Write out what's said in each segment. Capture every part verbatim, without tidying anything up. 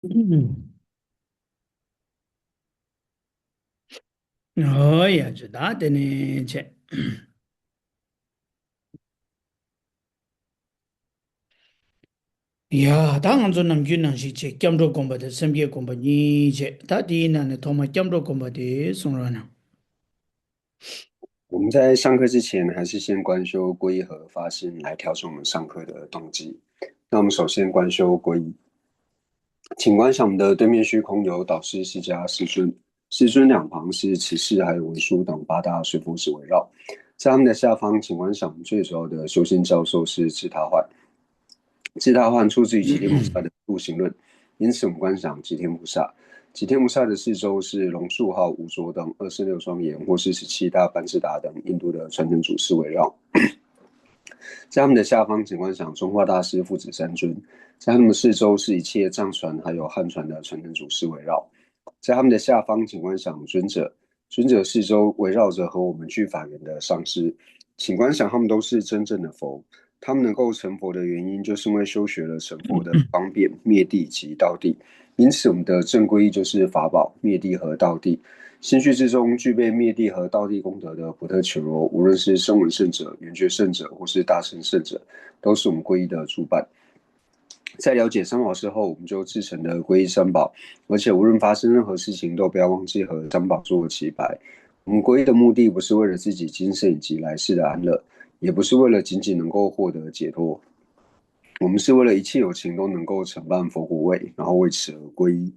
ཨོ་ཡ་ཇུ་ད་དེ་ནས་བྱས། ཡ་ད་ང་ཚོ་ནམ་རྒྱུན་ནང་བཞིན་བྱས་སྐྱབས་འགྲོ་སྒོམ་པ་དང་སེམས་བསྐྱེད་སྒོམ་པ་གཉིས་བྱས། ད་དེའི་ནང་ནས་ཐོག་མ་སྐྱབས་འགྲོ་སྒོམ་པ་དེ་གསུང་རོགས་གནང་། 我们在上课之前，还是先观修皈依和发心，来调整我们上课的动机。那我们首先观修皈依，请观想我们的对面虚空有导师释迦世尊，世尊两旁是持世还有文殊等八大随佛子围绕，在他们的下方，请观想最主要的修行教授是智他换。智他换出自于吉天菩萨的度行论，因此我们观想吉天菩萨。吉天菩萨的四周是龙树号、五浊等二十六庄严，或是十七大班智达等印度的传承祖师围绕。在他们的下方，请观想中化大师父子三尊，在他们四周是一切藏传还有汉传的传承祖师围绕。在他们的下方，请观想尊者，尊者四周围绕着和我们具法缘的上师，请观想他们都是真正的佛。他们能够成佛的原因，就是因为修学了成佛的方便、灭谛及道谛。因此，我们的正皈依就是法宝、灭谛和道谛。心绪之中具备灭谛和道谛功德的普特伽罗，无论是声闻圣者、缘觉圣者，或是大乘圣者，都是我们皈依的主伴。在了解三宝之后，我们就至诚的皈依三宝，而且无论发生任何事情，都不要忘记和三宝做齐白。我们皈依的目的不是为了自己今生以及来世的安乐，也不是为了仅仅能够获得解脱，我们是为了一切有情都能够承办佛果位，然后为此而皈依。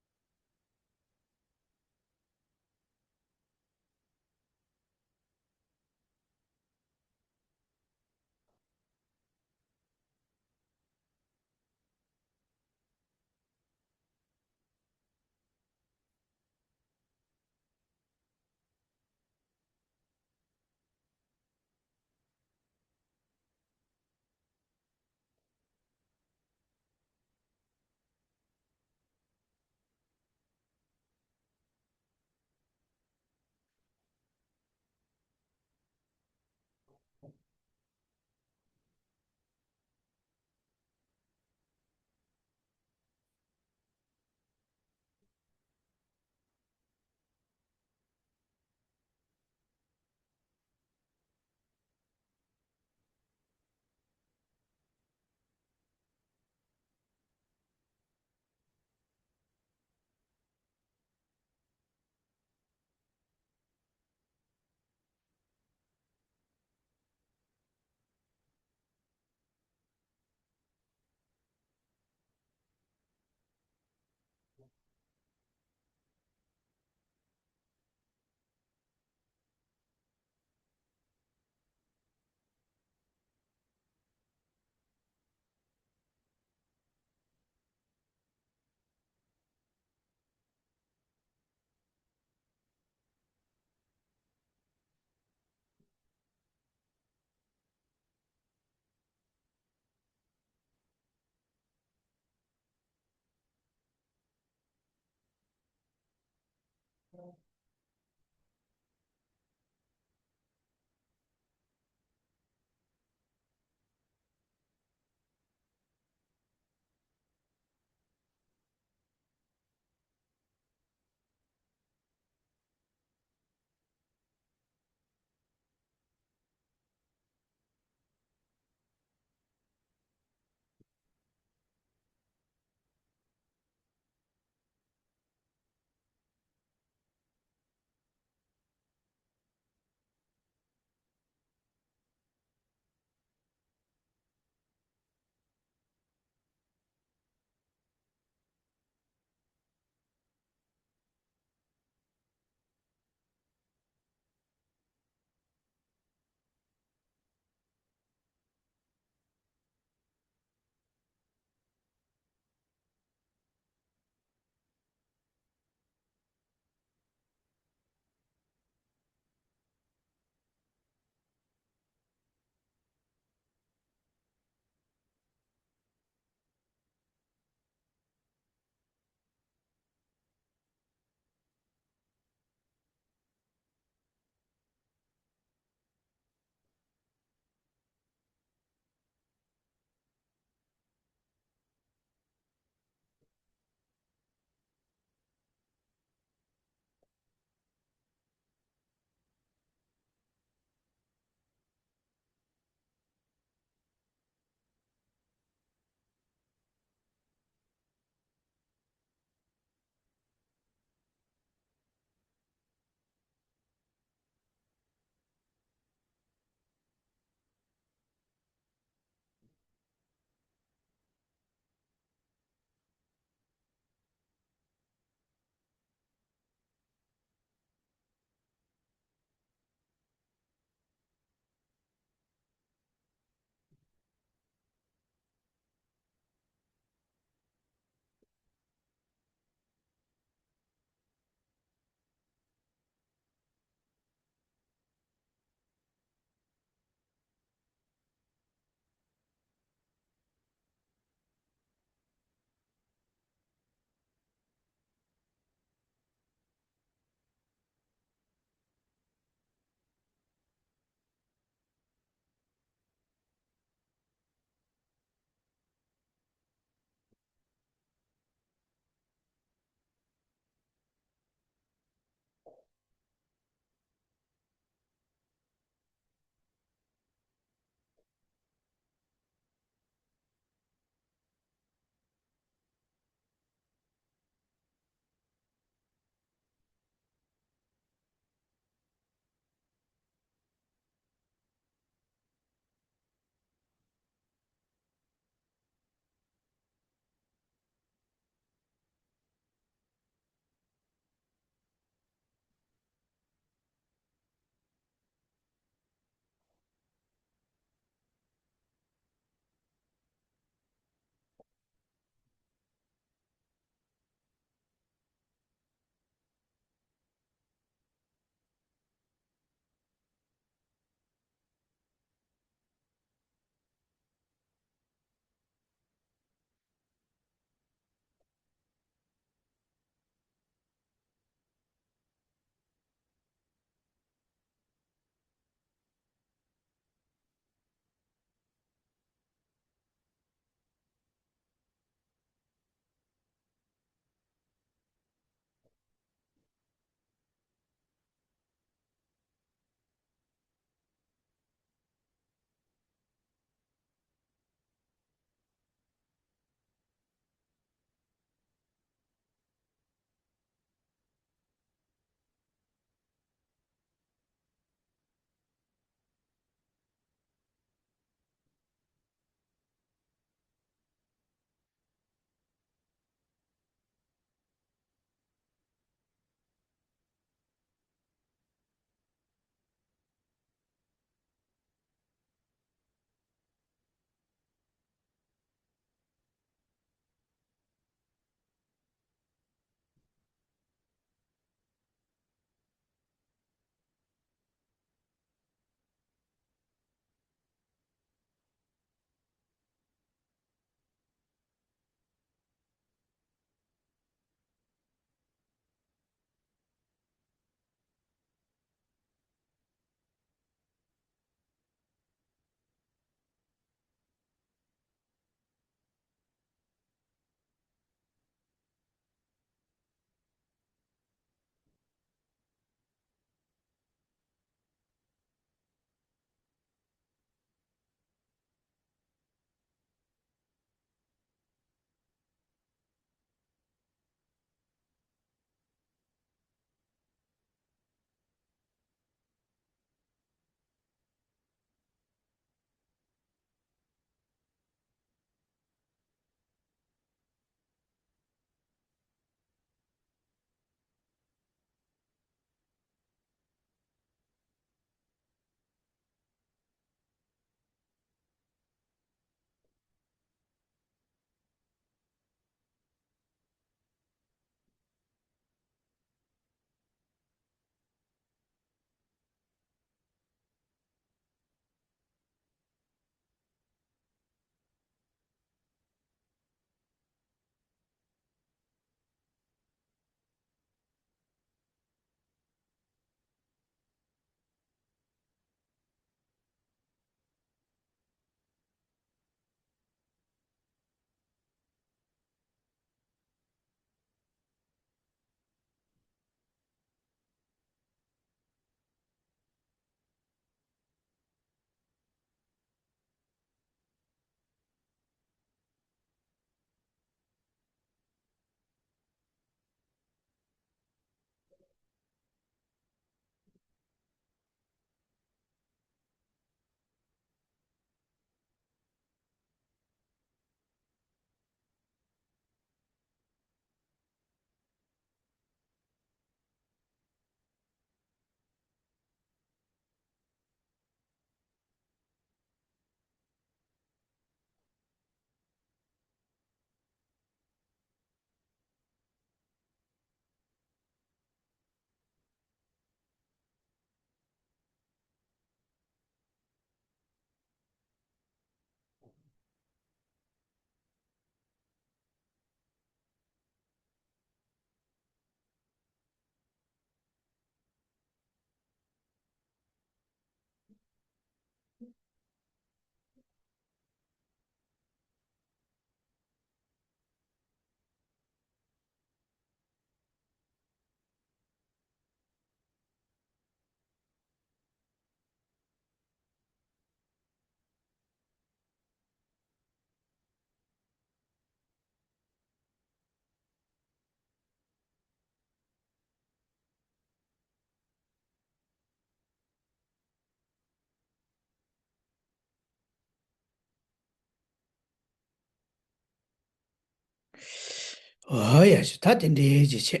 ཨོ་ཡ་ཞེས་ད་དེ་འདྲའི་ཅིག་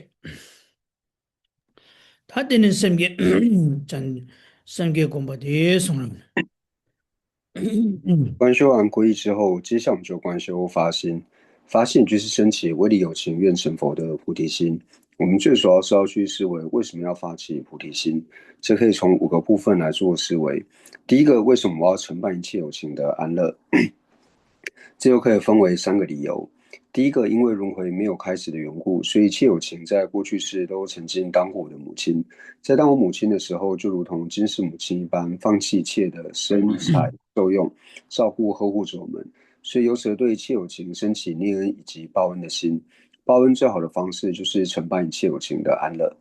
བྱས། ད་དེ་ནས་སེམས་བསྐྱེད་ཅན། སེམས་བསྐྱེད་སྒོམ་པ་དེ་གསུང་རོགས།观修完皈依之后，接下来我们就观修发心。发心就是升起唯利有情愿成佛的菩提心。我们最主要是要去思维为什么要发起菩提心，这可以从五个部分来做思维。第一个，为什么我要承办一切有情的安乐？这又可以分为三个理由。第一个，因为轮回没有开始的缘故，所以一切有情在过去世都曾经当过我的母亲。在当我母亲的时候，就如同今世母亲一般，放弃一切的生财受用，照顾呵护着我们。所以由此对一切有情升起念恩以及报恩的心。报恩最好的方式就是承办一切有情的安乐。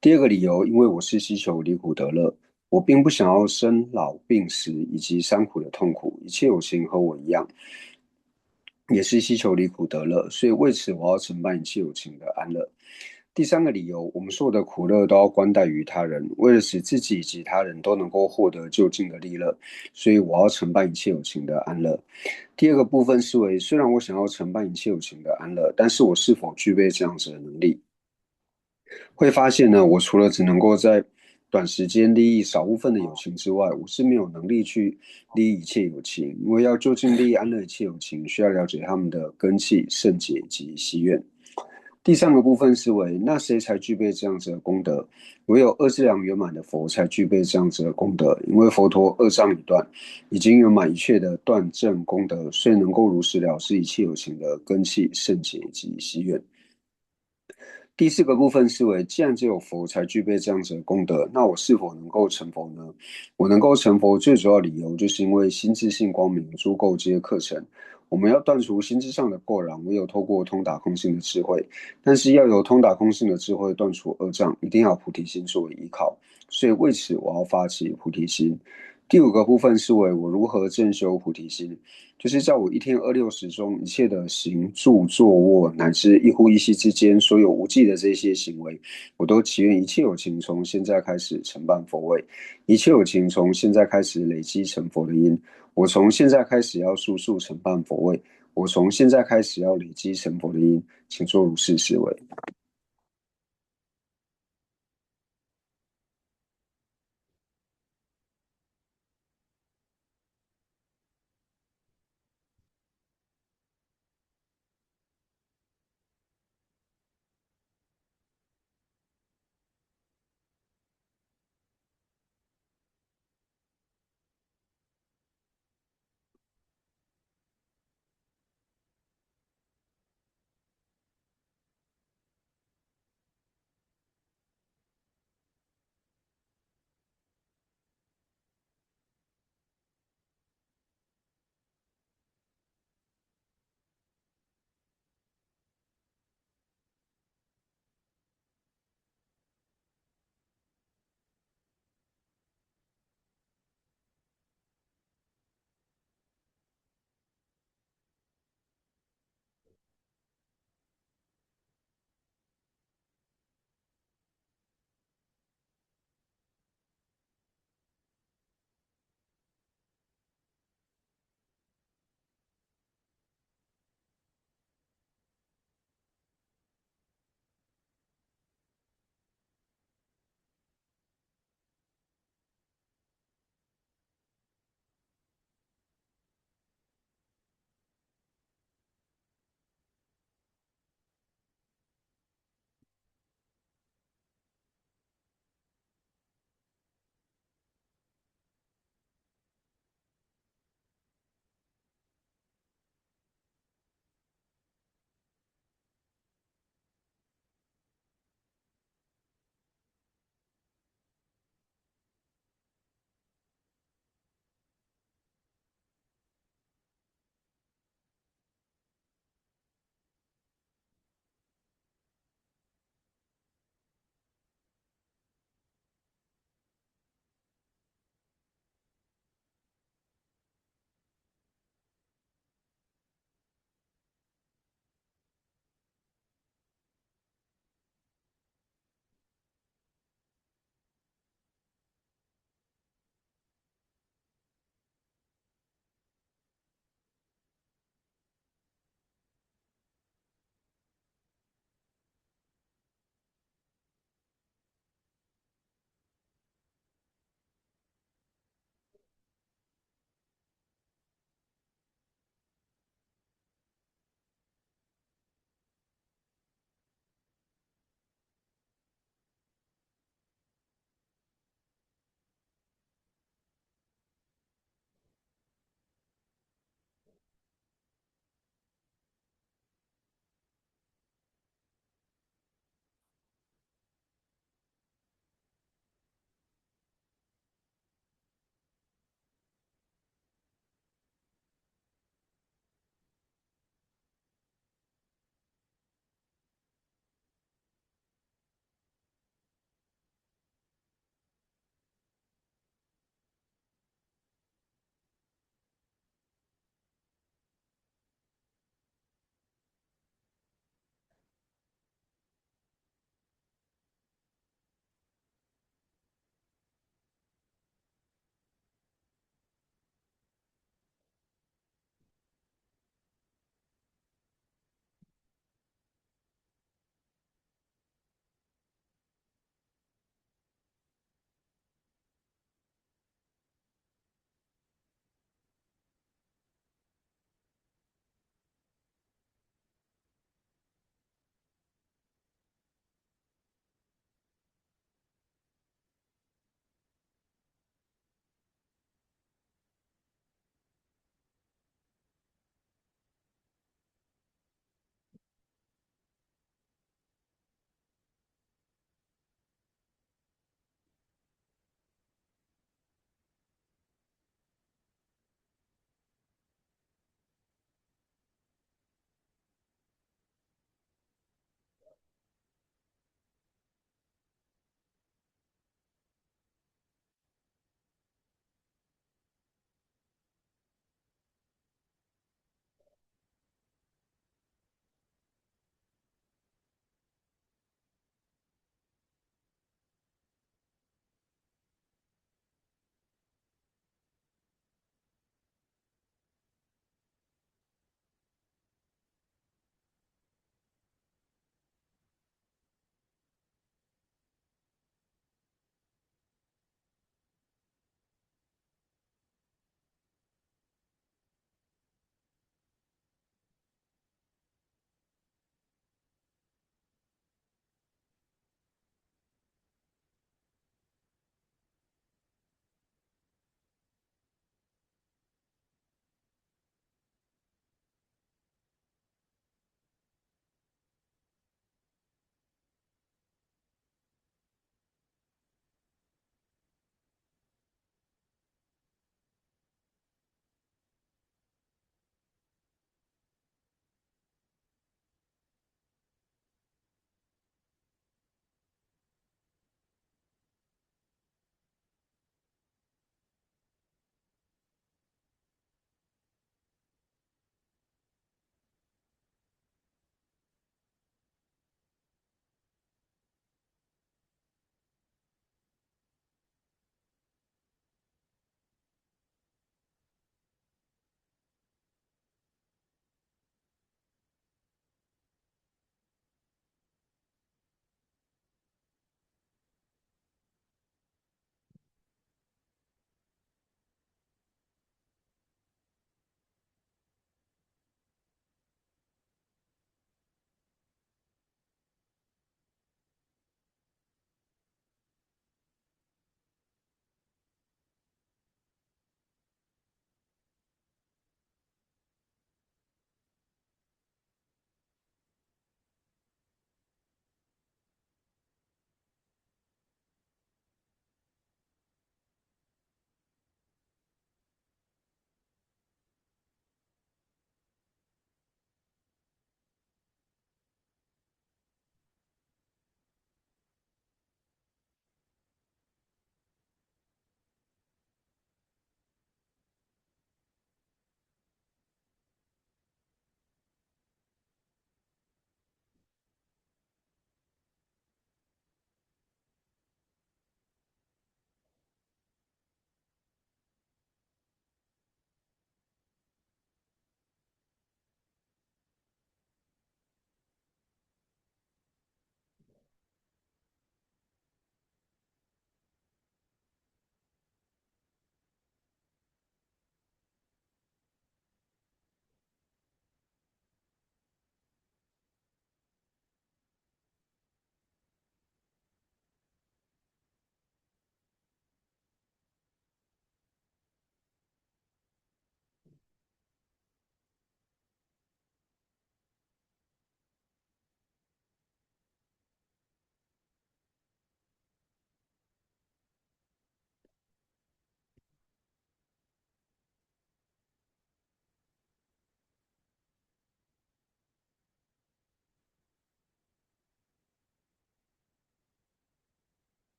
第二个理由，因为我是希求离苦得乐，我并不想要生老病死以及三苦的痛苦，一切有情和我一样，也是希求离苦得乐，所以为此我要承办一切有情的安乐。第三个理由，我们所有的苦乐都要关待于他人，为了使自己以及他人都能够获得究竟的利乐，所以我要承办一切有情的安乐。第二个部分是为，虽然我想要承办一切有情的安乐，但是我是否具备这样子的能力？会发现呢，我除了只能够在短时间利益少部分的友情之外，我是没有能力去利益一切友情，因为要究竟利益安乐一切友情，需要了解他们的根器、圣洁及希愿。第三个部分是为，那谁才具备这样子的功德？唯有二质量圆满的佛才具备这样子的功德，因为佛陀二障已断，已经圆满一切的断证功德，所以能够如实了知一切有情的根器、圣洁及希愿。第四个部分是为，既然只有佛才具备这样子的功德，那我是否能够成佛呢？我能够成佛最主要理由，就是因为心自性光明，诸垢皆客尘。我们要断除心智上的垢染，唯有透过通达空性的智慧。但是要有通达空性的智慧断除二障，一定要菩提心作为依靠。所以为此，我要发起菩提心。第五个部分是为我如何正修菩提心，就是在我一天二六时中，一切的行住坐卧，乃至一呼一吸之间，所有无记的这些行为，我都祈愿一切有情从现在开始承办佛位，一切有情从现在开始累积成佛的因。我从现在开始要速速承办佛位，我从现在开始要累积成佛的因，请做如是思维。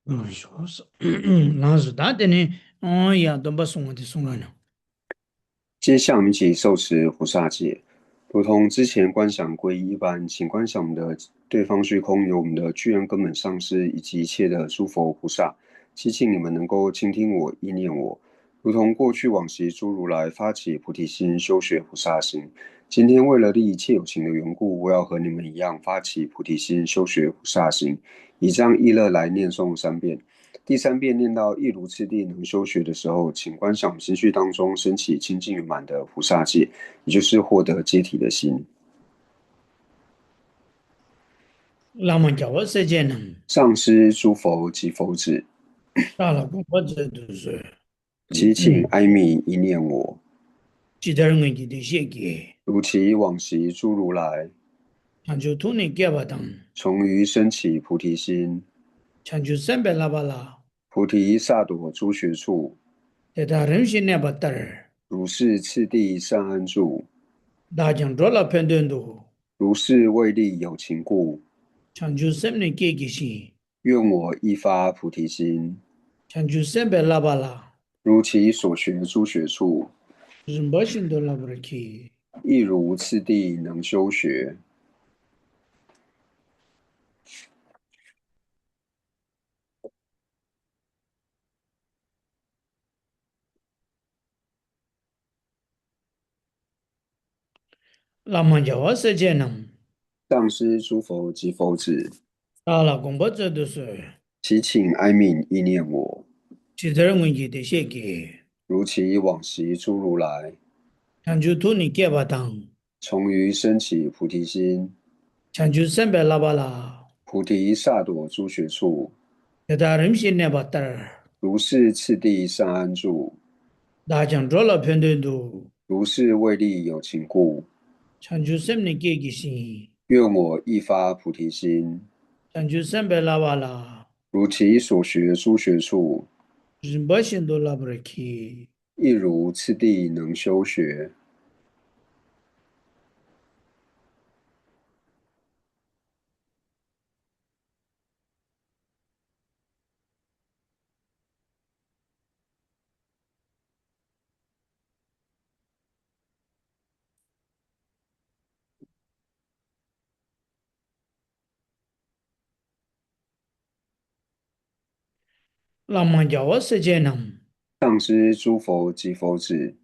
ལགས་སོ། ལགས་སོ། ད་དེ་ནས་ཨོ་ཡ་སྡོམ་པ་གསུང་བ་དེ་གསུང་རོགས་གནང་།接下我们一起受持菩萨戒，如同之前观想皈依一般，请观想我们的对方虚空有我们的具愿根本上师以及一切的诸佛菩萨，祈请你们能够倾听我、意念我，如同过去往昔诸如来发起菩提心，修学菩萨行。今天为了利益一切有情的缘故，我要和你们一样发起菩提心，修学菩萨行。以这样意乐来念诵三遍。第三遍念到一如次第能修学的时候，请观想心绪当中升起清净圆满的菩萨戒，也就是获得戒体的心。བླ་མ་རྒྱལ་བ་སྲས་བཅས་རྣམས། 上师诸佛及佛子། བདག་ལ་དགོངས་པ་མཛད་དུ་གསོལ། 祈请哀悯意念我。 ཇི་ལྟར་སྔོན་གྱི་བདེ་གཤེགས་ཀྱིས། 如其往昔诸如来། བྱང་ཆུབ་ཐུགས་ནི་བསྐྱེད་པ་དང་། 从于升起菩提心། བྱང་ཆུབ་སེམས་དཔའི་བསླབ་པ་ལ། 菩提萨埵诸学处། དེ་དག་རིམ་བཞིན་གནས་པ་ལྟར། 如是次第善安住། བདག་ཀྱང་འགྲོ་ལ་ཕན་དོན་དུ། 如是为利有情故། བྱང་ཆུབ་སེམས་ནི་བསྐྱེད་བགྱི་ཞིང་། 愿我亦发菩提心。 བྱང་ཆུབ་སེམས་དཔའི་བསླབ་པ་ལ། 如其所学诸学处。 རིམ་པ་བཞིན་དུ་བསླབ་པར་བགྱི། 亦如次第能修学。 བླ་མ་རྒྱལ་བ་སྲས་བཅས་རྣམས། 上师诸佛及佛子། བདག་ལ་དགོངས་པ་མཛད་དུ་གསོལ། 祈请哀悯意念我。 ཇི་ལྟར་སྔོན་གྱི་བདེ་གཤེགས་ཀྱིས། 如其往昔诸如来། བྱང་ཆུབ་ཐུགས་ནི་བསྐྱེད་པ་དང་། 从于升起菩提心。 བྱང་ཆུབ་སེམས་དཔའི་བསླབ་པ་ལ། 菩提萨埵诸学处。 དེ་དག་རིམ་བཞིན་གནས་པ་ལྟར། 如是次第善安住。 བདག་ཀྱང་འགྲོ་ལ་ཕན་དོན་དུ། 如是为利有情故。 བྱང་ཆུབ་སེམས་ནི་བསྐྱེད་བགྱི་ཞིང་། 愿我亦发菩提心。 བྱང་ཆུབ་སེམས་དཔའི་བསླབ་པ་ལ། 如其所学诸学处。 རིམ་པ་བཞིན་དུ་བསླབ་པར་བགྱི། 亦如次第能修学。 བླ་མ་རྒྱལ་བ་སྲས་བཅས་རྣམས། 上师诸佛及佛子།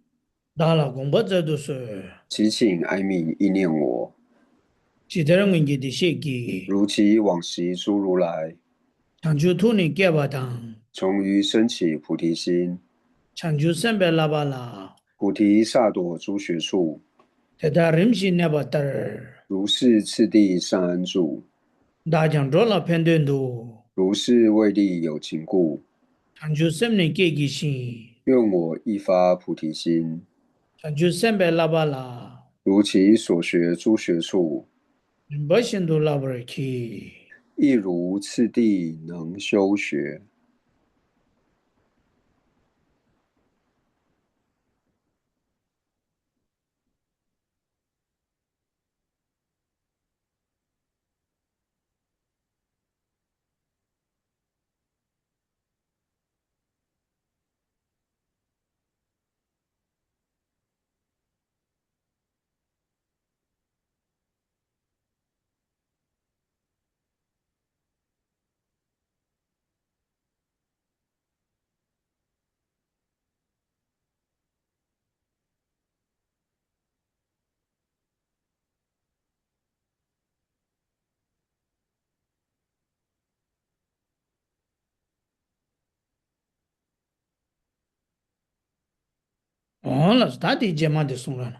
བདག་ལ་དགོངས་པ་མཛད་དུ་གསོལ། 祈请哀悯意念我。 ཇི་ལྟར་སྔོན་གྱི་བདེ་གཤེགས་ཀྱིས། 如其往昔诸如来། བྱང་ཆུབ་ཐུགས་ནི་བསྐྱེད་པ་དང་། 从于升起菩提心། བྱང་ཆུབ་སེམས་དཔའི་བསླབ་པ་ལ། 菩提萨埵诸学处། དེ་དག་རིམ་བཞིན་གནས་པ་ལྟར། 如是次第善安住། བདག་ཀྱང་འགྲོ་ལ་ཕན་དོན་དུ། 如是为利有情故། བྱང་ཆུབ་སེམས་ནི་བསྐྱེད་བགྱི་ཞིང་། 愿我亦发菩提心。 བྱང་ཆུབ་སེམས་དཔའི་བསླབ་པ་ལ། 如其所学诸学处། རིམ་པ་བཞིན་དུ་བསླབ་པར་བགྱི། 亦如次第能修学。 འོང་ལགས་སོ། ད་དེའི་རྗེས་མ་དེ་གསུང་རོགས་གནང་།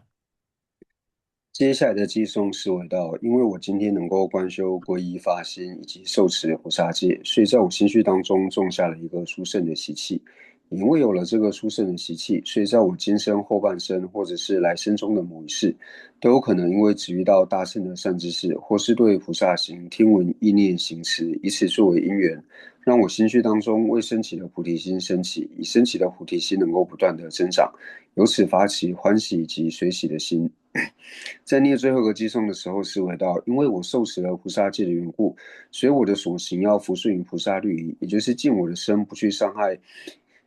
接下来的偈颂是为到，因为我今天能够观修皈依发心以及受持菩萨戒，所以在我心绪当中种下了一个殊胜的习气。因为有了这个殊胜的习气，所以在我今生、后半生，或者是来生中的某一世，都有可能因为只遇到大乘的善知识，或是对菩萨行听闻意念行持，以此作为因缘，让我心绪当中未升起的菩提心升起，以升起的菩提心能够不断的增长，由此发起欢喜及随喜的心。在念最后一个偈颂的时候，思维到，因为我受持了菩萨戒的缘故，所以我的所行要服顺于菩萨律仪，也就是尽我的身不去伤害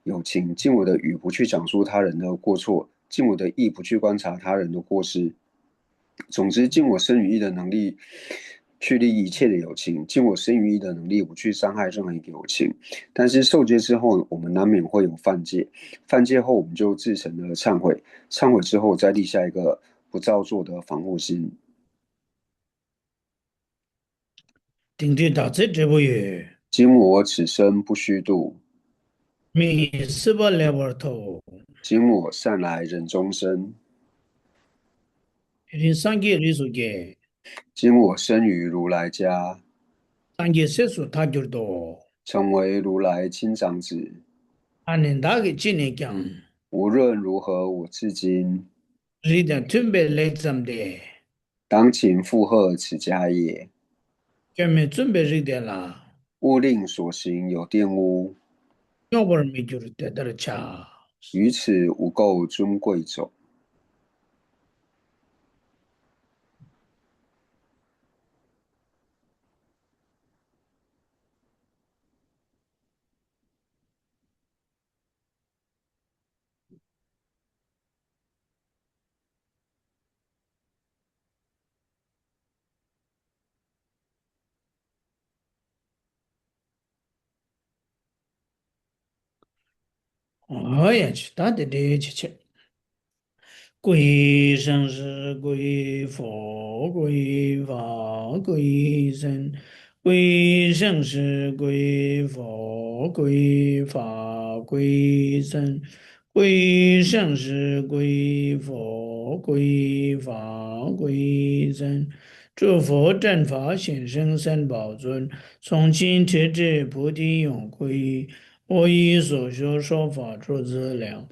友情，尽我的语不去讲述他人的过错，尽我的意不去观察他人的过失。总之，尽我身与意的能力去利益一切的友情，尽我身与意的能力不去伤害任何一个友情。但是受戒之后，我们难免会有犯戒，犯戒后我们就至诚的忏悔，忏悔之后再立下一个不造作的防护心。 དེང་དུས་བདག་ཚེ་འབྲས་བུ་ཡོད། 今我此生不虚度。 མི་ཡི་སྲིད་པ་ལེགས་པར་ཐོབ། 今我善来人中生。 དེ་རིང་སངས་རྒྱས་རིགས་སུ་སྐྱེས། 今我生于如来家。 སངས་རྒྱས་སྲས་སུ་ཐག་གྱུར་ཏོ། 成为如来亲长子。 ཨ་ནི་བདག་གིས་ཅི་ནས་ཀྱང་། 无论如何我至今 རིགས་དང་མཐུན་པའི་ལེགས་བརྩམས་ཏེ། 当勤附和此家业。 སྐྱོན་མེད་བཙུན་པའི་རིགས་དེ་ལ། 勿令所行有玷污。 རྙོག་པར་མི་འགྱུར་དེ་ལྟར་བྱ། 于此无垢尊贵种。 ཨོ་ཡ་ཆི་ད་དེ་འདྲའི་ཆི་ཆི། 皈依圣师，皈依佛，皈依法，皈依僧。皈依圣师，皈依佛，皈依法，皈依僧。 皈依圣师，皈依佛，皈依法，皈依僧。诸佛正法显圣三宝尊，从今直至菩提永归依。我以所学说法诸资粮，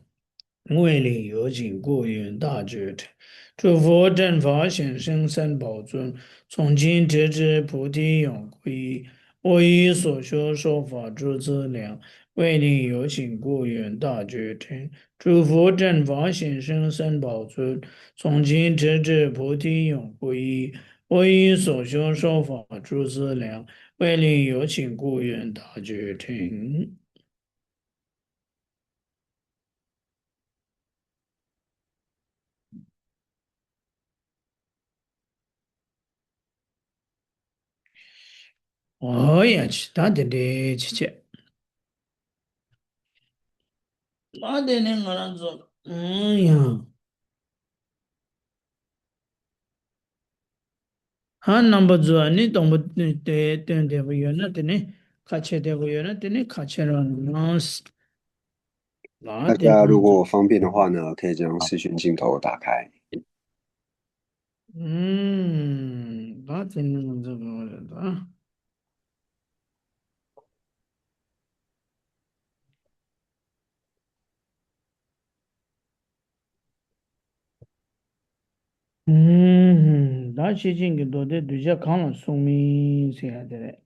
为令有情故愿大觉成。诸佛正法显圣三宝尊，从今直至菩提永归依。 我以所学说法诸资粮，为令有情故愿大觉成。诸佛正法显圣三宝尊，从今直至菩提永归依。我以所学说法诸资粮，为令有情故愿大觉成。 ཨོ་ཡ་ཆི་ད་དེ་འདྲའི་ཆི་ཆི། ད་དེ་ནས་ང་རང་ཚོ་ཨང་ཡང་། ཧ་རྣམ་པ་ཚོ་ཨ་ནི་སྟོང་པ་དེ་སྟོན་བདེ་པོ་ཡོད་ན་དེ་ནི་ཁ་ཕྱེ་བདེ་པོ་ཡོད་ན་དེ་ནི་ཁ་ཕྱེ་རོགས་གནང་། ལ་དེ་大家如果方便的话呢，可以将视讯镜头打开。 ཨུམ། ད་དེ་ནི་ང་ཚོ་གང་རེད་ད། ཨུམ། ད་ཤེར་ཕྱིན་གྱི་མདོ་སྡེ་གདུལ་བྱ་གང་ལ་གསུངས་མིན་ཟེར་ཡ་དེ་རེད།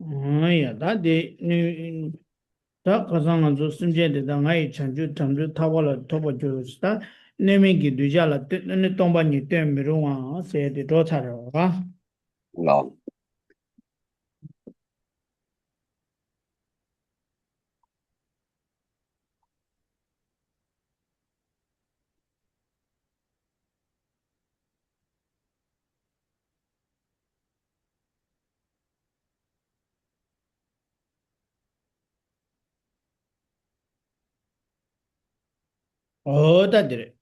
ཨང་ཡ་ད་དེ་ནི། ད་ཁ་སང་ང་ཚོ་སེམས་ཅན་དེ་དག་ང་ཡི་བྱང་ཆུབ་དམ་ཆོས་ཐར་པ་ལ་ཐོབ་པར་འགྱུར་ཟེར། ད་གནོད་མེད་ཀྱི་གདུལ་བྱ་ལ་སྟོན་ནི་སྟོང་པ་ཉིད་སྟོན་མི་རུང་བ་ཟེར་དེ་འགྲོ་ཚར་རེད་བ། ལགས། ཨོ་ད་འདི་རེད།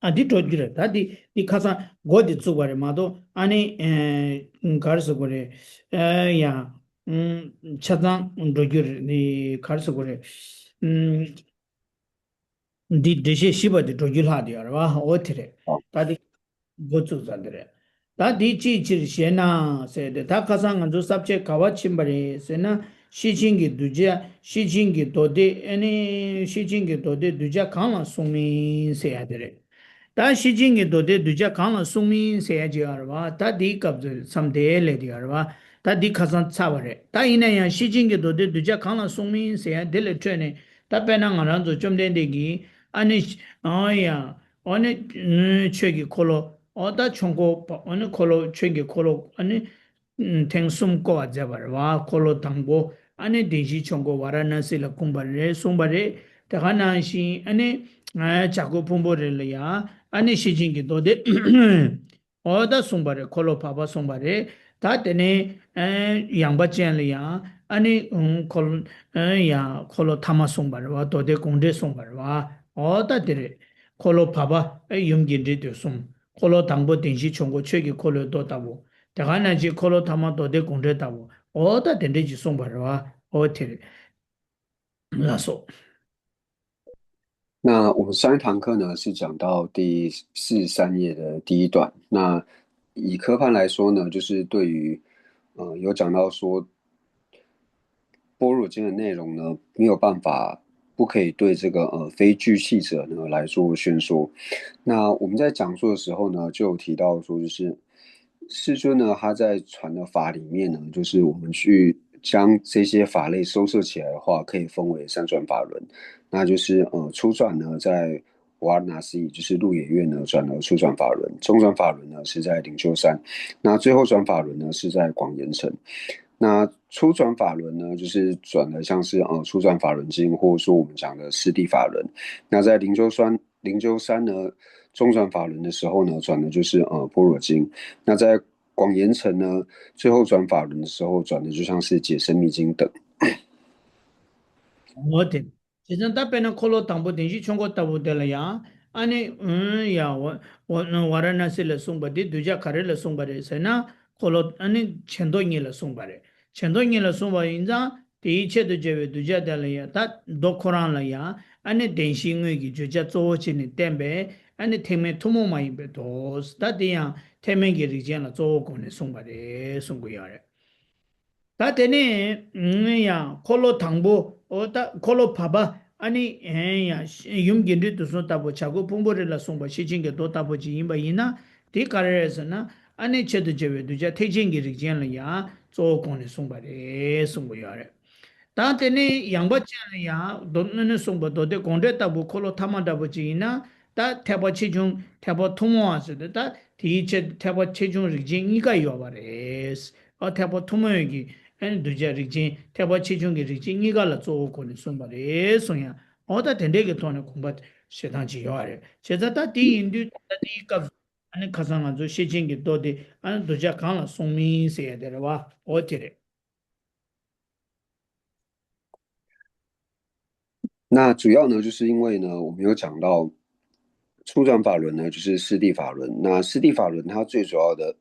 ཨ་འདི་འགྲོ་རྒྱུ་རེད། ད་འདི་འདི་ཁ་སང་མགོ་འདི་བཙུགས་པ་རེད་མ་གཏོགས་ཨ་ནི་ཨེ་ག་རེ་ཟེར་དགོས་རེད། ཨེ་ཡ། ཨུམ། ཆ་ཚང་འགྲོ་རྒྱུ་རེད། འདི་ག་རེ་ཟེར་དགོས་རེད། ཨུམ། འདི་འགྲེལ་བཤད་ཞིབ་པ་དེ་འགྲོ་རྒྱུ་ལྷག་དེ་ཡོད་རེད་བ། འོ་དེ་རེད། ཨ། ད་དེ་འགོ་བཙུགས་ཚར་དེ་རེད། ད་དེ་ཅིའི་ཕྱིར་ཞེ་ན་ཟེར་ཏེ། ད་ཁ་སང་ང་ཚོ་ས་བཅད་ག་པར་ཕྱིན་པ་རེད་ཟེར་ན། ཤེར་ཕྱིན་གྱི་གདུལ་བྱ། ཤེར་ཕྱིན་གྱི་མདོ་སྡེ། ཨ་ནི་ཤེར་ཕྱིན་གྱི་མདོ་སྡེ་གདུལ་བྱ་གང་ལ་གསུངས་མིན་ཟེར་ཡ་དེ་རེད། ད་ཤེར་ཕྱིན་གྱི་མདོ་སྡེ་གདུལ་བྱ་གང་ལ་གསུངས་མིན་ཟེར་ཡ་ཅིག་ཡོད་རེད་བ། ད་དེའི་སྐབས་སུ་མཚམས་དེ་སླེབས་དེ་ཡོད་རེད་བ། ད་འདི་ཁ་སང་ཚར་བ་རེད། ད་ཡིན་ན་ཡང་ཤེར་ཕྱིན་གྱི་མདོ་སྡེ་གདུལ་བྱ་གང་ལ་གསུངས་མིན་ཟེར་ཡ་འདི་ལས་འཕྲོས་ནས། ད་དཔེར་ན་ང་རང་ཚོ་བཅོམ་ལྡན་འདས་ཀྱིས་ཨ་ནི་ཨ་ཡ་ཨ་ནི་ཆོས་ཀྱི་འཁོར་ལོ། ཨོ་ད་ཆོས་འཁོར་ཨ་ནི་འཁོར་ལོ་ཆོས་ཀྱི་འཁོར་ལོ་ཨ་ནི་ཐེངས་གསུམ་བསྐོར་བ་མཛད་པ་རེད་བ། འཁོར་ལོ་དང་པོ་ཨ་ནི་བདེན་བཞིའི་ཆོས་འཁོར་ཝཱ་ར་ཎ་སི་ལ་བསྐུངས་པ་རེད། གསུངས་པ་རེད། དེ་ག་ནང་བཞིན་ཨ་ནི་བྱ་རྒོད་ཕུང་པོ་རི་ལ་ཡང་ཨ་ནི་ཤེར་ཕྱིན་གྱི་མདོ་སྡེ། ཨོ་ད་གསུངས་པ་རེད། འཁོར་ལོ་བར་པ་གསུངས་པ་རེད། ད་དེ་ནས་ཨ་ཡངས་པ་ཅན་ལ་ཡང་ཨ་ནི་ཨུམ་འཁོར་ཨ་ཡང་འཁོར་ལོ་ཐ་མ་གསུངས་པ་རེད་བ། མདོ་སྡེ་དགོངས་འགྲེལ་གསུངས་པ་རེད་བ། ཨོ་ད་དེ་རེད། འཁོར་ལོ་བར་པ་ཨ་ཡུམ་གྱི་འགྲེལ་དུ་གསུངས། འཁོར་ལོ་དང་པོ་བདེན་བཞིའི་ཆོས་འཁོར་ཆོས་ཀྱི་འཁོར་ལོའི་མདོ་ལྟ་བུ། དེ་ག་ནང་བཞིན་འཁོར་ལོ་ཐ་མ་མདོ་སྡེ་དགོངས་འགྲེལ་ལྟ་བུ། ཨོ་ད་དེ་འདྲས་ཀྱིས་གསུངས་པ་རེད་བ། ཨོ་དེ་རེད། ལགས་སོ།那我们上一堂课呢是讲到第四十三页的第一段。那以科判来说呢，就是对于呃有讲到说般若经的内容呢，没有办法不可以对这个呃非俱弃者呢来做宣说。那我们在讲述的时候呢，就有提到说，就是世尊呢他在传的法里面呢，就是我们去将这些法类收摄起来的话，可以分为三转法轮。那就是呃初转呢在瓦拉纳西，就是鹿野苑呢转了初转法轮，中转法轮呢是在灵鹫山，那最后转法轮呢是在广严城。那初转法轮呢，就是转了像是呃初转法轮经，或者说我们讲的四谛法轮。那在灵鹫山，灵鹫山呢，中转法轮的时候呢，转的就是呃般若经。那在广严城呢，最后转法轮的时候转的就像是解深密经等。我的 བྱས་ཙང་ད་དཔེར་ན་འཁོར་ལོ་དང་པོ་བདེན་བཞིའི་ཆོས་འཁོར་ལྟ་བུ་དེ་ལ་ཡང་ཨ་ནི་ཨུམ་ཡ་ཝ་ཝ་ཝཱ་ར་ཎ་སི་ལ་གསུངས་པ་དེ་གདུལ་བྱ་ག་རེ་ལ་གསུངས་པ་རེད་ཟེར་ན། འཁོར་ལོ་ཨ་ནི་ཆེ་མདོ་གཉིས་ལ་གསུངས་པ་རེད། ཆེ་མདོ་གཉིས་ལ་གསུངས་པ་ཡིན་ཙང་དེའི་ཆེད་དུ་བྱ་བའི་གདུལ་བྱ་དེ་ལ་ཡང་ད་མདོ་ཁོ་རང་ལ་ཡང་ཨ་ནི་བདེན་བཞིའི་དངོས་ཀྱི་བརྗོད་བྱ་གཙོ་བོ་བྱས་ནས་བསྟན་པས་ཨ་ནི་ཐེག་དམན་ཐུན་མོང་མ་ཡིན་པའི་མདོ། ད་དེ་ཡང་ཐེག་དམན་གྱི་རིགས་ཅན་ལ་གཙོ་བོ་བསྐོང་ནས་གསུངས་པ་རེད་གསུང་གི་ཡོད་རེད། ད་དེ་ནས་ཡང་འཁོར་ལོ་དང་པོ། ཨོ་ད་འཁོར་ལོ་བར་པ་ཨ་ནི་ཡང་ཡུམ་གྱི་འགྲེལ་དུ་གསུངས་ལྟ་བུ་བྱ་རྒོད་ཕུང་པོ་རི་ལ་གསུངས་པ་ཤེར་ཕྱིན་གྱི་མདོ་ལྟ་བུ་ཅིག་ཡིན་པ་ཡིན་ན། དེ་ག་རེ་རེད་ཟེར་ན་ཨ་ནི་ཆེད་དུ་བྱ་བའི་གདུལ་བྱ་ཐེག་ཆེན་གྱི་རིགས་ཅན་ལ་ཡང་གཙོ་བོ་བསྐོང་ནས་གསུངས་པ་རེད་གསུང་གི་ཡོད་རེད། ད་དེ་ནས་ཡངས་པ་ཅན་ལ་ཡང་མདོ་སྣོད་ནས་གསུངས་པ་མདོ་སྡེ་དགོངས་འགྲེལ་ལྟ་བུ་འཁོར་ལོ་ཐ་མ་འདྲ་པོ་ཅིག་ཡིན་ན། ད་ཐེག་པ་ཆེ་ཆུང་ཐེག་པ་ཐུན་མོང་བ་ཟེར་ཏེ་ད་དེའི་ཆེད་ཐེག་པ་ཆེ་ཆུང་རིགས་ཅན་གཉིས་ཀ་ཡོད་པ་རེད། ཨ་ཐེག་པ་ཐུན་མོང་གི་ཨ་ནི་གདུལ་བྱ་རིགས་ཅན་ཐེག་པ་ཆེ་ཆུང་གི་རིགས་ཅན་གཉིས་ཀ་ལ་གཙོ་བོ་བསྐོང་ནས་གསུངས་པ་རེད་གསུངས་ཡང་། འོ་ད་དེ་འདྲས་ཀྱི་ཐོག་ནས་དགོངས་པ་བཞེས་སྟངས་ཅིག་ཡོད་རེད། བྱས་ཙང་ད་དེ་ཡིན་དུས་ད་ལྟ་དེའི་སྐབས་སུ་ཨ་ནི་ཁ་སང་ང་ཚོ་ཤེར་ཕྱིན་གྱི་མདོ་དེ་ཨ་ནི་གདུལ་བྱ་གང་ལ་གསུངས་མིན་ཟེར་ཡ་དེ་རེད་བ། འོ་དེ་རེད།那主要呢，就是因为呢，我们有讲到初转法轮呢，就是四谛法轮。那四谛法轮它最主要的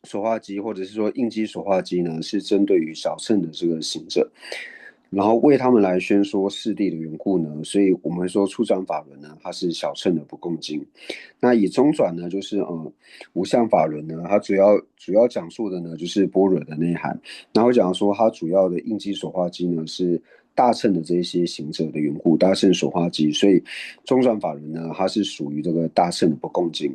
说话机，或者是说应机说话机呢，是针对于小乘的这个行者，然后为他们来宣说四谛的缘故呢，所以我们会说初转法轮呢，它是小乘的不共经。那以中转呢，就是呃无相法轮呢，它主要主要讲述的呢，就是般若的内涵。那我讲说，它主要的应机说话机呢是大乘的这一些行者的缘故，大乘说话机，所以中转法轮呢，它是属于这个大乘的不共经。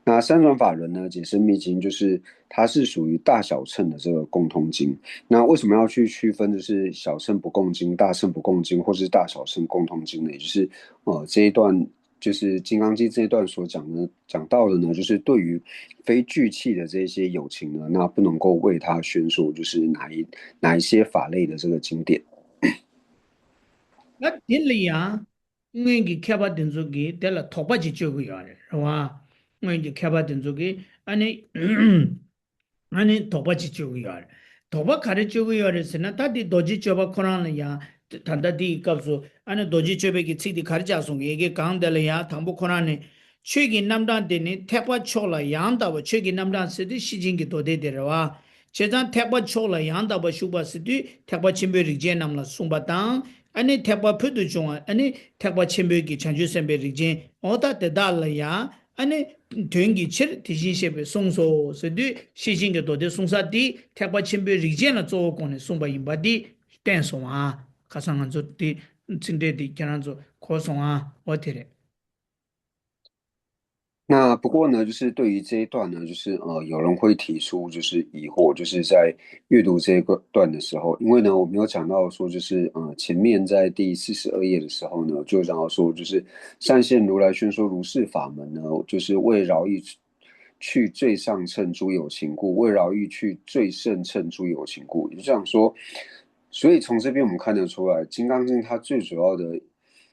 那三转法轮呢，解深密经就是它是属于大小乘的这个共通经。那为什么要去区分就是小乘不共经、大乘不共经，或是大小乘共通经呢？也就是呃这一段就是《金刚经》这一段所讲的讲到的呢，就是对于非俱弃的这些有情呢，那不能够为他宣说，就是哪一哪一些法类的这个经典。ད་དེ་ལ་ཡང་སྔོན་གྱི་མཁས་པ་དེ་ཚོ་གིས་དེ་ལ་དོགས་པ་ཅིག་གཅོད་ཀྱི་ཡོད་རེད། རེད་བ། སྔོན་གྱི་མཁས་པ་དེ་ཚོ་གིས་ཨ་ནི་ཨ་ནི་དོགས་པ་ཅིག་གཅོད་ཀྱི་ཡོད་རེད། དོགས་པ་ག་རེ་གཅོད་ཀྱི་ཡོད་རེད་ཟེར་ན། ད་དེ་རྡོ་རྗེ་གཅོད་པ་ཁོ་རང་ལ་ཡང་ད་ལྟ་དེའི་སྐབས་སུ་ཨ་ནི་རྡོ་རྗེ་གཅོད་པའི་གི་ཚིག་དེ་ག་རེ་ཆགས་སོང་གི་ཡི་གེ་གང་དེ་ལ་ཡང་དང་པོ་ཁོ་རང་ནས། ཆོས་ཀྱི་རྣམ་གྲངས་དེ་ནི་ཐེག་པ་མཆོག་ལ་ཡང་དག་པ། ཆོས་ཀྱི་རྣམ་གྲངས་ཟེར་དུས་ཤེར་ཕྱིན་གྱི་མདོ་སྡེ་དེ་རེད་བ། བྱས་ཙང་ཐེག་པ་མཆོག་ལ་ཡང་དག་པར་ཞུགས་པ་ཟེར་དུས་ཐེག་པ་ཆེན་པོའི་རིགས་ཅན་རྣམས་ལ་གསུངས་པ་དང་། ཨ་ནི་ཐེག་པ་ཕུལ་དུ་བྱུང་བ་ཨ་ནི་ཐེག་པ་ཆེན་པོའི་གི་བྱང་ཆུབ་སེམས་དཔའི་རིགས་ཅན་འོ་ད་དེ་དག་ལ་ཡང་ཨ་ནི་དོན་གྱི་ཕྱིར་དེ་བཞིན་གཤེགས་པས་གསུངས་སོ་ཟེར་དུས་ཤེར་ཕྱིན་གྱི་མདོ་སྡེ་གསུངས་ས་དེ་ཐེག་པ་ཆེན་པོའི་རིགས་ཅན་ལ་གཙོ་བོ་བསྐོང་ནས་གསུངས་པ་ཡིན་པ་དེ་བསྟན་སོང་ཨ། ཁ་སང་ང་ཚོ་དེ་ཚིག་འགྲེལ་དེ་ཁྱེད་རང་ཚོ་གོ་སོང་ཨ། འོ་དེ་རེད། 那不过呢，就是对于这一段呢，就是呃，有人会提出就是疑惑，就是在阅读这一段的时候，因为呢，我没有讲到说就是呃，前面在第四十二页的时候呢，就讲到说就是善现如来宣说如是法门呢，就是为饶益去最上乘诸有情故，为饶益去最胜乘诸有情故，也就这样说。所以从这边我们看得出来，《金刚经》它最主要的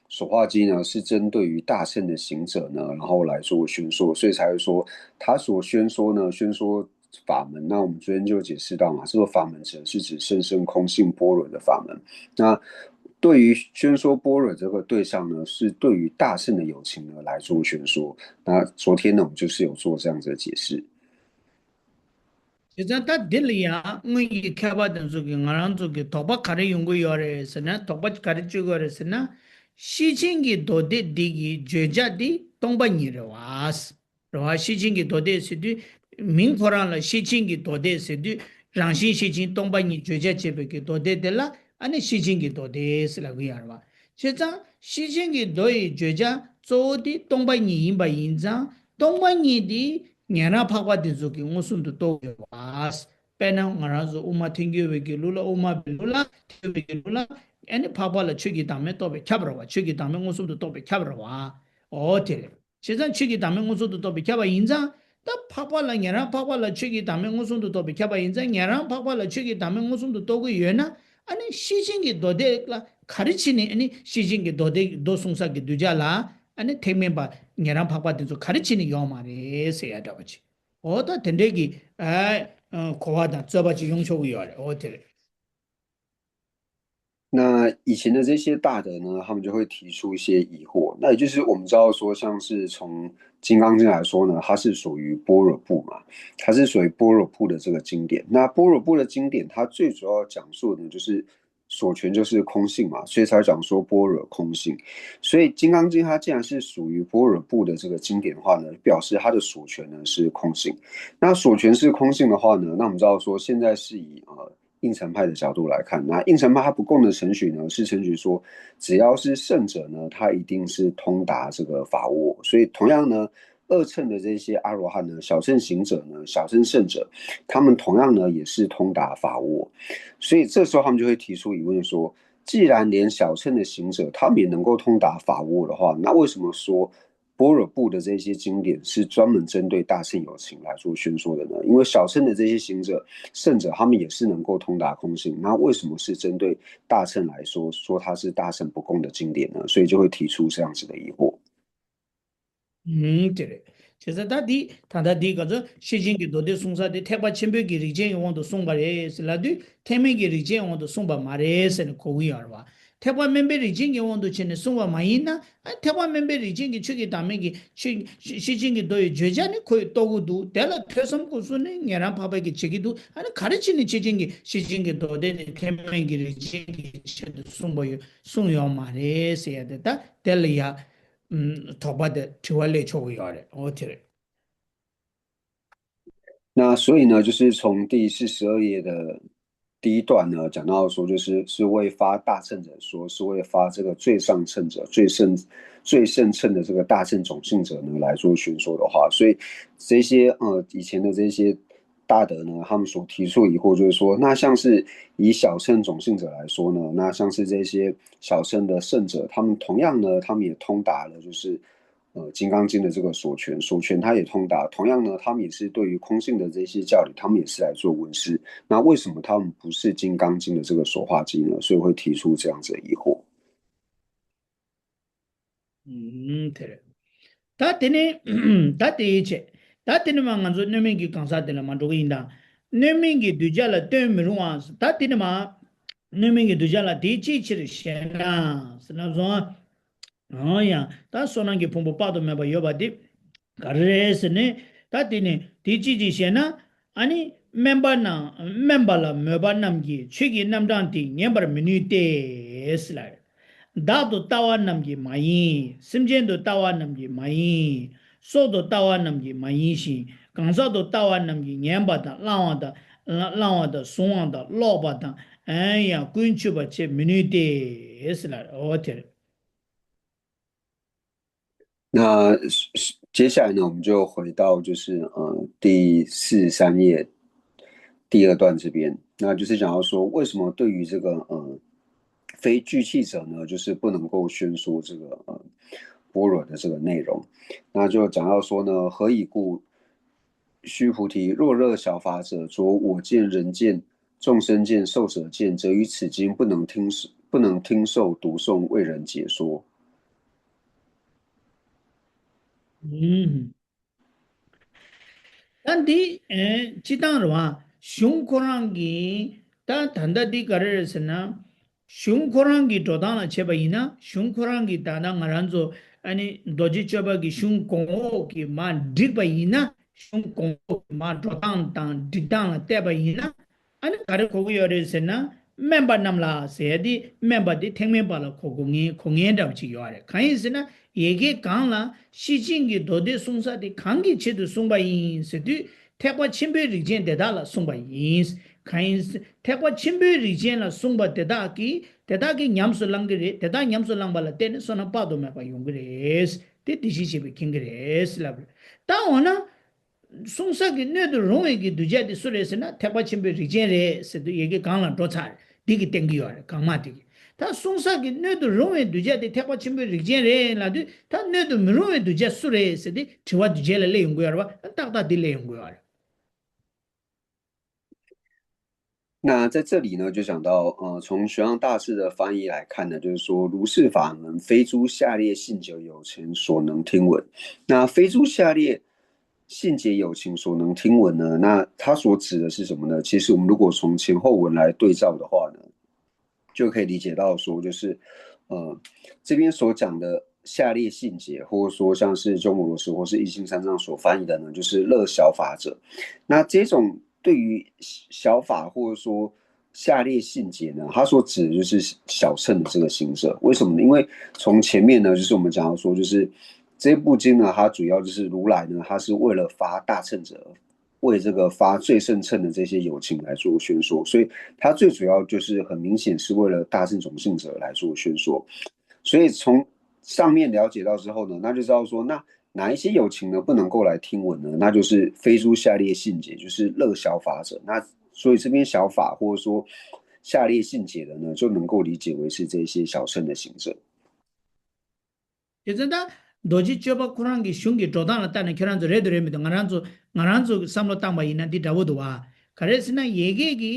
说话机呢，是针对于大乘的行者呢，然后来做宣说，所以才会说他所宣说呢，宣说法门。那我们昨天就解释到嘛，这个法门指的是指甚深空性般若的法门。那对于宣说般若这个对象呢，是对于大乘的有情呢来做宣说。那昨天呢，我们就是有做这样子的解释。 བྱས་ཙང་ད་འདི་ལ་ཡང་སྔོན་གྱི་མཁས་པ་དེ་ཚོ་གིས་ང་རང་ཚོ་གི་དོགས་པ་ག་རེ་ཡོང་གི་ཡོད་རེད་ཟེར་ན། དོགས་པ་ག་རེ་བཅོས་ཀྱི་ཡོད་རེད་ཟེར་ན། ཤེར་ཕྱིན་གྱི་མདོ་སྡེ་འདི་གི་བརྗོད་བྱ་འདི་སྟོང་པ་ཉིད་རེད་བ། རེད་བ། ཤེར་ཕྱིན་གྱི་མདོ་སྡེ་ཟེར་དུས། མིང་ཁོ་རང་ལ་ཤེར་ཕྱིན་གྱི་མདོ་སྡེ་ཟེར་དུས། རང་བཞིན་ཤེར་ཕྱིན་སྟོང་པ་ཉིད་བརྗོད་བྱ་བྱེད་པའི་གི་མདོ་སྡེ་དེ་ལ་ཨ་ནི་ཤེར་ཕྱིན་གྱི་མདོ་སྡེ་ཟེར་ལབ་ཀྱི་ཡོད་རེད་བ། བྱས་ཙང་ཤེར་ཕྱིན་གྱི་མདོ་ཡི་བརྗོད་བྱ་གཙོ་བོ་དེ་སྟོང་པ་ཉིད་ཡིན་པ་ཡིན་ཙང་། སྟོང་པ་ཉིད་དེ་ཉན་རང་འཕགས་པ་དེ་ཚོ་གིས་མངོན་སུམ་དུ་རྟོགས་ཡོད་པ། དཔེར་ན་ང་རང་ཚོ་དབུ་མ་ཐལ་འགྱུར་བའི་གི་ལུགས་ལ། དབུ་མ་པའི་ལུགས་ལ། ཐལ་བའི་གི་ལུགས་ལ། ཨ་ནི་འཕགས་པ་ལ་ཆོས་ཀྱི་བདག་མེད་རྟོགས་པས་ཁྱབ་པ་རེད་བ། ཆོས་ཀྱི་བདག་མེད་མངོན་སུམ་དུ་རྟོགས་པས་ཁྱབ་པ་རེད་བ། འོ་དེ་རེད། བྱས་ཙང་ཆོས་ཀྱི་བདག་མེད་མངོན་སུམ་དུ་རྟོགས་པས་ཁྱབ་པ་ཡིན་ཙང་། ད་འཕགས་པ་ལ། ཉན་རང་འཕགས་པ་ལ་ཆོས་ཀྱི་བདག་མེད་མངོན་སུམ་དུ་རྟོགས་པས་ཁྱབ་པ་ཡིན་ཙང་། ཉན་རང་འཕགས་པ་ལ་ཆོས་ཀྱི་བདག་མེད་མངོན་སུམ་དུ་རྟོགས་ཀྱི་ཡོད་ན། ཨ་ནི་ཤེར་ཕྱིན་གྱི་མདོ་སྡེ་ལ་ག་རེ་བྱས་ནས། ཨ་ནི་ཤེར་ཕྱིན་གྱི་མདོ་སྡེ། མདོ་གསུང་ས་གི་གདུལ་བྱ་ལ་ཨ་ནི་ཐེག་དམན་པ་ཉན་རང་འཕགས་པ་དེ་ཚོ་ག་རེ་བྱས་ནས་ཡོད་མ་རེད་ཟེར་ཡ་འདྲ་བ་ཅིག་འོ་ད་དེ་འདྲའི་གི་ཨ་གོ་བ་དང་རྩོད་པ་ཅིག་ཡོང་ཆོག་གི་ཡོད་རེད། འོ་དེ་རེད། 那以前的这些大德呢，他们就会提出一些疑惑。那也就是我们知道说，像是从《金刚经》来说呢，它是属于般若部嘛，它是属于般若部的这个经典。那般若部的经典，它最主要讲述的就是所全就是空性嘛，所以才讲说般若空性。所以《金刚经》它既然是属于般若部的这个经典的话呢，表示它的所全呢是空性。那所全是空性的话呢，那我们知道说现在是以呃应成派的角度来看，那应成派它不共的程许呢，是程许说，只要是圣者呢，他一定是通达这个法我。所以同样呢，二乘的这些阿罗汉呢，小乘行者呢，小乘圣者，他们同样呢也是通达法我。所以这时候他们就会提出疑问说，既然连小乘的行者他们也能够通达法我的话，那为什么说般若部的这些经典是专门针对大乘有情来做宣说的呢？因为小乘的这些行者、圣者，他们也是能够通达空性，那为什么是针对大乘来说，说它是大乘不共的经典呢？所以就会提出这样子的疑惑。 ཨུམ། དེ་རེད། བྱས་ཙང་ད་འདི། ད་ལྟ་འདི་ག་ཚོད་ཤེར་ཕྱིན་གྱི་མདོ་སྡེ་གསུང་ས་དེ་ཐེག་པ་ཆེན་པོའི་གི་རིགས་ཅན་གྱི་དབང་དུ་གསུངས་པ་རེད་ཟེར་ལབ་དུས། ཐེག་དམན་གྱི་རིགས་ཅན་གྱི་དབང་དུ་གསུངས་པ་མ་རེད་ཟེར་ནས་གོ་གི་ཡོད་རེད་བ། ཐེག་པ་དམན་པའི་རིགས་ཅན་གྱི་དབང་དུ་བྱས་ནས་གསུངས་པ་མ་ཡིན་ན། ཨ། ཐེག་པ་དམན་པའི་རིགས་ཅན་གྱི་ཆོས་ཀྱི་བདག་མེད་ཀྱི་ཆོས། ཤེར་ཕྱིན་གྱི་མདོ་ཡི་བརྗོད་བྱ་ནི་ཁོས་རྟོགས་ཀྱི་འདུག་དེ་ལ་ཐོས་བསམ་སྒོམ་གསུམ་ནི་ཉན་རང་འཕགས་པ་གིས་བྱེད་ཀྱི་འདུག་ཨ་ནི་ག་རེ་བྱས་ནས་ཤེར་ཕྱིན་གྱི། ཤེར་ཕྱིན་གྱི་མདོ་སྡེ་ནི་ཐེག་དམན་གྱི་རིགས་ཅན་གྱི་ཆེད་དུ་གསུངས་པ་ཡོད། གསུངས་ཡོད་མ་རེད་ཟེར་ཡ་དེ། ད་དེ་ལ་ཡ། ཨུམ། དོགས་པ་དེ། དྲི་བ་སླེབས་ཆོག་གི་ཡོད་རེད། འོ་དེ་རེད། 那所以呢，就是从第四十二页的第一段呢，讲到说，就是是为发大乘者说，是为发这个最上乘者、最胜、最胜乘的这个大乘种性者呢来做宣说的话，所以这些呃以前的这些大德呢，他们所提出的疑惑就是说，那像是以小乘种性者来说呢，那像是这些小乘的圣者，他们同样呢，他们也通达了就是呃《金刚经》的这个所全，所全他也通达，同样呢，他们也是对于空性的这些教理，他们也是来做问世。那为什么他们不是《金刚经》的这个说话机呢？所以会提出这样子的疑惑。 ཨུམ། དེ་རེད། ད་དེ་ནས། ད་དེ་ཡིན་བྱས། ད་དེ་ནས་མར་ང་ཚོ་སྣོད་མིན་གྱི་གང་ཟག་དེ་ལ་མར་འགྲོ་གི་ཡིན་ད། སྣོད་མིན་གྱི་གདུལ་བྱ་ལ་སྟོན་མི་རུང་བ། ད་དེ་ནས་མར། སྣོད་མིན་གྱི་གདུལ་བྱ་ལ་དེ་ཅིའི་ཕྱིར་ཞེ་ན་ཟེར་ན་བཟུང་། འོ་ཡ། ད་བསོད་ནམས་ཀྱི་ཕུང་པོ་དཔག་ཏུ་མེད་པ་ཡོད་པ་དེ་ག་རེ་རེད་ཟེར་ནས། ད་དེ་ནས་དེ་ཅིའི་ཕྱིར་ཞེ་ན། ཨ་ནི་དམན་པ་རྣམས། དམན་པ་ལ་མོས་པ་རྣམས་ཀྱིས་ཆོས་ཀྱི་རྣམ་གྲངས་དེ་ཉན་པར་མི་ནུས་ཏེ་ཟེར་ལ། བདག་ཏུ་ལྟ་བ་རྣམས་ཀྱིས་མ་ཡིན། སེམས་ཅན་དུ་ལྟ་བ་རྣམས་ཀྱིས་མ་ཡིན། སྲོག་ཏུ་ལྟ་བ་རྣམས་ཀྱིས་མ་ཡིན་ཞིང་། གང་ཟག་ཏུ་ལྟ་བ་རྣམས་ཀྱིས་ཉན་པ་དང་བླང་བ་དང་། བླང་བ་དང་བཟུང་བ་དང་ཀློག་པ་དང་། ཡང་ཀུན་ཆུབ་པར་བྱེད་མི་ནུས་ཏེ་ཟེར་ལ། འོ་དེ་རེད། 那接下来呢，我们就回到就是呃第四十三页第二段这边，那就是讲到说为什么对于这个呃非聚气者呢，就是不能够宣说这个呃般若的这个内容，那就讲到说呢，何以故？须菩提，若乐小法者，着我见、人见、众生见、寿者见，则于此经不能听不能听受读诵为人解说。ད་འདི་སྤྱི་བཏང་རེད་བ། གཞུང་ཁོ་རང་གིས་ད་ད་ལྟ་འདི་ག་རེ་རེད་ཟེར་ན། གཞུང་ཁོ་རང་གི་འགྲོ་སྟངས་ལ་བྱས་པ་ཡིན་ན། གཞུང་ཁོ་རང་གི་ད་ལྟ་ང་རང་ཚོ་ཨ་ནི་རྡོ་རྗེ་གཅོད་པ་གི་གཞུང་གོང་འོག་གི་མར་བསྒྲིགས་པ་ཡིན་ན། གཞུང་གོང་འོག་གི་མར་འགྲོ་སྟངས་དང་བསྒྲིགས་སྟངས་ལ་བལྟས་པ་ཡིན་ན། ཨ་ནི་ག་རེ་གོ་གི་ཡོད་རེད་ཟེར་ན། སྨན་པ་རྣམས་ལ་ཟེར་ཡ་དེ། སྨན་པ་དེ་ཐེག་དམན་པ་ལ་གོ་གོ་ངེས་གོ་ངེས་འདྲ་པོ་ཅིག་ཡོད་རེད། གང་ཡིན་ཟེར་ན། ཡ་གི་གང་ལ་ཤེར་ཕྱིན་གྱི་མདོ་སྡེ་གསུང་ས་དེ་གང་གི་ཆེད་དུ་གསུངས་པ་ཡིན་ཟེར་དུས། ཐེག་པ་ཆེན་པོའི་རིགས་ཅན་དེ་དག་ལ་གསུངས་པ་ཡིན། གང་ཡིན་ཟེར། ཐེག་པ་ཆེན་པོའི་རིགས་ཅན་ལ་གསུངས་པ་དེ་དག་གིས་དེ་དག་གིས་ཉམས་སུ་བླང་གི་རེད། དེ་དག་ཉམས་སུ་བླངས་པ་ལ་བརྟེན་ནས་བསོད་ནམས་དཔག་ཏུ་མེད་པ་ཡོང་གི་རེད། དེ་དེ་བཞིན་གཤེགས་པས་མཁྱེན་གྱི་རེད་ལབ་རེད། ད་འོ་ན། གསུང་ས་གི་སྣོད་དུ་རུང་བའི་གི་གདུལ་བྱ་དེ་སུ་རེད་ཟེར་ན། ཐེག་པ་ཆེན་པོའི་རིགས་ཅན་རེད་ཟེར་དུས། ཡ་གི་གང་ལ་འགྲོ་ཚར་རེད། འདི་གི་བསྟན་གྱི་ཡོད་རེད། གང་མ་དེ་གི། ད་གསུང་ས་གི་སྣོད་དུ་རུང་བའི་གདུལ་བྱ་དེ་ཐེག་པ་ཆེན་པོའི་རིགས་ཅན་རེད་ལབ་དུས། ད་སྣོད་དུ་མི་རུང་བའི་གདུལ་བྱ་སུ་རེད་ཟེར་དུས། དྲི་བ་འདི་རྗེས་ལ་སླེབས་ཡོང་གི་ཡོད་རེད་བ། ཏག་ཏག་འདི་སླེབས་ཡོང་གི་ཡོད་རེད།那在这里呢，就讲到，呃，从玄奘大师的翻译来看呢，就是说，如是法门，非诸下列信解有情所能听闻。那非诸下列信解有情所能听闻呢，那它所指的是什么呢？其实我们如果从前后文来对照的话呢，就可以理解到说，就是，呃，这边所讲的下列信解，或者说像是鸠摩罗什或是一心三藏所翻译的呢，就是乐小法者。那这种对于小法或者说下列信解呢，它所指的就是小乘的这个行者。为什么呢？因为从前面呢，就是我们讲到说，就是这部经呢，它主要就是如来呢，他是为了发大乘者，为这个发最胜乘的这些有情来做宣说，所以它最主要就是很明显是为了大乘种性者来做宣说。所以从上面了解到之后呢，那就知道说，那哪一些有情呢不能够来听闻呢？那就是非诸下列信解，就是乐小法者。那所以这边小法或者说下列信解的呢，就能够理解为是这些小乘的行者。 དེ་ཚོ་ད་རྡོ་རྗེ་གཅོད་པ་ཁོ་རང་གི་གཞུང་གི་འགྲོ་སྟངས་ལ་ལྟ་ནས། ཁྱེད་རང་ཚོ་རེད་འདུག་རེད་མི་འདུག་ང་རང་ཚོ་ང་རང་ཚོ་གི་བསམ་བློ་བཏང་པ་ཡིན་ན་འདི་འདྲ་བོ་འདུག་བ། ག་རེ་ཟེར་ན། ཡ་གི་གི་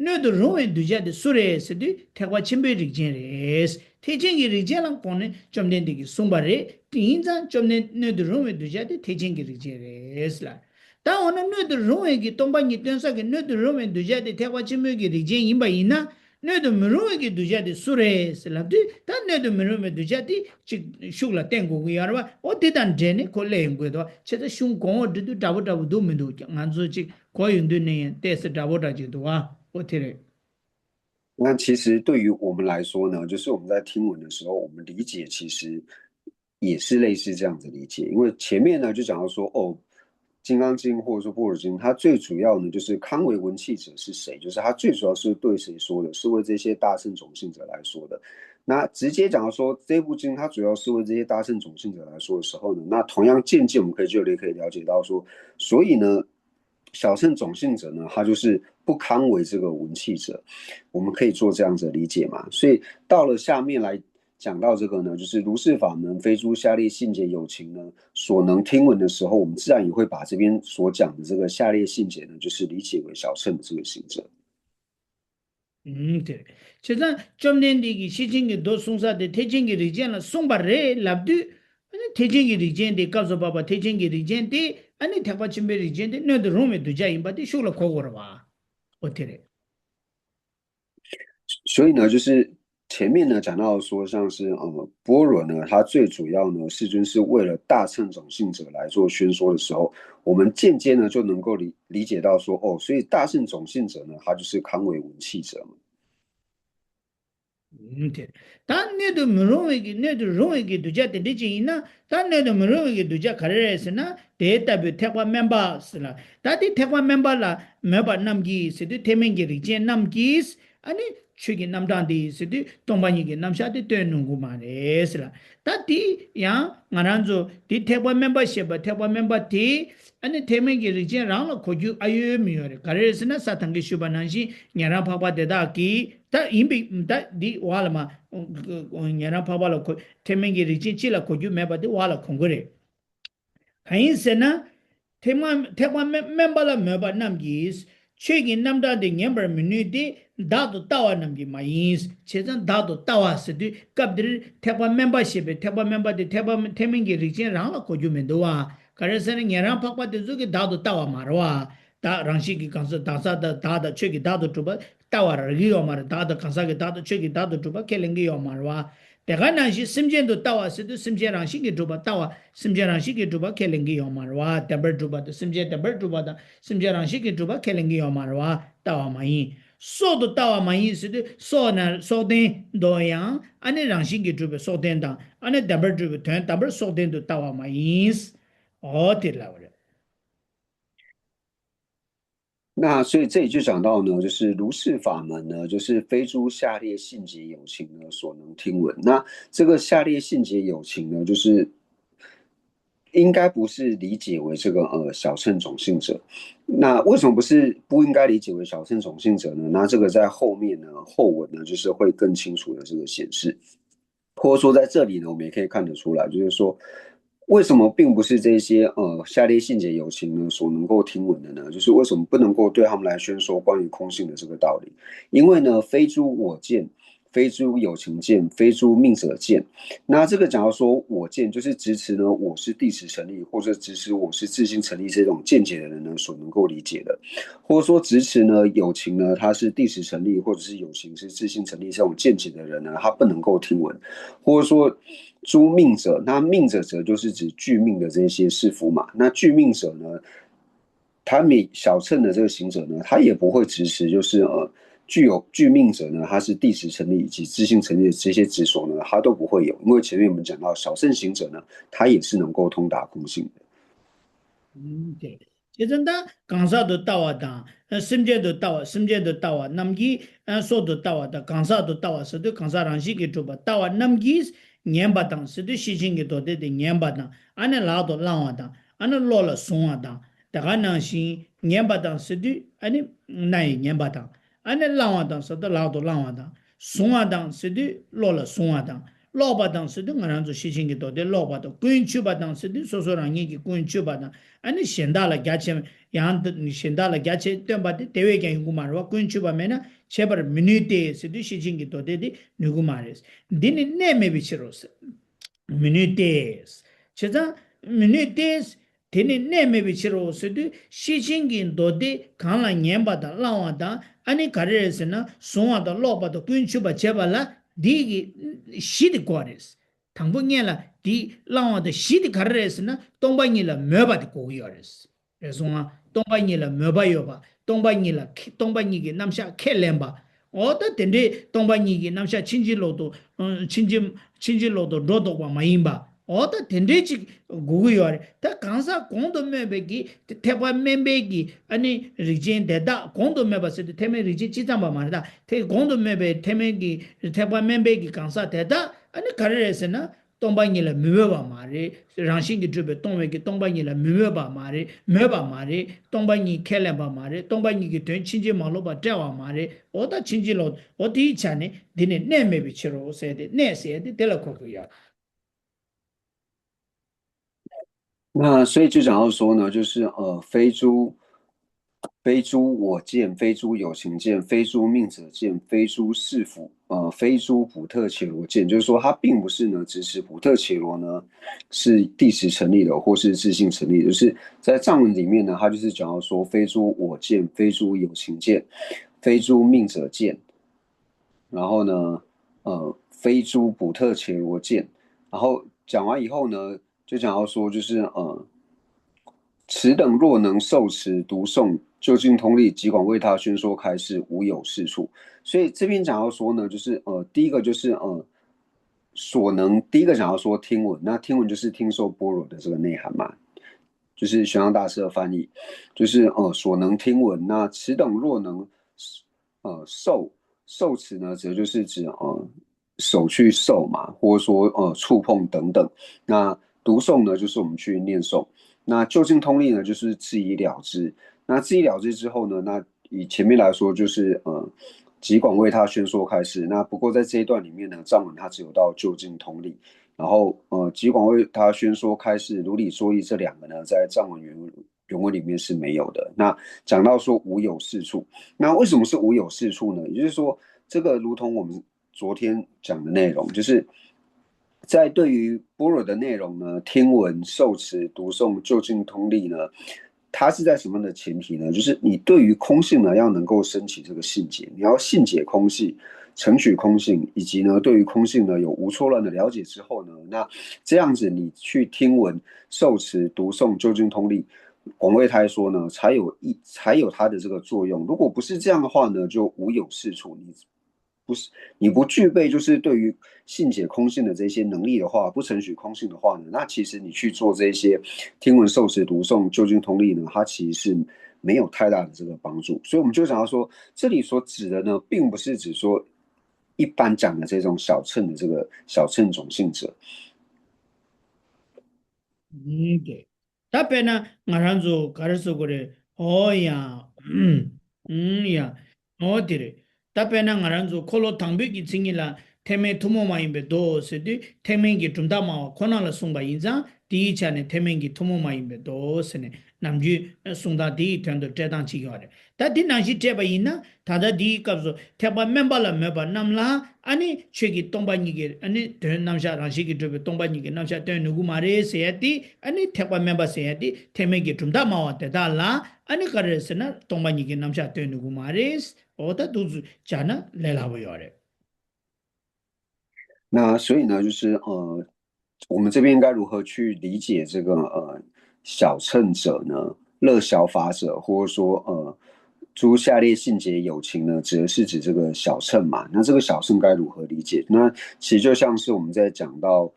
སྣོད་དུ་རུང་བའི་གདུལ་བྱ་དེ་སུ་རེད་ཟེར་དུས། ཐེག་པ་ཆེན་པོའི་རིགས་ཅན་རེད། ཐེག་ཆེན་གྱི་རིགས་ཅན་ལ་གོང་ནས་བཅོམ་ལྡན་འདས་ཀྱིས་གསུངས་པ་རེད། དེ་ཡིན་ཙང་བཅོམ་ལྡན། སྣོད་དུ་རུང་བའི་གདུལ་བྱ་དེ་ཐེག་ཆེན་གྱི་རིགས་ཅན་རེད་ལ། ད་འོ་ན་སྣོད་དུ་རུང་བའི་གི་སྟོང་པ་ཉིད་སྟོན་ས་གི་སྣོད་དུ་རུང་བའི་གདུལ་བྱ་དེ་ཐེག་པ་ཆེན་པོའི་གི་རིགས་ཅན་ཡིན་པ་ཡིན་ན། སྣོད་དུ་མི་རུང་བའི་གི་གདུལ་བྱ་དེ་སུ་རེད་ཟེར་ལབ་དུས། ད་སྣོད་དུ་མི་རུང་བའི་གདུལ་བྱ་དེ་ཅིག་ཤུགས་ལ་བསྟན་དགོས་ཀྱི་ཡོད་རེད་བ། འོ་དེ་དང་འབྲེལ་ནས་ཁོ་སླེབས་ཡོང་གི་འདུག་བ། བྱས་ཙང་གཞུང་གོང་འོག་འབྲི་དུས་འདྲ་པོ་འདྲ་པོ་འདུག་མི་འདུག་ང་ཚོ་ཅིག་གོ་ཡོང་དུས་ནས་ཡང་ཏོག་ཙམ་འདྲ་པོ་འདྲ་ཅིག་འདུག་བ། འོ་དེ་རེད།那其实对于我们来说呢，就是我们在听闻的时候，我们理解其实也是类似这样子理解，因为前面呢就讲到说，哦，《金刚经》或者说《般若经》，它最主要呢就是堪为闻器者是谁，就是它最主要是对谁说的，是为这些大乘种性者来说的。那直接讲到说这部经它主要是为这些大乘种性者来说的时候呢，那同样间接我们可以就可以了解到说，所以呢，小乘种性者呢，他就是不堪为这个闻器者，我们可以做这样子的理解嘛。所以到了下面来讲到这个呢，就是如是法门，非诸下列信解有情呢所能听闻的时候，我们自然也会把这边所讲的这个下列信解呢，就是理解为小乘的这个行者。 ཨུམ། དེ་རེད། བྱས་ཙང་བཅོམ་ལྡན་འདས་ཀྱིས་ཤེར་ཕྱིན་གྱི་མདོ་གསུང་ས་དེ་ཐེག་ཆེན་གྱི་རིགས་ཅན་ལ་གསུངས་པ་རེད་ལབ་དུས། ཨ་ནི་ཐེག་ཆེན་གྱི་རིགས་ཅན་དེ། སྐབས་སུ་བབ་པ་ཐེག་ཆེན་གྱི་རིགས་ཅན་དེ། ཨ་ནི་ཐེག་པ་ཆེན་པོའི་རིགས་ཅན་དེ། སྣོད་དུ་རུང་བའི་གདུལ་བྱ་ཡིན་པ་དེ་ཤུགས་ལ་གོ་དགོས་རེད་བ། འོ་དེ་རེད། 所以呢，就是前面呢讲到说，像是呃般若呢，它最主要呢，世尊是为了大乘种性者来做宣说的时候，我们间接呢就能够理理解到说，哦，所以大乘种性者呢，他就是堪为闻器者嘛。 ཨུམ། དེ་ད་སྣོད་དུ་མི་རུང་བའི་གི། སྣོད་དུ་རུང་བའི་གི་གདུལ་བྱ་དེ་འདྲ་ཅིག་ཡིན་ན། ད་སྣོད་དུ་མི་རུང་བའི་གི་གདུལ་བྱ་ག་རེ་རེད་ཟེར་ན། དེ་ལྟ་བུའི་ཐེག་པ་དམན་པ་ཟེར་ལ། ད་དེ་ཐེག་པ་དམན་པ་ལ་མོས་པ་རྣམས་ཀྱིས་ཟེར་དུས། ཐེག་དམན་གྱི་རིགས་ཅན་རྣམས་ཀྱིས། ཨ་ནི་ཆོས་ཀྱི་རྣམ་གྲངས་དེ་ཟེར་དུས་སྟོང་པ་ཉིད་ཀྱི་རྣམ་གཞག་དེ་སྟོན་ནུས་ཀྱི་མ་རེད་ཟེར་ལ། ད་དེ་ཡང་ང་རང་ཚོ་དེ་ཐེག་པ་དམན་པ་ཞེས་པ་ཐེག་པ་དམན་པ་དེ་ཨ་ནི་ཐེག་དམན་གྱི་རིགས་ཅན་རང་ལ་གོ་རྒྱུ་ཨ་ཡོད་མི་ཡོད་རེད། ག་རེ་རེད་ཟེར་ན་ས་དང་གི་ཞུས་པ་ནང་བཞིན་ཉན་རང་འཕགས་པ་དེ་དག་གིས་ད་ཡིན་པའི་ད་འདི་བ་ལ་མ་ཉན་རང་འཕགས་པ་ལ་གོ་ཐེག་དམན་གྱི་རིགས་ཅན་སྤྱི་ལ་གོ་རྒྱུ་མེད་པ་དེ་བ་ལ་གོ་གི་རེད། གང་ཡིན་ཟེར་ན། ཐེག་དམན་ཐེག་པ་དམན་དམན་པ་ལ་མོས་པ་རྣམས་ཀྱིས་ཆོས་ཀྱི་རྣམ་གྲངས་དེ་ཉན་པར་མི་ནུས་ཏེ་བདག་ཏུ་ལྟ་བ་རྣམས་ཀྱིས་མ་ཡིན། བྱས་ཙང་བདག་ཏུ་ལྟ་བ་ཟེར་དུས་སྐབས་འདིར་ཐེག་པ་དམན་པ་ཞེས་པའི་ཐེག་པ་དམན་པ་དེ་ཐེག་པ་ཐེག་དམན་གྱི་རིགས་ཅན་རང་ལ་གོ་རྒྱུ་མི་འདུག་བ། ག་རེ་ཟེར་ན་ཉན་རང་འཕགས་པ་དེ་ཚོ་གིས་བདག་ཏུ་ལྟ་བ་མ་རེད་བ། བདག་རང་བཞིན་གྱིས་གང་ཟག་གང་ཟག་དང་བདག་དང་ཆོས་ཀྱི་བདག་ཏུ་གྲུབ་པ་ལྟ་བར་རིགས་ཡོད་མ་རེད། བདག་དང་གང་ཟག་གི་བདག་དང་ཆོས་ཀྱི་བདག་ཏུ་གྲུབ་པ་ཁས་ལེན་གྱི་ཡོད་མ་རེད་བ། དེ་ག་ནང་བཞིན་སེམས་ཅན་དུ་ལྟ་བ་ཟེར་དུས་སེམས་ཅན་རང་བཞིན་གྱིས་གྲུབ་པ་ལྟ་བ་སེམས་ཅན་རང་བཞིན་གྱིས་གྲུབ་པ་ཁས་ལེན་གྱི་ཡོད་མ་རེད་བ། བདེན་པར་གྲུབ་པ་དང་སེམས་ཅན་བདེན་པར་གྲུབ་པ་དང་སེམས་ཅན་རང་བཞིན་གྱིས་གྲུབ་པ་ཁས་ལེན་གྱི་ཡོད་མ་རེད་བ། ལྟ་བ་མ་ཡིན། སྲོག་ཏུ་ལྟ་བ་མ་ཡིན་ཟེར་དུས་སྲོག་ན་སྲོག་ལྡན་དུ་ཡང་ཨ་ནི་རང་བཞིན་གྱིས་གྲུབ་པའི་སྲོག་ལྡན་དང་ཨ་ནི་བདེན་པར་གྲུབ་པའི་དོན་དམ་པར་སྲོག་ལྡན་དུ་ལྟ་བ་མ་ཡིན། འོ་དེ་ལབ་པ་རེད། 那所以这里就讲到呢，就是如是法门呢，就是非诸下列信解有情呢所能听闻。那这个下列信解有情呢，就是应该不是理解为这个呃小乘种姓者。那为什么不是不应该理解为小乘种姓者呢？那这个在后面呢后文呢，就是会更清楚的这个显示。或者说在这里呢，我们也可以看得出来，就是说为什么并不是这些呃下列信解有情呢所能够听闻的呢？就是为什么不能够对他们来宣说关于空性的这个道理？因为呢，非诸我见，非诸有情见，非诸命者见。那这个讲到说我见，就是支持呢我是地持成立，或者支持我是自性成立这种见解的人呢所能够理解的，或者说支持呢有情呢它是地持成立，或者是有情是自性成立这种见解的人呢，他不能够听闻，或者说诸命者，那命者则就是指具命的这些士夫嘛。那具命者呢，他们小乘的这个行者呢，他也不会支持，就是呃，具有具命者呢，他是地持成立以及自性成立的这些执着呢，他都不会有，因为前面我们讲到小乘行者呢，他也是能够通达空性的。 ཨུམ། དེ་བྱས་ཙང་ད་གང་ཟག་ཏུ་ལྟ་བ་དང་སེམས་ཅན་དུ་ལྟ་བ་སེམས་ཅན་དུ་ལྟ་བ་རྣམས་ཀྱིས་སྲོག་ཏུ་ལྟ་བ་དང་གང་ཟག་ཏུ་ལྟ་བ་ཟེར་དུས་གང་ཟག་རང་བཞིན་གྱིས་གྲུབ་པ་ལྟ་བ་རྣམས་ཀྱིས་ཉན་པ་དང་ཟེར་དུས་ཤེར་ཕྱིན་གྱི་མདོ་སྡེ་དེ་ཉན་པ་དང་ཨ་ནི་ལག་ཏུ་བླང་བ་དང་ཨ་ནི་བློ་ལ་བཟུང་བ་དང་དེ་ག་ནང་བཞིན་ཉན་པ་དང་ཟེར་དུས་ཨ་ནི་རྣ་ཡིས་ཉན་པ་དང་ཨ་ནི་བླང་བ་དང་ཟེར་དུས་ལག་ཏུ་བླང་བ་དང་བཟུང་བ་དང་ཟེར་དུས་བློ་ལ་བཟུང་བ་དང་། ཀློག་པ་དང་ཟེར་དུས་ང་རང་ཚོ་ཤེར་ཕྱིན་གྱི་མདོ་སྡེ་ཀློག་པ་དང་ཀུན་ཆུད་པ་དང་ཟེར་དུས་སོ་སོ་རང་ཉིད་ཀྱིས་ཀུན་ཆུད་པ་དང་ཨ་ནི་གཞན་དག་ལ་རྒྱ་ཆེ་ཡང་གཞན་དག་ལ་རྒྱ་ཆེ་སྟོན་པ་དེ་དེ་བས་ཀྱང་ཡོང་གི་མ་རེད་བ། ཀུན་ཆུད་པ་མེད་ན་འཆད་པར་མི་ནུས་ཏེ་ཟེར་དུས་ཤེར་ཕྱིན་གྱི་མདོ་སྡེ་དེ་ནུས་གི་མ་རེད། འདི་ནི་གནས་མེད་པའི་ཕྱིར་རོ། མི་ནུས་ཏེ། བྱས་ཙང་མི་ནུས་ཏེ། དེ་ནི་གནས་མེད་པའི་ཕྱིར་རོ་ཟེར་དུས་ཤེར་ཕྱིན་གྱི་མདོ་སྡེ་གང་ལ་ཉན་པ་དང་བླང་བ་དང་ཨ་ནི་ག་རེ་རེད་ཟེར་ན་བཟུང་བ་དང་ཀློག་པ་དང་ཀུན་ཆུད་པ་བྱེད་པ་ལ་འདི་གི་གཞི་དེ་དགོས་རེད། དང་པོ་སྔོན་ལ་འདི་བླང་བ་དང་གཞི་དེ་ག་རེ་རེད་ཟེར་ན་སྟོང་པ་ཉིད་ལ་མོས་པ་དེ་དགོས་ཀྱི་ཡོད་རེད། རེད་སོང་ང་། སྟོང་པ་ཉིད་ལ་མོས་པ་ཡོད་པ། སྟོང་པ་ཉིད་ལ་ཁས་སྟོང་པ་ཉིད་ཀྱི་རྣམ་གཞག་ཁས་ལེན་པ། འོ་ད་དེ་འདྲའི་སྟོང་པ་ཉིད་ཀྱི་རྣམ་གཞག་ཕྱིན་ཅི་ལོག་ཏུ་ཕྱིན་ཅི་ཕྱིན་ཅི་ལོག་ཏུ་སྒྲོ་འདོགས་པ་མ་ཡིན་པ། འོ་ད་དེ་འདྲའི་ཅིག་དགོས་ཀྱི་ཡོད་རེད། ད་གང་ཟག་གོང་དུ་སྨོས་པའི་གི་ཐེག་པ་དམན་པའི་གི་ཨ་ནི་རིགས་ཅན་དེ་དག་གོང་དུ་སྨོས་པ་ཟེར་དུས་ཐེག་དམན་རིགས་ཅན་སྤྱི་ཙམ་པ་མ་རེད། ད་དེ་གོང་དུ་སྨོས་པའི་ཐེག་དམན་གྱི་ཐེག་པ་དམན་པའི་གི་གང་ཟག་དེ་དག་ཨ་ནི་ག་རེ་རེད་ཟེར་ན། སྟོང་པ་ཉིད་ལ་མི་མོས་པ་མ་རེད། རང་བཞིན་གྱིས་གྲུབ་པའི་སྟོང་པའི་གི་སྟོང་པ་ཉིད་ལ་མི་མོས་པ་མ་རེད། མོས་པ་མ་རེད། སྟོང་པ་ཉིད་ཁས་ལེན་པ་མ་རེད། སྟོང་པ་ཉིད་ཀྱི་དོན་ཕྱིན་ཅི་མ་ལོག་པར་བཀྲལ་བ་མ་རེད། འོ་ད་ཕྱིན་ཅི་ལོག་འོ་དེའི་ཆ་ནས་འདི་ནི་གནས་མེད་པའི་ཕྱིར་རོ་ཟེར་ཏེ་གནས་ཟེར་ཏེ་དེ་ལ་གོ་དགོས་ཡོད། 那所以就讲到说呢，就是呃，非诸非诸我见，非诸有情见，非诸命者见，非诸士夫，呃，非诸补特伽罗见，就是说，它并不是呢支持补特伽罗呢是地持成立的，或是自性成立的，就是在藏文里面呢，它就是讲到说，非诸我见，非诸有情见，非诸命者见，然后呢，呃，非诸补特伽罗见，然后讲完以后呢，就讲到说，就是呃，此等若能受持读诵究竟通例，即广为他宣说开示，无有是处。所以这边讲到说呢，就是呃，第一个就是呃，所能第一个讲到说听闻，那听闻就是听受般若的这个内涵嘛，就是玄奘大师的翻译，就是呃，所能听闻。那此等若能呃受受词呢，则就是指呃手去受嘛，或者说呃触碰等等。那读诵呢，就是我们去念诵。那就近通例呢，就是自已了之。那自已了之之后呢，那以前面来说就是呃即广为他宣说开示。那不过在这一段里面呢，藏文它只有到就近通例，然后呃即广为他宣说开示，如理作意这两个呢，在藏文原原文里面是没有的。那讲到说无有是处，那为什么是无有是处呢？也就是说，这个如同我们昨天讲的内容，就是在对于般若的内容呢，听闻、受持、读诵、就近通例呢，它是在什么样的前提呢？就是你对于空性呢，要能够升起这个信解，你要信解空性，承取空性，以及呢，对于空性呢有无错乱的了解之后呢，那这样子你去听闻、受持、读诵、就近通例，广为他说呢，才有一才有它的这个作用。如果不是这样的话呢，就无有是处。你不是你不具备就是对于信解空性的这些能力的话，不承许空性的话呢，那其实你去做这些听闻、受持、读诵、究竟通历呢，它其实是没有太大的这个帮助。所以我们就想要说，这里所指的呢，并不是指说一般讲的这种小乘的这个小乘种姓者。ད་དཔེར་ན་ང་རང་ཚོ་ག་རེ་ཟེར་དགོས་རེད། ཨོ་ཡ། ཨུམ་ཡ། ཨོ་དེ་རེད། ད་དཔེར་ན་ང་རང་ཚོ་འཁོར་ལོ་དང་པོའི་གི་མཚན་ཉིད་ལ་ཐེག་དམན་ཐུན་མོང་མ་ཡིན་པའི་མདོ་ཟེར་དུས་ཐེག་དམན་གྱི་གྲུབ་མཐའ་སྨྲ་བ་ཁོ་ན་ལ་གསུངས་པ་ཡིན་ཙང་དེའི་ཆ་ནས་ཐེག་དམན་གྱི་ཐུན་མོང་མ་ཡིན་པའི་མདོ་ཟེར་ནས་ནམ་རྒྱུན་གསུང་སྟངས་དེའི་དོན་དུ་བཀྲལ་སྟངས་བྱེད་ཀྱི་ཡོད་རེད། ད་འདི་ནང་བཞིན་བཀྲལ་བ་ཡིན་ན་ད་ལྟ་འདིའི་སྐབས་སུ་ཐེག་པ་དམན་པ་ལ་མོས་པ་རྣམས་ལ་ཨ་ནི་ཆོས་ཀྱི་སྟོང་པ་ཉིད་ཀྱི་ཨ་ནི་དོན་རྣམ་གཞག་རང་བཞིན་གྱིས་གྲུབ་པའི་སྟོང་པ་ཉིད་ཀྱི་རྣམ་གཞག་སྟོན་ནུས་ཀྱི་མ་རེད་ཟེར་ཡ་དེ་ཨ་ནི་ཐེག་པ་དམན་པ་ཟེར་ཡ་དེ་ཐེག་དམན་གྱི་གྲུབ་མཐའ་སྨྲ་བ་དེ་དག་ལ་ཨ་ནི་ག་རེ་ཟེར་ན་སྟོང་པ་ཉིད་ཀྱི་རྣམ་གཞག་སྟོན་ནུས་ཀྱི་མ་རེད། འོ་ད་འདུག་ཚུལ་བྱས་ན་ལས་སླ་པོ་ཡོད་རེད། 那所以呢，就是呃，我们这边应该如何去理解这个呃小乘者呢？乐小法者，或者说呃诸下列信解有情呢，指的是指这个小乘嘛？那这个小乘该如何理解？那其实就像是我们在讲到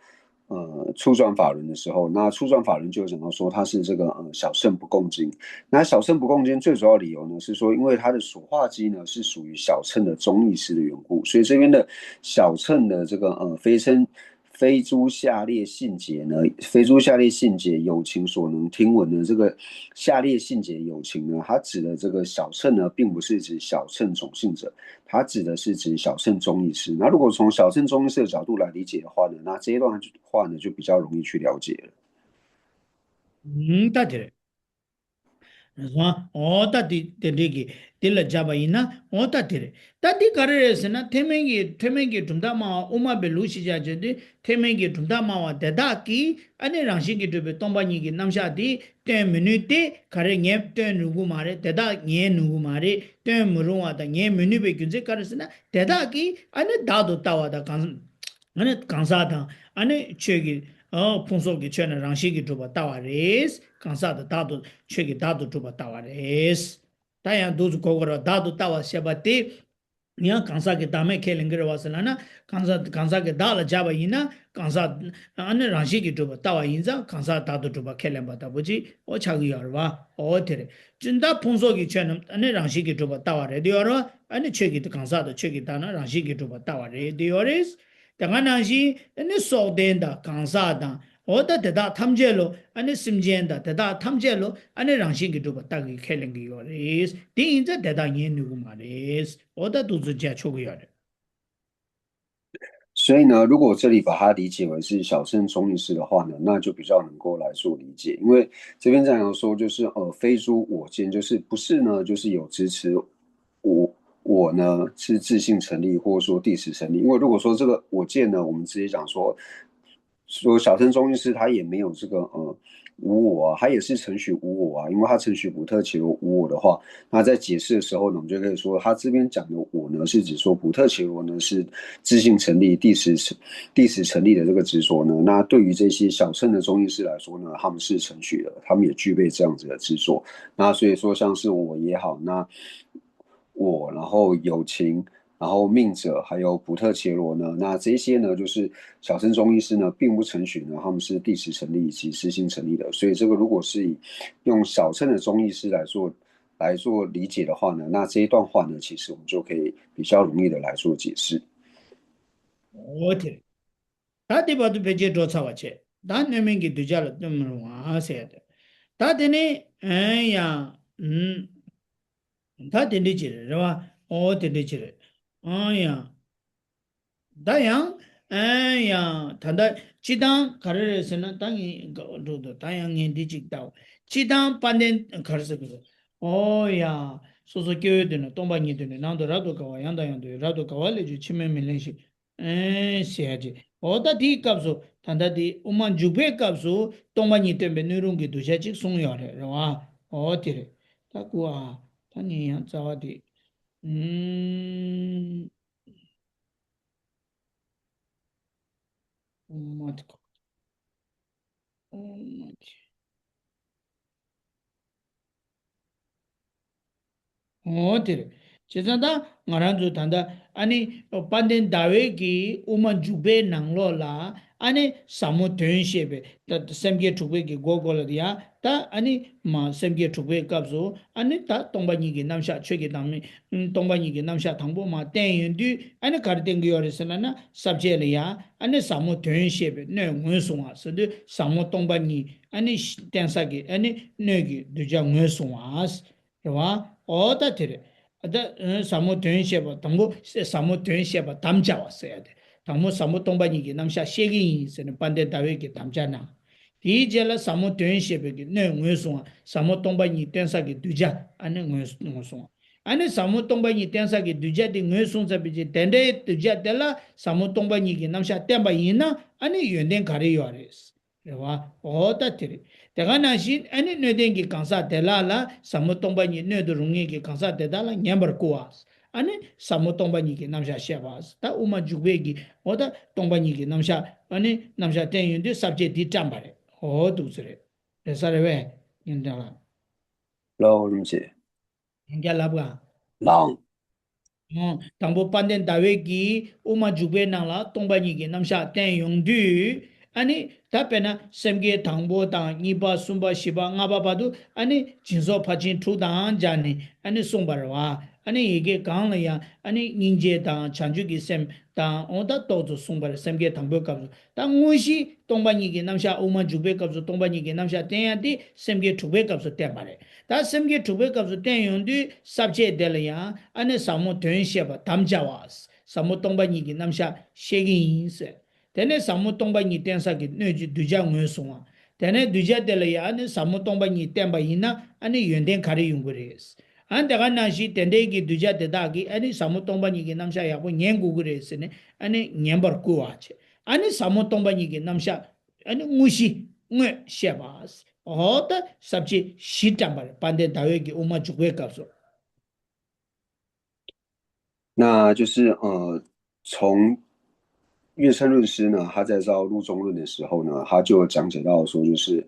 呃初转法轮的时候，那初转法轮就有讲到说它是这个呃小乘不共经。那小乘不共经最主要理由呢是说，因为它的所化机呢是属于小乘的中意识的缘故，所以这边的小乘的这个呃非称非诸下列信解呢，非诸下列信解有情所能听闻的这个下列信解有情呢，它指的这个小乘呢，并不是指小乘种姓者，它指的是指小乘中意识。那如果从小乘中意识的角度来理解的话呢，那这一段话呢就比较容易去了解了。 ད་དེ་རེད། ཨོ་ད་དེ་དེ་འདྲས་ཀྱི་དེ་ལ་སྦྱར་བ་ཡིན་ན་ཨོ་ད་དེ་རེད། ད་འདི་ག་རེ་རེད་ཟེར་ན་ཐེག་དམན་གྱི་ཐེག་དམན་གྱི་གྲུབ་མཐའ་སྨྲ་བ་དབུ་མ་པའི་ལུགས་ཤིག་བྱ་བྱེད་དུས་ཐེག་དམན་གྱི་གྲུབ་མཐའ་སྨྲ་བ་དེ་དག་གིས་ཨ་ནི་རང་བཞིན་གྱིས་གྲུབ་པའི་སྟོང་པ་ཉིད་ཀྱི་རྣམ་གཞག་དེ་སྟོན་མི་ནུས་ཏེ་ག་རེ་ངས་སྟོན་ནུས་ཀྱི་མ་རེད། དེ་དག་ངས་ནུས་ཀྱི་མ་རེད། སྟོན་མི་རུང་བ་དང་ངས་མི་ནུས་པའི་རྒྱུ་མཚན་ག་རེ་ཟེར་ན་དེ་དག་གིས་ཨ་ནི་བདག་ཏུ་ལྟ་བ་དང་གང་ཨ་ནི་གང་ཟག་དང་ཨ་ནི་ཆོས་ཀྱི་ཨ་ཕུང་སོགས་ཀྱི་ཆོས་རྣམས་རང་བཞིན་གྱིས་གྲུབ་པར་ལྟ་བ་རེད། གང་ཟག་དང་བདག་ཏུ་ཆོས་ཀྱི་བདག་ཏུ་གྲུབ་པར་ལྟ་བ་རེད། ད་ཡང་འདུག་ཚུལ་གོ་དགོས་རེད། བདག་ཏུ་ལྟ་བ་ཞེས་པ་དེ་ཡང་གང་ཟག་གི་བདག་མེད་ཁས་ལེན་གྱི་རེད་བ་ཟེར་ན་ན་གང་ཟག་གང་ཟག་གི་བདག་ལ་སྦྱར་བ་ཡིན་ན་གང་ཟག་ཨ་ནི་རང་བཞིན་གྱིས་གྲུབ་པར་ལྟ་བ་ཡིན་ཙང་གང་ཟག་བདག་ཏུ་གྲུབ་པ་ཁས་ལེན་པ་ལྟ་བུ་ཅིག་ཨོ་ཆགས་ཀྱི་ཡོད་རེད་བ། ཨོ་དེ་རེད། ཅི་ད་ཕུང་སོགས་ཀྱི་ཆོས་རྣམས་ཨ་ནི་རང་བཞིན་གྱིས་གྲུབ་པར་ལྟ་བ་རེད་དེ་ཡོད་རེད་བ། ཨ་ནི་ཆོས་ཀྱི་གང་ཟག་དང་ཆོས་ཀྱི་བདག་རྣམས་རང་བཞིན་གྱིས་གྲུབ་པར་ལྟ་བ་རེད་དེ་ཡོད་རེད། དེ་ག་ནང་བཞིན་ཨ་ནི་སྲོག་ལྡན་དང་གང་ཟག་དང་འོ་ད་དེ་དག་ཐམས་ཅད་ལོ་ཨ་ནི་སེམས་ཅན་དང་དེ་དག་ཐམས་ཅད་ལོ་ཨ་ནི་རང་བཞིན་གྱིས་གྲུབ་པ་ལྟ་གི་ཁས་ལེན་གྱི་ཡོད་རེད། དེ་ཡིན་ཙང་དེ་དག་ངས་ནུས་ཀྱི་མ་རེད། འོ་ད་འདུག་ཚུལ་བྱས་ཆོག་གི་ཡོད་རེད། 所以呢，如果这里把它理解为是小乘中意识的话呢，那就比较能够来做理解。因为这边这样说，就是呃，非诸我见，就是不是呢，就是有执持我我呢是自性成立，或者说地持成立。因为如果说这个我见呢，我们直接讲说，说小乘中意识它也没有这个呃无我啊，它也是承许无我啊，因为它承许普特伽罗无我的话，那在解释的时候呢，我们就可以说，它这边讲的我呢，是指说普特伽罗呢是自性成立、地持地持成立的这个执着呢。那对于这些小乘的中意识来说呢，他们是承许的，他们也具备这样子的执着。那所以说，像是我也好，那我，然后有情，然后命者，还有普特伽罗呢，那这些呢，就是小乘中医师呢，并不承许呢，他们是地持成立以及自性成立的。所以这个如果是以用小乘的中医师来做来做理解的话呢，那这一段话呢，其实我们就可以比较容易的来做解释。 འོ་དེ་རེད། ད་དེ་བར་དུ་ཕལ་ཆེར་འགྲོ་ཚར་བ་བྱས། ད་སྣོད་མིན་གྱི་གདུལ་བྱ་ལ་སྟོན་མི་རུང་བ་ཟེར་ཏེ། ད་དེ་ནས་ཨེ་ཡང་ཨུམ། ད་དེ་འདྲ་ཅིག་རེད། རེད་བ། འོ་དེ་འདྲ་ཅིག་རེད། ཨང་ཡང་། ད་ཡང་། ཨེ་ཡང་ད་ལྟ་སྤྱི་བཏང་ག་རེ་རེད་ཟེར་ན། ད་ངས་འགྲོ་འདུག་ད་ཡང་ངས་འདི་ཅིག་ལྟ། སྤྱི་བཏང་དཔལ་ལྡན་ག་རེ་ཟེར་དགོས་རེད། ཨོ་ཡ། སོ་སོ་སྐྱེ་བོའི་དུས་ན་སྟོང་པ་ཉིད་དོན་ནས། ནང་དུ་རབ་ཏུ་དགའ་བ་ཡང་དང་ཡང་དུ་ཡོད། རབ་ཏུ་དགའ་བ་ལས་བྱུང་ཕྱི་མའི་མི་ལེན་ཞིང་། ཨེ་ཟེར་ཡ་ཅིག་འོ་ད་དེའི་སྐབས་སུ་ད་ལྟ་དེ་དབུ་མ་འཇུག་པའི་སྐབས་སུ་སྟོང་པ་ཉིད་སྟོན་པའི་སྣོད་རུང་གི་གདུལ་བྱ་ཅིག་གསུངས་ཡོད་རེད། རེད་བ། འོ་དེ་རེད། ད་སྐུ་ཨ། ད་ངས་ཡང་རྩ་བ་དེ། ཨུམ། ཨོ་མ་ཏི་ཁོ། ཨོ་མ་ཏི། འོ་དེ་རེད། བྱས་ཙང་ད་ང་རང་ཚོ་ད་ལྟ་ཨ་ནི་དཔལ་ལྡན་ཟླ་འོད་ཀྱི་དབུ་མ་འཇུག་པའི་ནང་ལོགས་ལ་ཨ་ནི་ཟབ་མོ་དོན་བཤད་པའི་ད་སེམས་བསྐྱེད་དྲུག་པའི་གི་སྒོ་སྒོ་ལ་ཡ། ད་ཨ་ནི་མ་སེམས་བསྐྱེད་དྲུག་པའི་སྐབས་སུ་ཨ་ནི་ད་སྟོང་པ་ཉིད་ཀྱི་རྣམ་གཞག་ཆོས་ཀྱི་བདག་མེད། སྟོང་པ་ཉིད་ཀྱི་རྣམ་གཞག་དང་པོ་མ་བསྟན་ཡོང་དུས་ཨ་ནི་ག་རེ་བསྟན་གྱི་ཡོད་རེད་ཟེར་ན། ན་ས་བཅད་ལ་ཡ་ཨ་ནི་ཟབ་མོ་དོན་བཤད་པའི་སྣོད་ངོས་བཟུང་བ་ཟེར་དུས་ཟབ་མོ་སྟོང་པ་ཉིད་ཨ་ནི་བསྟན་ས་གི་ཨ་ནི་སྣོད་ཀྱི་གདུལ་བྱ་ངོས་བཟུང་བ། རེད་བ། འོ་ད་དེ་རེད། ད་ཟབ་མོ་དོན་བཤད་པ་དང་པོ། ཟབ་མོ་དོན་བཤད་པ་དམ་བཅའ་བ་ཟེར་ཡ་དེ། དང་པོ་ཟབ་མོ་སྟོང་པ་ཉིད་ཀྱི་རྣམ་གཞག་བཤད་ཀྱི་ཡིན་ཟེར་ནས་དཔལ་ལྡན་ཟླ་འོད་ཀྱིས་དམ་བཅའ་གནང་། དེའི་རྗེས་ལ་ཟབ་མོ་དོན་བཤད་པའི་གི་སྣོད་ངོས་བཟུང་བ། ཟབ་མོ་སྟོང་པ་ཉིད་བསྟན་ས་གི་གདུལ་བྱ་ཨ་ནི་ངོས་ངོས་བཟུང་བ། ཨ་ནི་ཟབ་མོ་སྟོང་པ་ཉིད་བསྟན་ས་གི་གདུལ་བྱ་དེ་ངོས་བཟུང་ཚར་བའི་རྗེས། དེ་འདྲའི་གདུལ་བྱ་དེ་ལ་ཟབ་མོ་སྟོང་པ་ཉིད་ཀྱི་རྣམ་གཞག་བསྟན་པ་ཡིན་ན་ཨ་ནི་ཡོན་ཏན་ག་རེ་ཡོད་རེད། རེད་བ། འོ་ད་དེ་རེད། དེ་ག་ནང་བཞིན་ཨ་ནི་སྣོད་ལྡན་གྱི་གང་ཟག་དེ་ལ་ལ་ཟབ་མོ་སྟོང་པ་ཉིད་སྣོད་དུ་རུང་ངེས་ཀྱི་གང་ཟག་དེ་དག་ལ་ཉན་པར་བསྐུལ་བ། ཨ་ནི་ཟབ་མོ་སྟོང་པ་ཉིད་ཀྱི་རྣམ་གཞག་བཤད་པ། ད་དབུ་མ་འཇུག་པའི་གི་འོ་ད་སྟོང་པ་ཉིད་ཀྱི་རྣམ་གཞག་ཨ་ནི་རྣམ་གཞག་བསྟན་ཡོང་དུས་ས་བཅད་འདི་བཀྲམ་པ་རེད། འོ་འདུག་ཚེ་རེད། རེད་ས་རེད་བས། ཡིན་དང་ལ། ལའོ་རིན་པོ་ཆེ། ཡང་བསྐྱར་ལབ་ག་ལའང་། ཨོ། དང་པོ་དཔལ་ལྡན་ཟླ་འོད་ཀྱིས་དབུ་མ་འཇུག་པའི་ནང་ལ་སྟོང་པ་ཉིད་ཀྱི་རྣམ་གཞག་བསྟན་ཡོང་དུས། ཨ་ནི་ད་དཔེར་ན་སེམས་བསྐྱེད་དང་པོ་དང་གཉིས་པ་གསུམ་པ་བཞི་པ་ལྔ་པ་བར་དུ་ཨ་ནི་སྦྱིན་སོགས་ཕར་ཕྱིན་དྲུག་དང་སྦྱར་ནས་ཨ་ནི་གསུངས་པ་རེད་བ། ཨ་ནི་ཡི་གེ་གང་ལ་ཡང་ཨ་ནི་སྙིང་རྗེ་དང་བྱང་ཆུབ་ཀྱི་སེམས་དང་འོ་ད་ཏོག་ཙམ་གསུངས་པ་རེད། སེམས་བསྐྱེད་དང་པོའི་སྐབས་སུ། ད་དངོས་གཞི་སྟོང་པ་ཉིད་ཀྱི་རྣམ་གཞག་དབུ་མ་འཇུག་པའི་སྐབས་སུ་སྟོང་པ་ཉིད་ཀྱི་རྣམ་གཞག་བསྟན་ཡ་དེ་སེམས་བསྐྱེད་དྲུག་པའི་སྐབས་སུ་བསྟན་པ་རེད། ད་སེམས་བསྐྱེད་དྲུག་པའི་སྐབས་སུ་བསྟན་ཡོང་དུས་ས་བཅད་དེ་ལ་ཡང་ཨ་ནི་ཟབ་མོ་དོན་བཤད་པ་དམ་བཅའ་བ། ཟབ་མོ་སྟོང་པ་ཉིད་ཀྱི་རྣམ་གཞག་བཤད་ཀྱི་ཡིན་ཟེར། དེ་ནས་ཟབ་མོ་སྟོང་པ་ཉིད་བསྟན་ས་ཀྱི་སྣོད་ཀྱི་གདུལ་བྱ་ངོས་བཟུང་བ། དེ་ནས་གདུལ་བྱ་དེ་ལ་ཡང་ཨ་ནི་ཟབ་མོ་སྟོང་པ་ཉིད་བསྟན་པ་ཡིན་ན་ཨ་ནི་ཡོན་ཏན་ག་རེ་ཡོང་གི་རེད། ཨ་ནི་དེ་ག་ནང་བཞིན་དེ་འདྲའི་གི་གདུལ་བྱ་དེ་དག་གིས་ཨ་ནི་ཟབ་མོ་སྟོང་པ་ཉིད་ཀྱི་རྣམ་གཞག་ཡག་པོ་ཉན་དགོས་ཀྱི་རེད་ཟེར་ནས་ཨ་ནི་ཉན་པར་བསྐུལ་བ་བྱས། ཨ་ནི་ཟབ་མོ་སྟོང་པ་ཉིད་ཀྱི་རྣམ་གཞག་ཨ་ནི་དངོས་གཞི་དངོས་བཤད་པ། འོ་ད་ས་བཅད་བཞི་བཀྲམ་པ་རེད། དཔལ་ལྡན་ཟླ་འོད་ཀྱི་དབུ་མ་འཇུག་པའི་སྐབས་སུ། 那就是呃，从月称论师呢，他在造陆中论的时候呢，他就有讲解到说，就是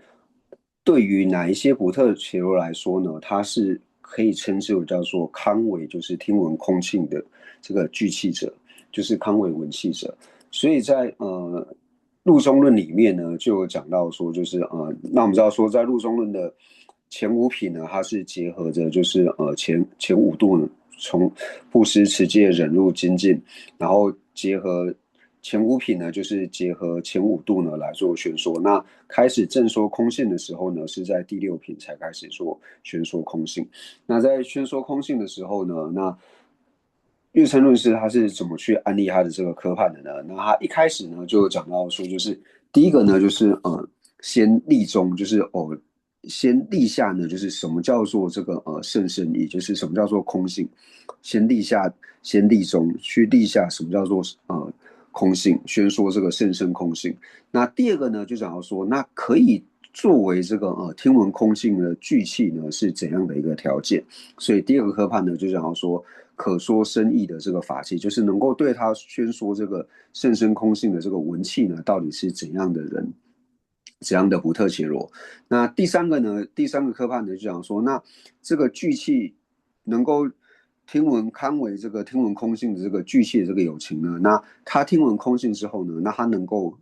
对于哪一些不特伽罗来说呢，他是可以称之为叫做堪为，就是听闻空性的这个俱弃者，就是堪为闻弃者。所以在呃陆中论里面呢，就有讲到说，就是呃，那我们知道说，在陆中论的前五品呢，它是结合着就是呃前前五度呢，从布施、持戒、忍辱、精进，然后结合前五品呢，就是结合前五度呢来做宣说。那开始正说空性的时候呢，是在第六品才开始做宣说空性。那在宣说空性的时候呢，那月称论师他是怎么去安立他的这个科判的呢？那他一开始呢就讲到说，就是第一个呢就是呃先立宗，就是哦先立下呢就是什么叫做这个呃甚深义，就是什么叫做空性，先立下先立宗去立下什么叫做呃空性，宣说这个甚深空性。那第二个呢就讲到说，那可以作为这个呃听闻空性的俱弃呢是怎样的一个条件？所以第二个科判呢就讲到说，可说深义的这个法器，就是能够对他宣说这个甚深空性的这个文器呢，到底是怎样的人，怎样的不特伽罗？那第三个呢，第三个科判呢就讲说，那这个俱弃能够听闻堪为这个听闻空性的这个俱弃的这个有情呢，那他听闻空性之后呢，那他能够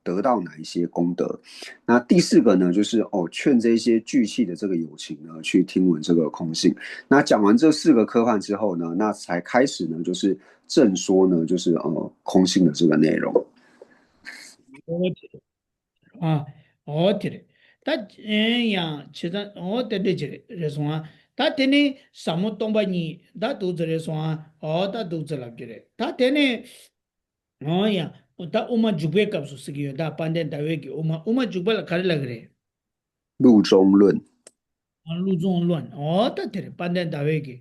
得到哪一些功德。那第四个呢，就是哦，劝这些聚气的这个有情呢，去听闻这个空性。那讲完这四个科判之后呢，那才开始呢，就是正说呢，就是呃空性的这个内容。 ཨ། འོ་དེ་རེད། ད་ཡང་བྱས་ཙང་འོ་དེ་འདྲ་ཅིག་རེད་སོང་ཨ། ད་དེ་ནས་ཟབ་མོ་སྟོང་པ་ཉིད་ད་འདུག་ཙམ་རེད་སོང་ཨ། འོ་ད་འདུག་ཙམ་ལབ་ཀྱི་རེད། ད་དེ་ནས་འོ་ཡང་ད་དབུ་མ་འཇུག་པའི་སྐབས་སུ་ཟེར་གྱི་ཡོད། ད་དཔལ་ལྡན་ཟླ་བས་ཀྱི་དབུ་མ་དབུ་མ་འཇུག་པ་ལ་ག་རེ་ལབ་ཀྱི་རེད། 路中论。 ལུགས་འབྱུང་ལོན། འོ་ད་དེ་རེད། དཔལ་ལྡན་ཟླ་བས་ཀྱི།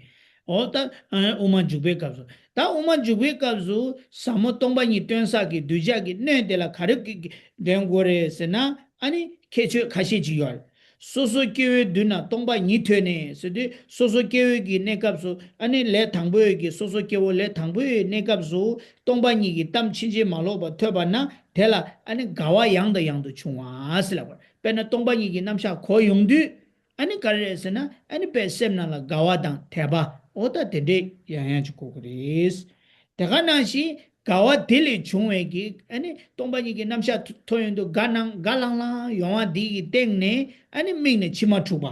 འོ་ད་དབུ་མ་འཇུག་པའི་སྐབས་སུ། ད་དབུ་མ་འཇུག་པའི་སྐབས་སུ་ཟབ་མོ་སྟོང་པ་ཉིད་སྟོན་ས་གི་གདུལ་བྱ་གི་སྣོད་དེ་ལ་ག་རེ་གི་འདོན་དགོས་རེད་ཟེར་ན། ཨ་ནི་ཁྱད་ཆོས་ཁ་ཤས་ཅིག་ཡོད་རེད། སོ་སོ་སྐྱེ་བོའི་མདུན་ན་སྟོང་པ་ཉིད་ཐོས་ནས་ཟེར་དུས། སོ་སོ་སྐྱེ་བོའི་གི་གནས་སྐབས་སུ། ཨ་ནི་ལས་དང་པོའི་གི་སོ་སོ་སྐྱེ་བོ་ལས་དང་པོའི་གནས་སྐབས་སུ་སྟོང་པ་ཉིད་ཀྱི་གཏམ་ཕྱིན་ཅི་མ་ལོག་པ་ཐོས་པ་ན། དེ་ལ་ཨ་ནི་དགའ་བ་ཡང་དང་ཡང་དུ་འབྱུང་བ་ཟེར་ལབ་པ་རེད། དཔེར་ན་སྟོང་པ་ཉིད་ཀྱི་རྣམ་གཞག་གོ་ཡོང་དུས། ཨ་ནི་ག་རེ་རེད་ཟེར་ན། ཨ་ནི་དཔེ་སེམས་ནང་ལ་དགའ་བ་དང་དད་པ། འོ་ད་དེ་འདྲས་ཡང་ཡང་ཅིག་གོ་གི་རེད། དེ་ག་ནང་བཞིན་དགའ་བ་དེ་ལས་བྱུང་བའི་གི། ཨ་ནི་སྟོང་པ་ཉིད་ཀྱི་རྣམ་གཞག་ཐོ་ཐོ་ཡོང་དུས་དགའ་སྣང་དགའ་ལྷང་ལྷང་ཡོང་བ་འདི་ཡི་སྟེང་ནས། ཨ་ནི་དམིགས་ནས་ཕྱི་མ་འཁྲུགས་པ་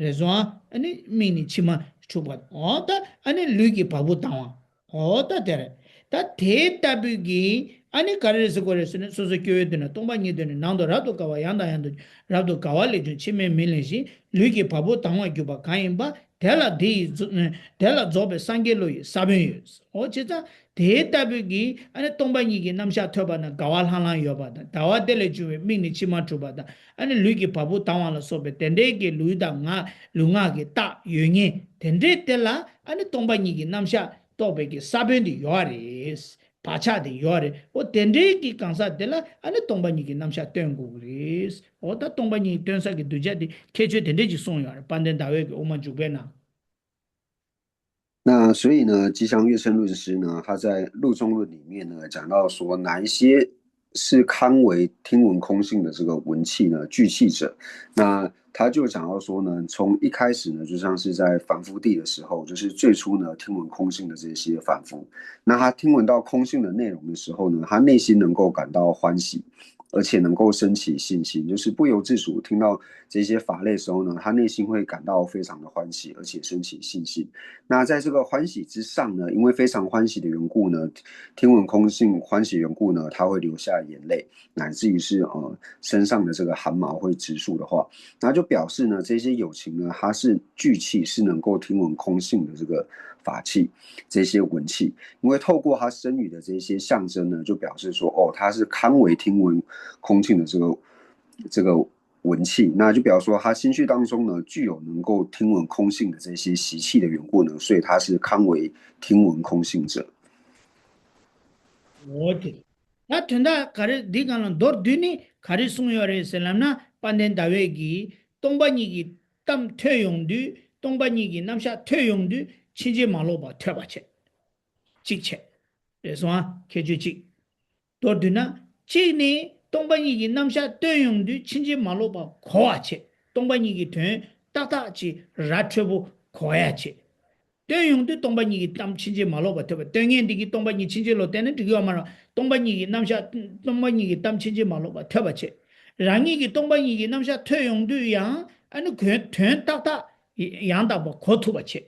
རེད་སོང་ཨ། ཨ་ནི་དམིགས་ནས་ཕྱི་མ་འཁྲུགས་པ། འོ་ད་ཨ་ནི་ལུས་ཀྱི་བ་སྤུ་ལྡང་བ། འོ་ད་དེ་རེད། ད་དེ་ལྟ་བུའི་གི། ཨ་ནི་ག་རེ་རེད་ཟེར་དགོས་རེད་ཟེར་ན། སོ་སོ་སྐྱེ་བོའི་མདུན་ན་སྟོང་པ་ཉིད་ཐོས་ནས། ནང་དུ་རབ་ཏུ་དགའ་བ་ཡང་དང་ཡང་དུ། རབ་ཏུ་དགའ་བ་ལས་བྱུང་ཕྱི་མའི་མིང་ལེན་ཞིང་། ལུས་ཀྱི་བ་སྤུ་ལྡང་བར་གྱུར་པ་གང་ཡིན་པ། དེ་ལ་དེ་ཡི་རྫོ་དེ་ལ་རྫོགས་པའི་སངས་རྒྱས་བློ་ཡི་ས་བོན་ཡོད། འོ་བྱས་ཙང་དེ་ལྟ་བུའི་གི། ཨ་ནི་སྟོང་པ་ཉིད་ཀྱི་རྣམ་གཞག་ཐོས་པ་ན་དགའ་བ་ལྷང་ལྷང་ཡོད་པ་དང་། དགའ་བ་དེ་ལས་བྱུང་བའི་དམིགས་ནས་ཕྱི་མ་འཁྲུགས་པ་དང་། ཨ་ནི་ལུས་ཀྱི་བ་སྤུ་ལྡང་བ་ལ་སོགས་པའི་དེ་འདྲའི་གི་ལུས་དང་ངག་ལུས་ངག་གི་རྟགས་ཡོད་མཁན་དེ་འདྲའི་དེ་ལ། ཨ་ནི་སྟོང་པ་ཉིད་ཀྱི་རྣམ་གཞག་རྟོགས་པའི་གི་ས་བོན་དེ་ཡོད་རེད། བག་ཆགས་དེ་ཡོད་རེད། འོ་དེ་འདྲའི་གི་གང་ཟག་དེ་ལ། ཨ་ནི་སྟོང་པ་ཉིད་ཀྱི་རྣམ་གཞག་སྟོན་དགོས་གི་རེད། འོ་ད་སྟོང་པ་ཉིད་སྟོན་ས་གི་གདུལ་བྱ་དེ་ཁྱད་ཆོས་དེ་འདྲས་ཅིག་གསུངས་ཡོད་རེད། དཔལ་ལྡན་ཟླ་བས་ཀྱི་དབུ་མ་འཇུག་པའི་ནང་། 那所以呢，吉祥月称论师呢，他在《路中论》里面呢，讲到说哪一些是堪为听闻空性的这个闻器呢？聚气者。那他就讲到说呢，从一开始呢，就像是在凡夫地的时候，就是最初呢，听闻空性的这些凡夫，那他听闻到空性的内容的时候呢，他内心能够感到欢喜，而且能够升起信心，就是不由自主听到这些法类的时候呢，他内心会感到非常的欢喜，而且升起信心。那在这个欢喜之上呢，因为非常欢喜的缘故呢，听闻空性欢喜缘故呢，他会流下眼泪，乃至于是呃身上的这个汗毛会直竖的话，那就表示呢，这些有情呢，他是聚气，是能够听闻空性的这个法器，这些闻器，因为透过他身语的这些象征呢，就表示说，哦，他是堪为听闻空性的这个这个闻器，那就表示说他心绪当中呢，具有能够听闻空性的这些习气的缘故呢，所以他是堪为听闻空性者。 འོ་དེ་རེད། ད་དོན་དག་ག་རེ། འདི་གང་ལ་མདོར་བསྡུས་ནས་ག་རེ་གསུངས་ཡོད་རེད་ཟེར་ལབ་ན། དཔལ་ལྡན་ཟླ་བས་ཀྱིས་སྟོང་པ་ཉིད་ཀྱི་གཏམ་ཐོས་ཡོང་དུས། སྟོང་པ་ཉིད་ཀྱི་རྣམ་གཞག་ཐོས་ཡོང་དུས་ཕྱིན་ཅི་མ་ལོག་པ་ཐོས་པ་བྱས། གཅིག་བྱས། རེད་སོང་ཨ། ཁྱད་ཆོས་གཅིག་མདོར་བསྡུས་ན། གཅིག་ནི་སྟོང་པ་ཉིད་ཀྱི་རྣམ་གཞག་སྟོན་ཡོང་དུས་ཕྱིན་ཅི་མ་ལོག་པ་གོ་བ་བྱས། སྟོང་པ་ཉིད་ཀྱི་དོན་ཏག་ཏག་ཅིག་ར་འཕྲོད་པོ་གོ་ཡ་བྱས། སྟོན་ཡོང་དུས་སྟོང་པ་ཉིད་ཀྱི་གཏམ་ཕྱིན་ཅི་མ་ལོག་པ་ཐོས་པ། སྟོན་མཁན་འདི་གིས་སྟོང་པ་ཉིད་ཕྱིན་ཅི་ལོག་བསྟན་ན་འགྲིག་གི་ཡོད་མ་རེད། སྟོང་པ་ཉིད་ཀྱི་རྣམ་གཞག་སྟོང་པ་ཉིད་ཀྱི་གཏམ་ཕྱིན་ཅི་མ་ལོག་པ་ཐོས་པ་བྱས། རང་ཉིད་ཀྱིས་སྟོང་པ་ཉིད་ཀྱི་རྣམ་གཞག་ཐོས་ཡོང་དུས་ཡང་། ཨ་ནི་གོ་དོན་ཏག་ཏག་ཡང་དག་པ་གོ་ཐུབ་པ་བྱས།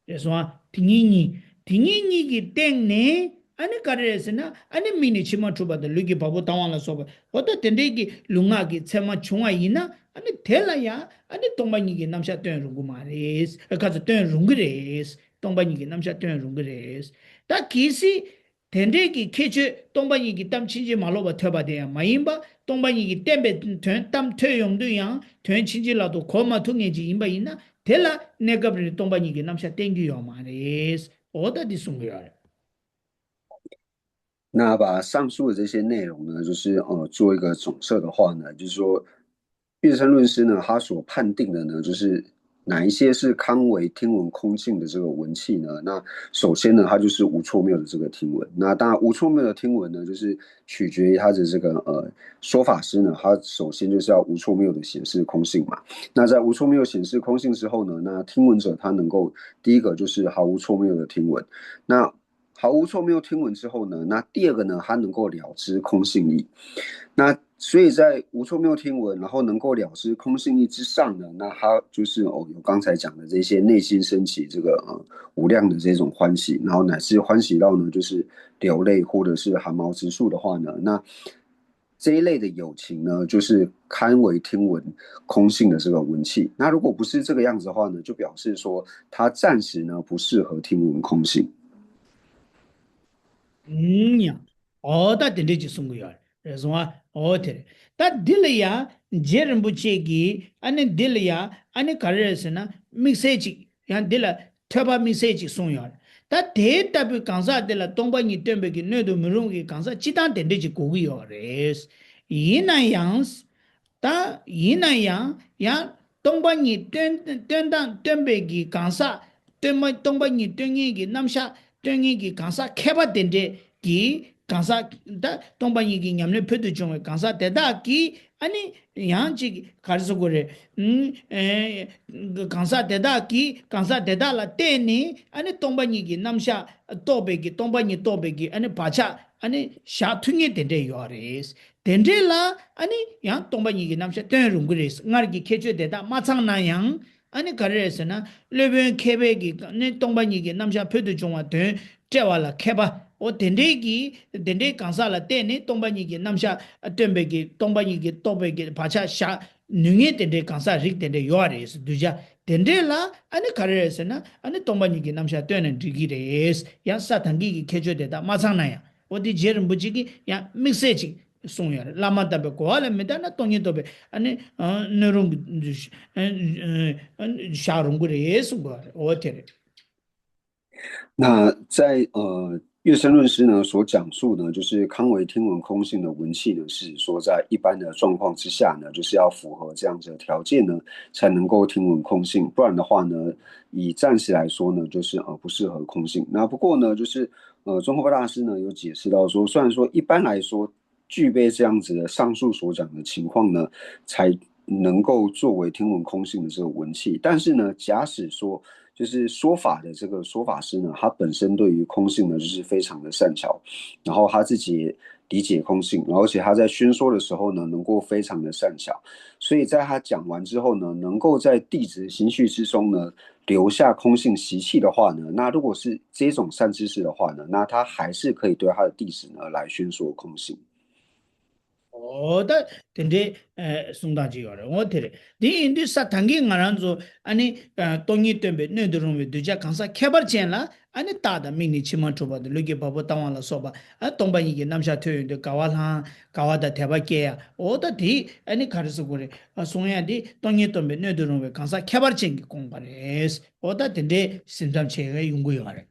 རེད་སོང་ཨ། དེ་གཉིས་གཉིས། དེ་གཉིས་གཉིས་ཀྱི་སྟེང་ནས། ཨ་ནི་ག་རེ་རེད་ཟེར་ན། ཨ་ནི་དམིགས་ནས་ཕྱི་མ་འཁྲུགས་པ་དང་། ལུས་ཀྱི་བ་སྤུ་ལྡང་བ་ལ་སོགས་པ། འོ་ད་དེ་འདྲའི་གི་ལུས་ངག་གི་མཚན་མ་བྱུང་བ་ཡིན་ན། ཨ་ནི་དེ་ལ་ཡང་ཨ་ནི་སྟོང་པ་ཉིད་ཀྱི་རྣམ་གཞག་སྟོན་རུང་གི་མ་རེད། ཨ། ཁ་ཚ་སྟོན་རུང་གི་རེད། སྟོང་པ་ཉིད་ཀྱི་རྣམ་གཞག་སྟོན་རུང་གི་རེད། ད་གལ་སྲིད་དེ་འདྲའི་གི་ཁྱད་ཆོས། སྟོང་པ་ཉིད་ཀྱི་གཏམ་ཕྱིན་ཅི་མ་ལོག་པ་ཐོས་པ་དེ་ཡང་མ་ཡིན་པ། སྟོང་པ་ཉིད་ཀྱིས་བསྟན་པའི་དོན་གཏམ་ཐོས་ཡོང་དུས་ཡང་དོན་ཕྱིན་ཅི་ལོག་ཏུ་གོ་མ་ཐུབ་མཁན་ཅིག་ཡིན་པ་ཡིན་ན། དེ་ལ་གནས་སྐབས་རེར་སྟོང་པ་ཉིད་ཀྱི་རྣམ་གཞག་བསྟན་རྒྱུ་ཡོད་མ་རེད། འོ་ད་འདི་གསུང་གི་ཡོད་རེད། 那把上述的这些内容呢，就是呃做一个总摄的话呢，就是说，月称论师呢，他所判定的呢，就是哪一些是堪为听闻空性的这个闻器呢？那首先呢，它就是无错谬的这个听闻。那当然，无错谬的听闻呢，就是取决于他的这个呃说法师呢，他首先就是要无错谬的显示空性嘛。那在无错谬显示空性之后呢，那听闻者他能够第一个就是毫无错谬的听闻。那 毫无错谬听闻之后呢，那第二个呢，他能够了知空性意。那所以在无错谬听闻，然后能够了知空性义之上呢，那他就是哦，有刚才讲的这些内心升起这个呃无量的这种欢喜，然后乃至欢喜到呢就是流泪或者是汗毛直竖的话呢，那这一类的友情呢，就是堪为听闻空性的这个文气。那如果不是这个样子的话呢，就表示说他暂时呢不适合听闻空性。嗯呀，哦，ད་དེ་འདྲས་ཅིག་གསུང་གི་ཡོད་རེད་སོང་ཨ། ཨོ་དེ་རེད། ད་འདི་ལ་ཡང་རྗེ་རིན་པོ་ཆེ་གིས་ཨ་ནི་འདི་ལ་ཡང་ཨ་ནི་ག་རེ་རེད་ཟེར་ན་དམིགས་བསལ་ཅིག་ཡང་འདི་ལ་ཐོས་པ་དམིགས་བསལ་ཅིག་གསུངས་ཡོད་རེད། ད་དེ་ལྟ་བུའི་གང་ཟག་དེ་ལ་སྟོང་པ་ཉིད་སྟོན་པའི་གི་སྣོད་དུ་མི་རུང་གི་གང་ཟག་སྤྱི་བཏང་དེ་འདྲས་ཅིག་དགོས་ཀྱི་ཡོད་རེད། ཡིན་ན་ཡང་། ད་ཡིན་ན་ཡང་ཡང་སྟོང་པ་ཉིད་སྟོན་སྟོན་སྟངས་སྟོན་པའི་གི་གང་ཟག་སྟོན་པ་སྟོང་པ་ཉིད་སྟོན་མཁན་གྱི་རྣམ་གཞག་སྟོན་མཁན་གྱི་གང་ཟག་མཁས་པ་དེ་འདྲས་ཀྱི་གང་ཟག་ད་སྟོང་པ་ཉིད་ཀྱི་ཉམས་ལེན་ཕུལ་དུ་བྱུང་བའི་གང་ཟག་དེ་དག་གིས་ཨ་ནི་ཡང་ཅིག་ག་རེ་ཟེར་དགོས་རེད། ཨུམ། ཨེ། གང་ཟག་དེ་དག་གིས་གང་ཟག་དེ་དག་ལ་བརྟེན་ནས་ཨ་ནི་སྟོང་པ་ཉིད་ཀྱི་རྣམ་གཞག་རྟོགས་པའི་གི་སྟོང་པ་ཉིད་རྟོགས་པའི་གི་ཨ་ནི་བག་ཆགས་ཨ་ནི་བཞག་ཐུབ་མཁན་དེ་འདྲས་ཡོད་རེད། དེ་འདྲས་ལ་ཨ་ནི་ཡང་སྟོང་པ་ཉིད་ཀྱི་རྣམ་གཞག་སྟོན་རུང་གི་རེད། སྔར་གྱི་ཁྱད་ཆོས་དེ་དག་མ་ཚང་ན་ཡང་ཨ་ནི་ག་རེ་རེད་ཟེར་ན་སློབ་དཔོན་མཁས་པའི་གི་ནི་སྟོང་པ་ཉིད་ཀྱི་རྣམ་གཞག་ཕུལ་དུ་བྱུང་བ་དོན་བཀྲལ་བ་ལ་མཁས་པ་འོ་དེ་འདྲས་ཀྱི་དེ་འདྲའི་གང་ཟག་ལ་བརྟེན་ནས་སྟོང་པ་ཉིད་ཀྱི་རྣམ་གཞག་སྟོན་པའི་གི་སྟོང་པ་ཉིད་ཀྱི་རྟོགས་པའི་གི་བག་ཆགས་བཞག་ནུས་ངེས་དེ་འདྲའི་གང་ཟག་རིགས་དེ་འདྲས་ཡོད་རེད་ཟེར་གདུལ་བྱ་དེ་འདྲས་ལ་ཨ་ནི་ག་རེ་རེད་ཟེར་ན་ཨ་ནི་སྟོང་པ་ཉིད་ཀྱི་རྣམ་གཞག་སྟོན་ནས་འགྲིག་གི་རེད། ཡང་ས་དང་གི་གི་ཁྱད་ཆོས་དེ་དག་མ་ཚང་ན་ཡང་འོ་དེ་རྗེ་རིན་པོ་ཆེ་གིས་ཡང་དམིགས་བསལ་ཅིག་གསུངས་ཡོད་རེད། བླ་མ་དམ་པའི་གོ་བ་ལ་མི་ལྟ་ན་སྟོང་ཉིད་རྟོགས་པའི་ཨ་ནི་སྣོད་རུང་གི་བཞག་རུང་གི་རེད་གསུངས་པ་རེད། འོ་དེ་རེད།那在呃《乐生论师》呢所讲述呢，就是堪为听闻空性的文气呢，是说在一般的状况之下呢，就是要符合这样子的条件呢，才能够听闻空性，不然的话呢，以暂时来说呢，就是呃不适合空性。那不过呢，就是呃中后大师呢有解释到说，虽然说一般来说具备这样子的上述所讲的情况呢，才能够作为听闻空性的这个文气。但是呢，假使说就是说法的这个说法师呢，他本身对于空性呢就是非常的善巧，然后他自己也理解空性，而且他在宣说的时候呢，能够非常的善巧，所以在他讲完之后呢，能够在弟子心绪之中呢留下空性习气的话呢，那如果是这种善知识的话呢，那他还是可以对他的弟子呢来宣说空性。 འོ་ད་དེ་འདྲའི་གསུང་སྟངས་ཅིག་ཡོད་རེད། འོ་དེ་རེད། དེ་ཡིན་དུས་ས་དང་གི་ང་རང་ཚོ་ཨ་ནི་སྟོང་ཉིད་སྟོན་པའི་སྣོད་དུ་རུང་བའི་གདུལ་བྱ་གང་ཟག་ཁྱད་པར་ཅན་ལ་ཨ་ནི་རྟགས་དང་དམིགས་ནས་ཕྱི་མ་གྲུབ་པ་དང་ལུས་ཀྱི་བ་སྤུ་ལྟ་བ་ལ་སོགས་པ་ཨ་སྟོང་པ་ཉིད་ཀྱི་རྣམ་གཞག་ཐོས་ཡོང་དུས་དགའ་བ་ལྷང་དགའ་བ་དང་དད་པ་སྐྱེ་ཡ། འོ་ད་དེ་ཨ་ནི་ག་རེ་ཟེར་དགོས་རེད། གསུང་ཡ་དེ་སྟོང་ཉིད་སྟོན་པའི་སྣོད་དུ་རུང་བའི་གང་ཟག་ཁྱད་པར་ཅན་གྱི་དགོངས་པ་རེད། འོ་ད་དེ་འདྲའི་སེམས་ཙམ་བྱེད་ཡ་ཡོང་གི་ཡོད་རེད།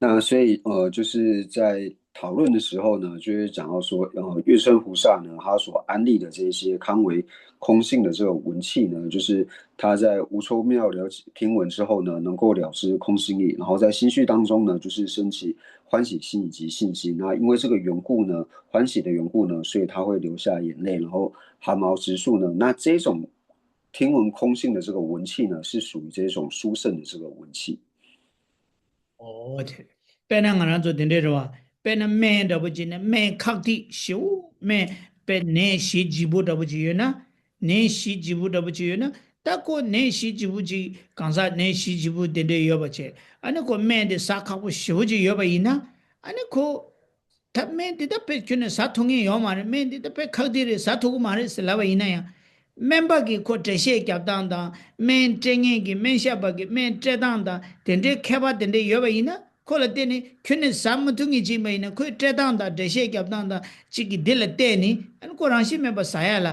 那所以呃，就是在讨论的时候呢，就是讲到说，呃，月生菩萨呢，他所安立的这些堪为空性的这个文气呢，就是他在无抽妙了听闻之后呢，能够了知空性意，然后在心绪当中呢，就是升起欢喜心以及信心。那因为这个缘故呢，欢喜的缘故呢，所以他会流下眼泪，然后汗毛直竖呢。那这种听闻空性的这个文气呢，是属于这种殊胜的这个文气。 ཨོ་ཁེ། དཔེར་ན་ང་རང་ཚོ་དེ་འདྲའི་རེད་བ། དཔེར་ན་སྨན་འདྲ་པོ་ཅིག་ནས་སྨན་ཁག་ཐིག་ཞེ་པོ་སྨན་དཔེ་ནད་གཞི་ལྗིད་པོ་འདྲ་པོ་ཅིག་ཡོད་ན། ནད་གཞི་ལྗིད་པོ་འདྲ་པོ་ཅིག་ཡོད་ན། ད་ཁོ་ནད་གཞི་ལྗིད་པོ་ཅིག་གང་ཟག་ནད་གཞི་ལྗིད་པོ་དེ་འདྲའི་ཡོད་པ་བྱས། ཨ་ནི་ཁོ་སྨན་དེ་ཟ་ཁག་པོ་ཞེ་པོ་ཅིག་ཡོད་པ་ཡིན་ན། ཨ་ནི་ཁོ། ད་སྨན་དེ་ད་དཔེ་ཁྱོན་ནས་ཟ་ཐུབ་མཁན་ཡོད་མ་རེད། སྨན་དེ་ད་དཔེ་ཁག་ཐིག་རེད། ཟ་ཐུབ་ཀྱི་མ་རེད་ཟེར་ལབ་པ་ཡིན་ན་ཡང་། སྨན་པ་གིས་ཁོ་འགྲེལ་བཤད་རྒྱབ་སྟངས་དང་སྨན་སྤྲད་མཁན་གྱི་སྨན་ཞབས་པ་གིས་སྨན་སྤྲད་སྟངས་དང་དེ་འདྲའི་མཁས་པ་དེ་འདྲ་ཡོད་པ་ཡིན་ན་ཁོ་ལ་བརྟེན་ནས་ཁྱོན་ནས་ཟ་མི་ཐུབ་མཁན་ཅིག་ཡིན་པ་ཡིན་ན་ཁོས་སྤྲད་སྟངས་དང་འགྲེལ་བཤད་རྒྱབ་སྟངས་དང་གཅིག་གིས་འདི་ལ་བལྟས་ནས་ཨ་ནི་ཁོ་རང་བཞིན་མེད་པ་ཟ་ཡ་ལ་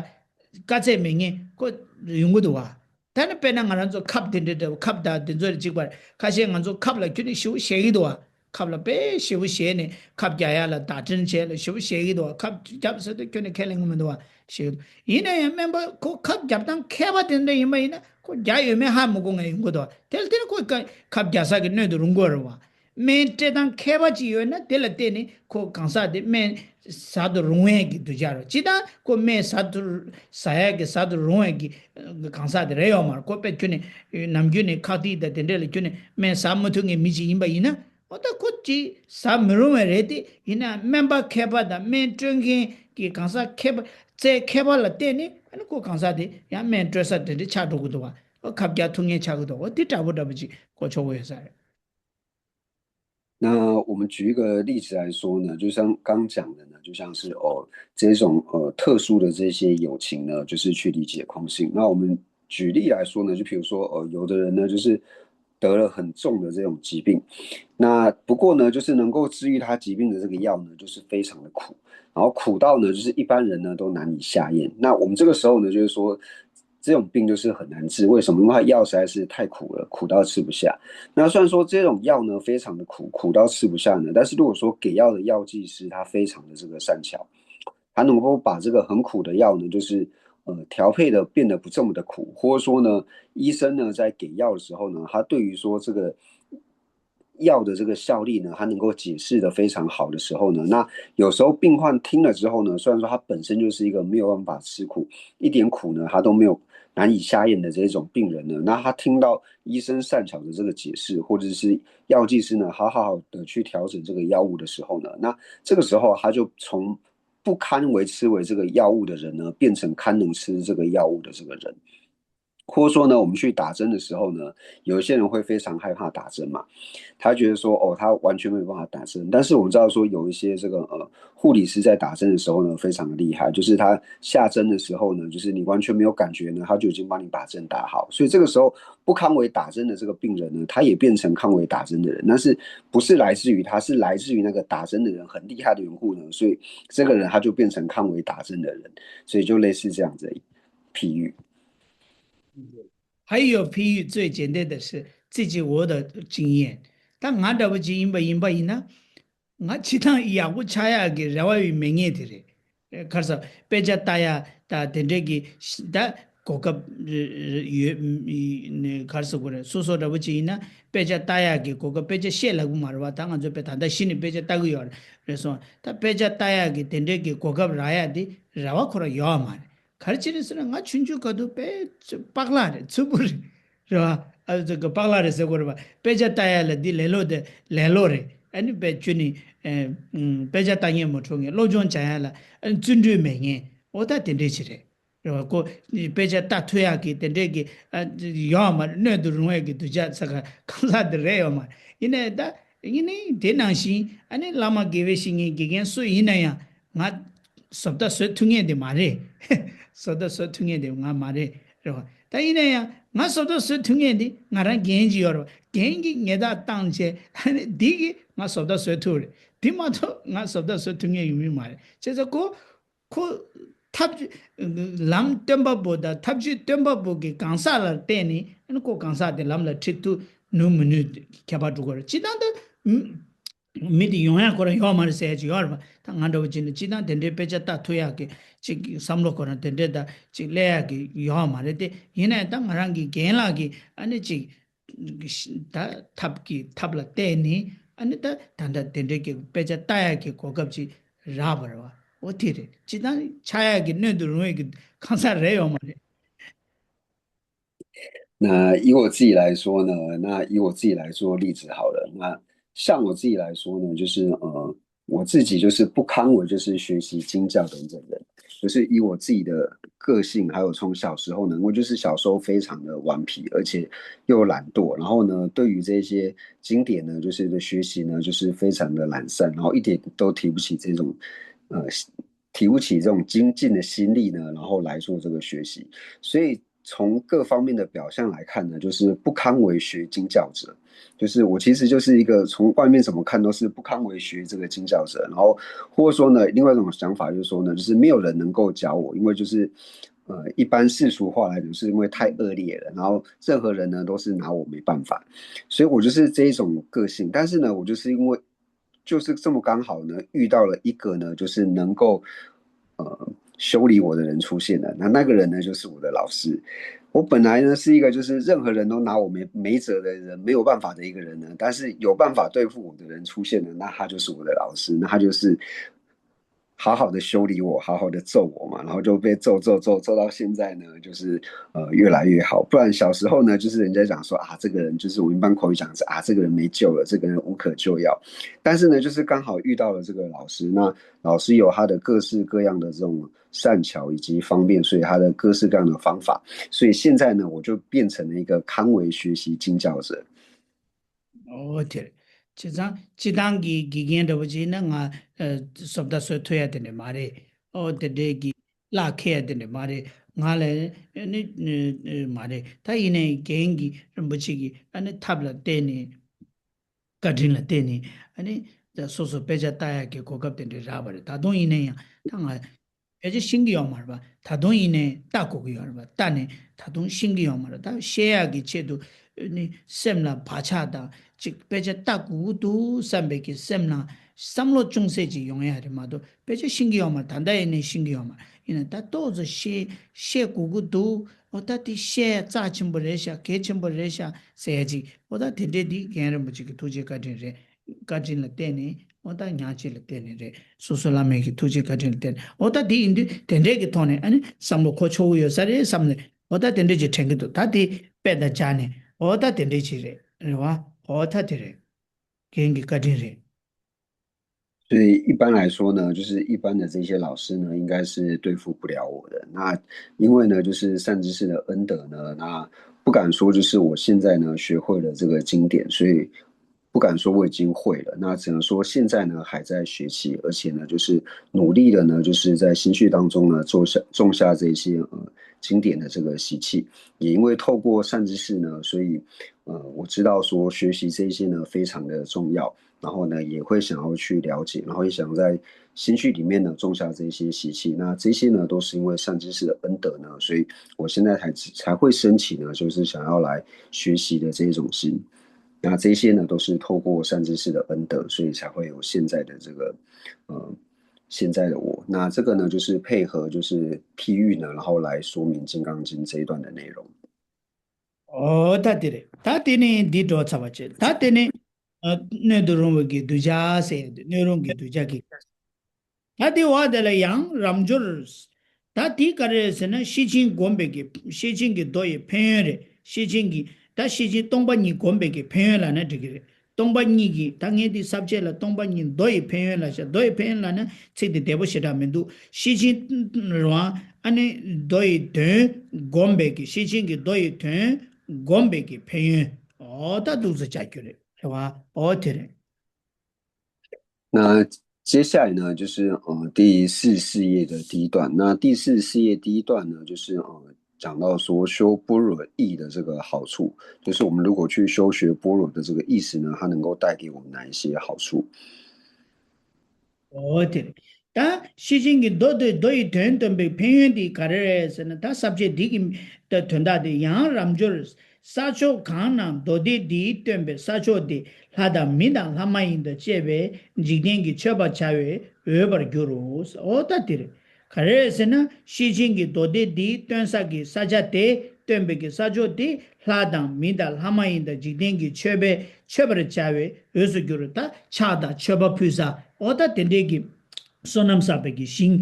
དཀའ་ཚེགས་མེད་མཁན་ཁོ་ཡོང་གི་འདུག་བ། ད་ནི་དཔེར་ན་ང་རང་ཚོ་ཁབ་དེ་འདྲ་འདྲ་བོ་ཁབ་དང་དེ་ཚོ་ལ་གཅིག་པར་ཁ་ཤས་ང་ཚོ་ཁབ་ལ་ཁྱོན་ནས་ཞེ་པོ་ཞེད་ཀྱི་འདུག་བ། ཁབ་ལ་དཔེ་ཞེ་པོ་ཞེད་ནས་ཁབ་རྒྱག་ཡ་ལ་བརྡ་སྤྲོད་བྱས་ལ་ཞེ་པོ་ཞེད་ཀྱི་འདུག་བ། ཁབ་རྒྱབ་ཟེར་དུས་ཁྱོན་ནས་ཁས་ལེན་གྱི་མི་འདུག་བ་ཞེད་ཀྱི་འདུག་ཡིན་ན་ཡང་སྨན་པ་ཁོ་ཁབ་རྒྱབ་སྟངས་མཁས་པ་དེ་འདྲ་ཡིན་པ་ཡིན་ན་ཁོ་རྒྱག་ཡོད་མེད་ཧ་མི་གོ་མཁན་ཡོང་གི་འདུག་བ། དེ་ལ་དེ་ནི་ཁོ་ཁ་ཁབ་རྒྱག་ས་གི་སྣོད་དུ་རུང་གི་རེད་བ། སྨན་སྤྲད་སྟངས་མཁས་པ་ཅིག་ཡོད་ན་དེ་ལ་བརྟེན་ནས་ཁོ་གང་ཟག་དེ་སྨན་ཟ་དུ་རུང་བའི་གི་གདུལ་བྱ་རེད། ཅི་ལྟར་ཁོ་སྨན་ཟ་དུ་ཟ་ཡ་གི་ཟ་དུ་རུང་བའི་གི་གང་ཟག་དེ་རེད་ཡོད་མ་རེད། ཁོ་དཔེ་ཁྱོན་ནས་ནམ་རྒྱུན་ནས་ཁག་ཐིག་དང་དེ་འདྲས་ལ་ཁྱོན་ནས་སྨན་ཟ་མི་ཐུབ་མཁན་མི་ཅིག་ཡིན་པ་ཡིན་ན་ འོ་ད་ཁོ་ཅིག་ཟ་མི་རུང་བ་རེད་དེ། ཡིན་ན་སྨན་པ་མཁས་པ་དང་སྨན་སྤྲོད་མཁན་གྱི་གང་ཟག་མཁས་པ་རྩལ་མཁས་པ་ལ་བརྟེན་ནས་ཨ་ནི་ཁོ་གང་ཟག་དེ་ཡང་སྨན་སྤྲོད་ས་དེ་འདྲ་ཆགས་འགྲོ་གི་འདུག་བ། ཁབ་རྒྱག་ཐུབ་མཁན་ཆགས་ཀྱི་འདུག་འོ་དེ་འདྲ་པོ་འདྲ་པོ་ཅིག་གོ་ཆོག་གི་ཡོད་ས་རེད།那我们举一个例子来说呢，就像刚讲的呢，就像是哦这种呃特殊的这些友情呢，就是去理解空性。那我们举例来说呢，就比如说呃，有的人呢就是得了很重的这种疾病，那不过呢，就是能够治愈他疾病的这个药呢，就是非常的苦，然后苦到呢，就是一般人呢都难以下咽。那我们这个时候呢，就是说这种病就是很难治，为什么？因为它药实在是太苦了，苦到吃不下。那虽然说这种药呢非常的苦，苦到吃不下呢，但是如果说给药的药剂师他非常的这个善巧，他能够把这个很苦的药呢，就是呃调配的变得不这么的苦，或者说呢，医生呢在给药的时候呢，他对于说这个药的这个效力呢，它能够解释的非常好的时候呢，那有时候病患听了之后呢，虽然说他本身就是一个没有办法吃苦，一点苦呢他都没有难以下咽的这种病人呢，那他听到医生善巧的这个解释，或者是药剂师呢，他好好的去调整这个药物的时候呢，那这个时候他就从不堪为吃为这个药物的人呢，变成堪能吃这个药物的这个人。或者说呢，我们去打针的时候呢，有一些人会非常害怕打针嘛，他觉得说哦，他完全没有办法打针。但是我们知道说有一些这个呃护理师在打针的时候呢，非常的厉害，就是他下针的时候呢，就是你完全没有感觉呢，他就已经帮你把针打好。所以这个时候不堪为打针的这个病人呢，他也变成堪为打针的人，但是不是来自于他，是来自于那个打针的人很厉害的缘故呢，所以这个人他就变成堪为打针的人，所以就类似这样子的譬喻。 还有譬喻最简单的是自己我的经验。ད་ང་འདྲ་བོ་ཅིག་ཡིན་པ་ཡིན་པ་ཡིན་ན། ང་སྤྱིར་བཏང་ཡག་པོ་ཆགས་ཡག་གི་རེ་བ་ཡོད་མེད་ངེས་དེ་རེད། ག་རེ་ཟེར་དཔེ་ཆ་ལྟ་ཡག་ད་དེ་འདྲས་ཀྱི་ད་གོ་སྐབས་ཡོད། ག་རེ་ཟེར་དགོས་རེད། སོ་སོ་འདྲ་བོ་ཅིག་ཡིན་ན་དཔེ་ཆ་ལྟ་ཡག་གི་གོ་སྐབས། དཔེ་ཆ་བཤད་ལབ་གི་མ་རེད་བ། ད་ང་ཚོ་དཔེ་ད་ལྟ་གཞི་ནས་དཔེ་ཆ་ལྟ་གི་ཡོད་རེད་སོང་། ད་དཔེ་ཆ་ལྟ་ཡག་གི་དེ་འདྲས་ཀྱི་གོ་སྐབས་རག་ཡག་དེ་རེ་བ་ཁོ་རང་ཡོད་མ་རེད། ག་རེ་བྱས་རེད་ཟེར་ན། ང་ཆུང་ཆུང་སྐབས་དུས་དཔེ་ཆ་པགས་ལག་རེད། ཚུལ་པོ་རེད། རེད་བ། ཨ་ཙི་གི་པགས་ལག་རེད་ཟེར་དགོས་རེད་བ། དཔེ་ཆ་ལྟ་ཡ་ལ་འདི་ལེ་ལོ་དེ་ལེ་ལོ་རེད། ཨ་ནི་དཔེ་ཁྱོད་ནི་ཨེ་ཨུམ་དཔེ་ཆ་ལྟ་མཁན་མ་འགྲོ་མཁན། སློབ་སྦྱོང་བྱ་ཡ་ལ་ཨ་ནི་བརྩོན་འགྲུས་མེད་མཁན། འོ་ད་དེ་འདྲས་ཅིག་རེད། རེད་བ། ཁོ་དཔེ་ཆ་ལྟ་ཐུབ་ཡག་གི་དེ་འདྲས་ཀྱི་ཨ་ཡོད་མ་རེད། སྣོད་དུ་རུང་བའི་གི་གདུལ་བྱ་ས་ག་གང་ཟག་དེ་རེད་ཡོད་མ་རེད། ཡིན་ནའི་ད་ཡིན་ནའི་དེ་ནང་བཞིན་ཨ་ནི་བླ་མ་དགེ་བའི་བཤེས་གཉེན་དགེ་རྒན་སུ་ཡིན་ན་ཡང་། ང་བཟོ་ལྟ་བཟོ་ཐུབ་མཁན་དེ་མ་རེད། བཟོ་ལྟ་བཟོ་ཐུབ་མཁན་དེ་ང་མ་རེད། རེད་བ། ད་ཡིན་ན་ཡང་ང་བཟོ་ལྟ་བཟོ་ཐུབ་མཁན་དེ་ང་རང་རྒན་ཅིག་ཡོད་རེད་བ། རྒན་གྱིས་ངལ་རྟགས་བཏང་བྱས། ཨ་ནི་འདི་གིས་ང་བཟོ་ལྟ་བཟོ་ཐུབ་རེད། དེ་མ་གཏོགས་ང་བཟོ་ལྟ་བཟོ་ཐུབ་མཁན་ཡོད་མིན་མ་རེད། བྱས་ཙང་ཁོ་ཁོ་ཐབས་ལམ་སྟོན་པ་པོ་དང་ཐབས་ཇུས་སྟོན་པ་པོ་གི་གང་ཟག་ལ་བརྟེན་ནས་ཨ་ནི་ཁོ་གང་ཟག་དེ་ལམ་ལ་ཁྲིད་ཐུབ་ནུས་མི་ནུས་ཁྱད་པར་འགྲོ་གི་རེད། སྤྱིར་བཏང་ད་མི་དེ་ཡོང་ཡག་ཁོ་རང་ཡོད་མ་རེད་ཟེར་ཡག་ཅིག་ཡོད་རེད་པ། ད་ང་འདྲ་བོ་ཅིག་ནི་སྤྱིར་བཏང་དེ་འདྲའི་དཔེ་ཆ་ལྟ་ཐུབ་ཡག་གི་ཅིག་བསམ་བློ་ཁོ་རང་དེ་འདྲའི་ད་ཅིག་སླེབས་ཡག་གི་ཡོད་མ་རེད་དེ། ཡིན་ནའི་ད་ང་རང་གི་རྒན་ལགས་ཀྱི་ཨ་ནི་ཅིག་ད་ཐབས་ཀྱི་ཐབས་ལ་བརྟེན་ནས་ཨ་ནི་ད་ད་ལྟ་དེ་འདྲའི་གི་དཔེ་ཆ་ལྟ་ཡག་གི་གོ་སྐབས་ཅིག་རག་པ་རེད་བ། འོ་དེ་རེད། སྤྱིར་བཏང་ཆགས་ཡག་གི་སྣོད་དུ་རུང་བའི་གི་གང་ཟག་རེད་ཡོད་མ་རེད། 那以我自己来说呢，那以我自己来做例子好了。那像我自己来说呢，就是呃，我自己就是不堪为就是学习经教等等的，就是以我自己的个性，还有从小时候呢，我就是小时候非常的顽皮，而且又懒惰。然后呢，对于这些经典呢，就是学习呢，就是非常的懒散，然后一点都提不起这种呃提不起这种精进的心力呢，然后来做这个学习。所以从各方面的表象来看呢，就是不堪为学经教者。就是我其实就是一个从外面怎么看都是不堪为学这个经教者，然后或者说呢，另外一种想法就是说呢，就是没有人能够教我，因为就是呃，一般世俗化来讲，是因为太恶劣了，然后任何人呢都是拿我没办法，所以我就是这一种个性。但是呢，我就是因为就是这么刚好呢，遇到了一个呢，就是能够呃修理我的人出现了。那那个人呢，就是我的老师。我本来呢是一个就是任何人都拿我没没辙的人，没有办法的一个人呢，但是有办法对付我的人出现了，那他就是我的老师，那他就是好好的修理我，好好的揍我嘛，然后就被揍揍揍揍到现在呢，就是呃越来越好。不然小时候呢，就是人家讲说啊，这个人就是我们一般口语讲是啊，这个人没救了，这个人无可救药。但是呢，就是刚好遇到了这个老师，那老师有他的各式各样的这种善巧以及方便，所以他的各式各样的方法，所以现在呢，我就变成了一个堪为学习经教者。 ཨོ་དེ་རེད། བྱས་ཙང་སྤྱི་བཏང་གི་དགེ་རྒན་འདྲ་པོ་ཅིག་ན་ང་བཟོ་ལྟ་བཟོ་ཐུབ་ཡ་དེ་འདྲ་མ་རེད། ཨོ་དེ་འདྲའི་གི་གླ་འཁེལ་ཡ་དེ་འདྲ་མ་རེད། ང་ལ་ནི་མ་རེད། ད་ཡིན་ནའི་རྒན་གྱི་རིན་པོ་ཆེ་གི་ཨ་ནི་ཐབས་ལ་བརྟེན་ནས་བཀའ་དྲིན་ལ་བརྟེན་ནས་ཨ་ནི་ད་སོ་སོ་དཔེ་ཆ་ལྟ་ཡ་གི་གོ་སྐབས་དེ་འདྲ་རག་པ་རེད། ད་དུང་ཡིན་ན་ཡང་ད་ང་ཕལ་ཆེར་ཤེས་ཀྱི་ཡོད་མ་རེད་པ། ད་དུང་ཡིན་ནའི་ལྟ་དགོས་ཀྱི་ཡོད་རེད་པ། ལྟ་ནས་ད་དུང་ཤེས་ཀྱི་ཡོད་མ་རེད། ད་ཤེས་ཡག་གི་ཆེད་དུ་ནི་སེམས་ལ་བག་ཆགས་དང་ཅིག་དཔེ་ཆ་ལྟ་དགོས་ཀྱི་འདུག་བསམ་པའི་གི་སེམས་ལ་བསམ་བློ་ཅུང་ཟད་ཅིག་ཡོང་ཡ་རེད་མ་གཏོགས་དཔེ་ཆ་ཤེས་ཀྱི་ཡོད་མ་རེད། ད་ལྟ་ཡིན་ནའི་ཤེས་ཀྱི་ཡོད་མ་རེད། ཡིན་ན་ད་ཏོག་ཙམ་ཤེས་ཤེས་དགོས་ཀྱི་འདུག་ཨོ་ད་དེ་ཤེས་ཡ་རྩ་ཆེན་པོ་རེད་ཤག་གལ་ཆེན་པོ་རེད་ཤག་ཟེར་ཡ་ཅིག་ཨོ་ད་དེ་འདྲས་འདི་རྒན་རིན་པོ་ཆེ་གི་ཐུགས་རྗེ་བཀའ་དྲིན་རེད། བཀའ་དྲིན་ལ་བརྟེན་ནས་ཨོ་ད་ཉག་གཅིག་ལ་བརྟེན་ནས་རེད། སོ་སོ་བླ་མའི་གི་ཐུགས་རྗེ་བཀའ་དྲིན་ལ་བརྟེན་ནས་ཨོ་ད་དེ་ཡིན་དུས་དེ་འདྲས་ཀྱི་ཐོག་ནས་ཨ་ནི་བསམ་བློ་གོ་ཆོག་གི་ཡོད་ས་རེད་བསམ་ནས་ཨོ་ད་དེ་འདྲས་ཅིག་དྲན་གྱི་འདུག་ད་དེ་དཔེ་དང་སྦྱར་ནས་ཨོ་ད་དེ་འདྲས་ཅིག་རེད། རེད་བ། ཨོ་ད་དེ་རེད། རྒན་གྱི་བཀའ་དྲིན་རེད། 所以一般来说呢，就是一般的这些老师呢，应该是对付不了我的。那因为呢，就是善知识的恩德呢，那不敢说就是我现在呢学会了这个经典，所以不敢说我已经会了。那只能说现在呢还在学习，而且呢就是努力的呢，就是在心绪当中呢种下种下这些呃经典的这个习气。也因为透过善知识呢，所以呃我知道说学习这些呢非常的重要。然后呢，也会想要去了解，然后也想在心绪里面呢种下这些习气。那这些呢，都是因为善知识的恩德呢，所以我现在才才会升起呢，就是想要来学习的这一种心。那这些呢，都是透过善知识的恩德，所以才会有现在的这个呃现在的我。那这个呢，就是配合就是譬喻呢，然后来说明《金刚经》这一段的内容。 ཨོ་ད་དེ་རེད། ད་དེ་ནས་འདི་འགྲོ་ཚར་བ་བྱེད། ད་དེ་ནས་ཨ་སྣོད་དུ་རུང་བའི་གི་གདུལ་བྱ་ཟེར་ཡ་དེ་སྣོད་རུང་གི་གདུལ་བྱ་གི། ད་དེ་བ་དེ་ལ་ཡང་རབ་འབྱོར། ད་དེ་ག་རེ་རེད་ཟེར་ན་ཤེར་ཕྱིན་བསྒོམས་པའི་གི་ཤེར་ཕྱིན་གྱི་མདོ་ཡི་ཕན་ཡོན་རེད། ཤེར་ཕྱིན་གྱི་ད་ཤེར་ཕྱིན་སྟོང་པ་ཉིད་བསྒོམས་པའི་གི་ཕན་ཡོན་ལབ་ན་འགྲིག་གི་རེད། སྟོང་པ་ཉིད་ཀྱི་ད་ངས་འདི་ས་བཅད་ལ་སྟོང་པ་ཉིད་མདོ་ཡི་ཕན་ཡོན་ལ་བཞག་མདོ་ཡི་ཕན་ཡོན་ལབ་ན་ཚིག་དེ་བདེ་པོ་ཞེ་དྲག་མི་འདུག་ཤེར་ཕྱིན་རང་ཨ་ནི་མདོ་ཡི་དོན་བསྒོམས་པའི་གི་ཤེར་ཕྱིན་གྱི་མདོ་ཡི་དོན་བསྒོམས་པའི་གི་ཕན་ཡོན། ཨོ་ད་འདུག་སེ་བྱ་རྒྱུ་རེད། རེད་བ། ཨོ་དེ་རེད། 那接下来呢，就是呃第四十四页的第一段。那第四十四页第一段呢，就是呃讲到说修般若意的这个好处，就是我们如果去修学般若的这个意识呢，它能够带给我们哪一些好处？ ཨོ་དེ་རེད། ད་ཤེར་ཕྱིན་གྱི་མདོ་དེ་མདོ་ཡི་དོན་སྟོན་པའི་ཕན་ཡོན་དེ་ག་རེ་རེད་ཟེར་ན། ད་ས་བཅད་འདི་གི་ད་དོན་དག་དེ་ཡང་རབ་འབྱོར། ས་ཕྱོགས་གང་ན་མདོ་སྡེ་འདིས་སྟོན་པའི་ས་ཕྱོགས་དེ་ལྷ་དང་མི་དང་ལྷ་མ་ཡིན་དང་བཅས་པའི་འཇིག་རྟེན་གྱི་མཆོད་པར་བྱ་བའི་འོས་པར་འགྱུར་རོ། ཨོ་ད་དེ་རེད། ག་རེ་རེད་ཟེར་ན། ཤེར་ཕྱིན་གྱི་མདོ་སྡེ་འདིའི་སྟོན་ས་གི་ས་ཆ་དེ་སྟོན་པའི་གི་ས་ཕྱོགས་དེ་ལྷ་དང་མི་དང་ལྷ་མ་ཡིན་དང་འཇིག་རྟེན་གྱི་མཆོད་པའི་མཆོད་པར་བྱ་བའི་འོས་སུ་འགྱུར་རོ། ད་ཕྱག་དང་མཆོད་པ་ཕུལ་ས་ཨོ་ད་དེ་འདྲའི་གི་བསོད་ནམས་བསགས་པའི་གི་ཞིང་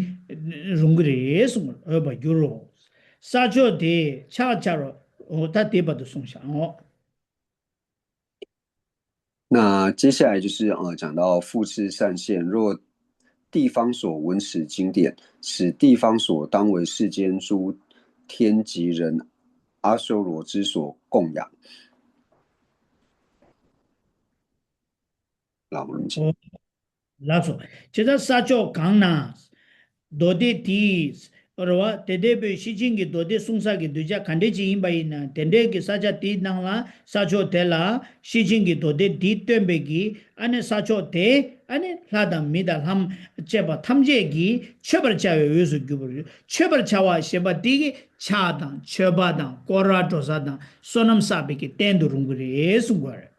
རུང་གི་རེད་གསུངས། འོས་པར་འགྱུར་རོ། ས་ཕྱོགས་དེ་ཕྱག་བྱ་རོ། ཨོ་ད་དེ་བར་དུ་གསུངས་ཤག་ཨོ། 那接下来就是呃讲到复次善现，若地方所闻此经典，此地方所当为世间诸天及人阿修罗之所供养。老人家。 ལགས་སོ། ཇི་ལྟར་ས་ཕྱོགས་གང་ན། མདོ་སྡེ་དེའི། རེད་བ། དེ་ལྟ་བུའི་ཤེར་ཕྱིན་གྱི་མདོ་སྡེ་གསུང་ས་གི་གདུལ་བྱ་ག་འདྲས་ཅིག་ཡིན་པ་ཡིན་ན། དེ་འདྲའི་གི་ས་ཆ་དེའི་ནང་ལ་ས་ཕྱོགས་དེ་ལ་ཤེར་ཕྱིན་གྱི་མདོ་སྡེ་འདི་སྟོན་པའི་གི་ཨ་ནི་ས་ཕྱོགས་དེ་ཨ་ནི་ལྷ་དང་མི་དང་ལྷ་མ་བཅས་པ་ཐམས་ཅད་ཀྱིས་མཆོད་པར་བྱ་བའི་འོས་སུ་གྱུར་པར། མཆོད་པར་བྱ་བ་ཞེས་པ་དེ་གི་ཕྱག་དང་མཆོད་པ་དང་སྐོར་ར་འགྲོ་ས་དང་བསོད་ནམས་བསགས་པའི་གི་རྟེན་དུ་རུང་གི་རེད་གསུངས་པ་རེད།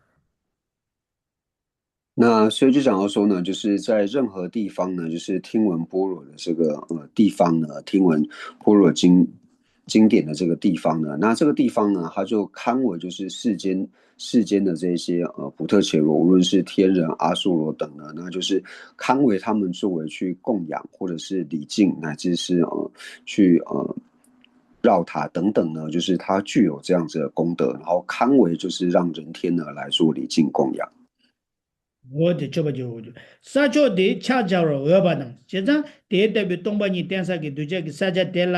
那所以就想要说呢，就是在任何地方呢，就是听闻般若的这个呃地方呢，听闻般若经，经典的这个地方呢，那这个地方呢，它就堪为就是世间世间的这些呃普特伽罗，无论是天人、阿修罗等呢，那就是堪为他们作为去供养或者是礼敬，乃至是呃去呃绕塔等等呢，就是它具有这样子的功德，然后堪为就是让人天呢来做礼敬供养。 འོ་དེ་མཆོད་པ་བརྗོད་འོ་བརྗོད། ས་ཕྱོགས་དེ་ཕྱག་བྱ་བར་འོས་པ་དང་། བྱས་ཙང་དེ་ལྟ་བུའི་སྟོང་པ་ཉིད་བསྟན་ས་གི་གདུལ་བྱ་གི་ས་ཆ་དེ་ལ་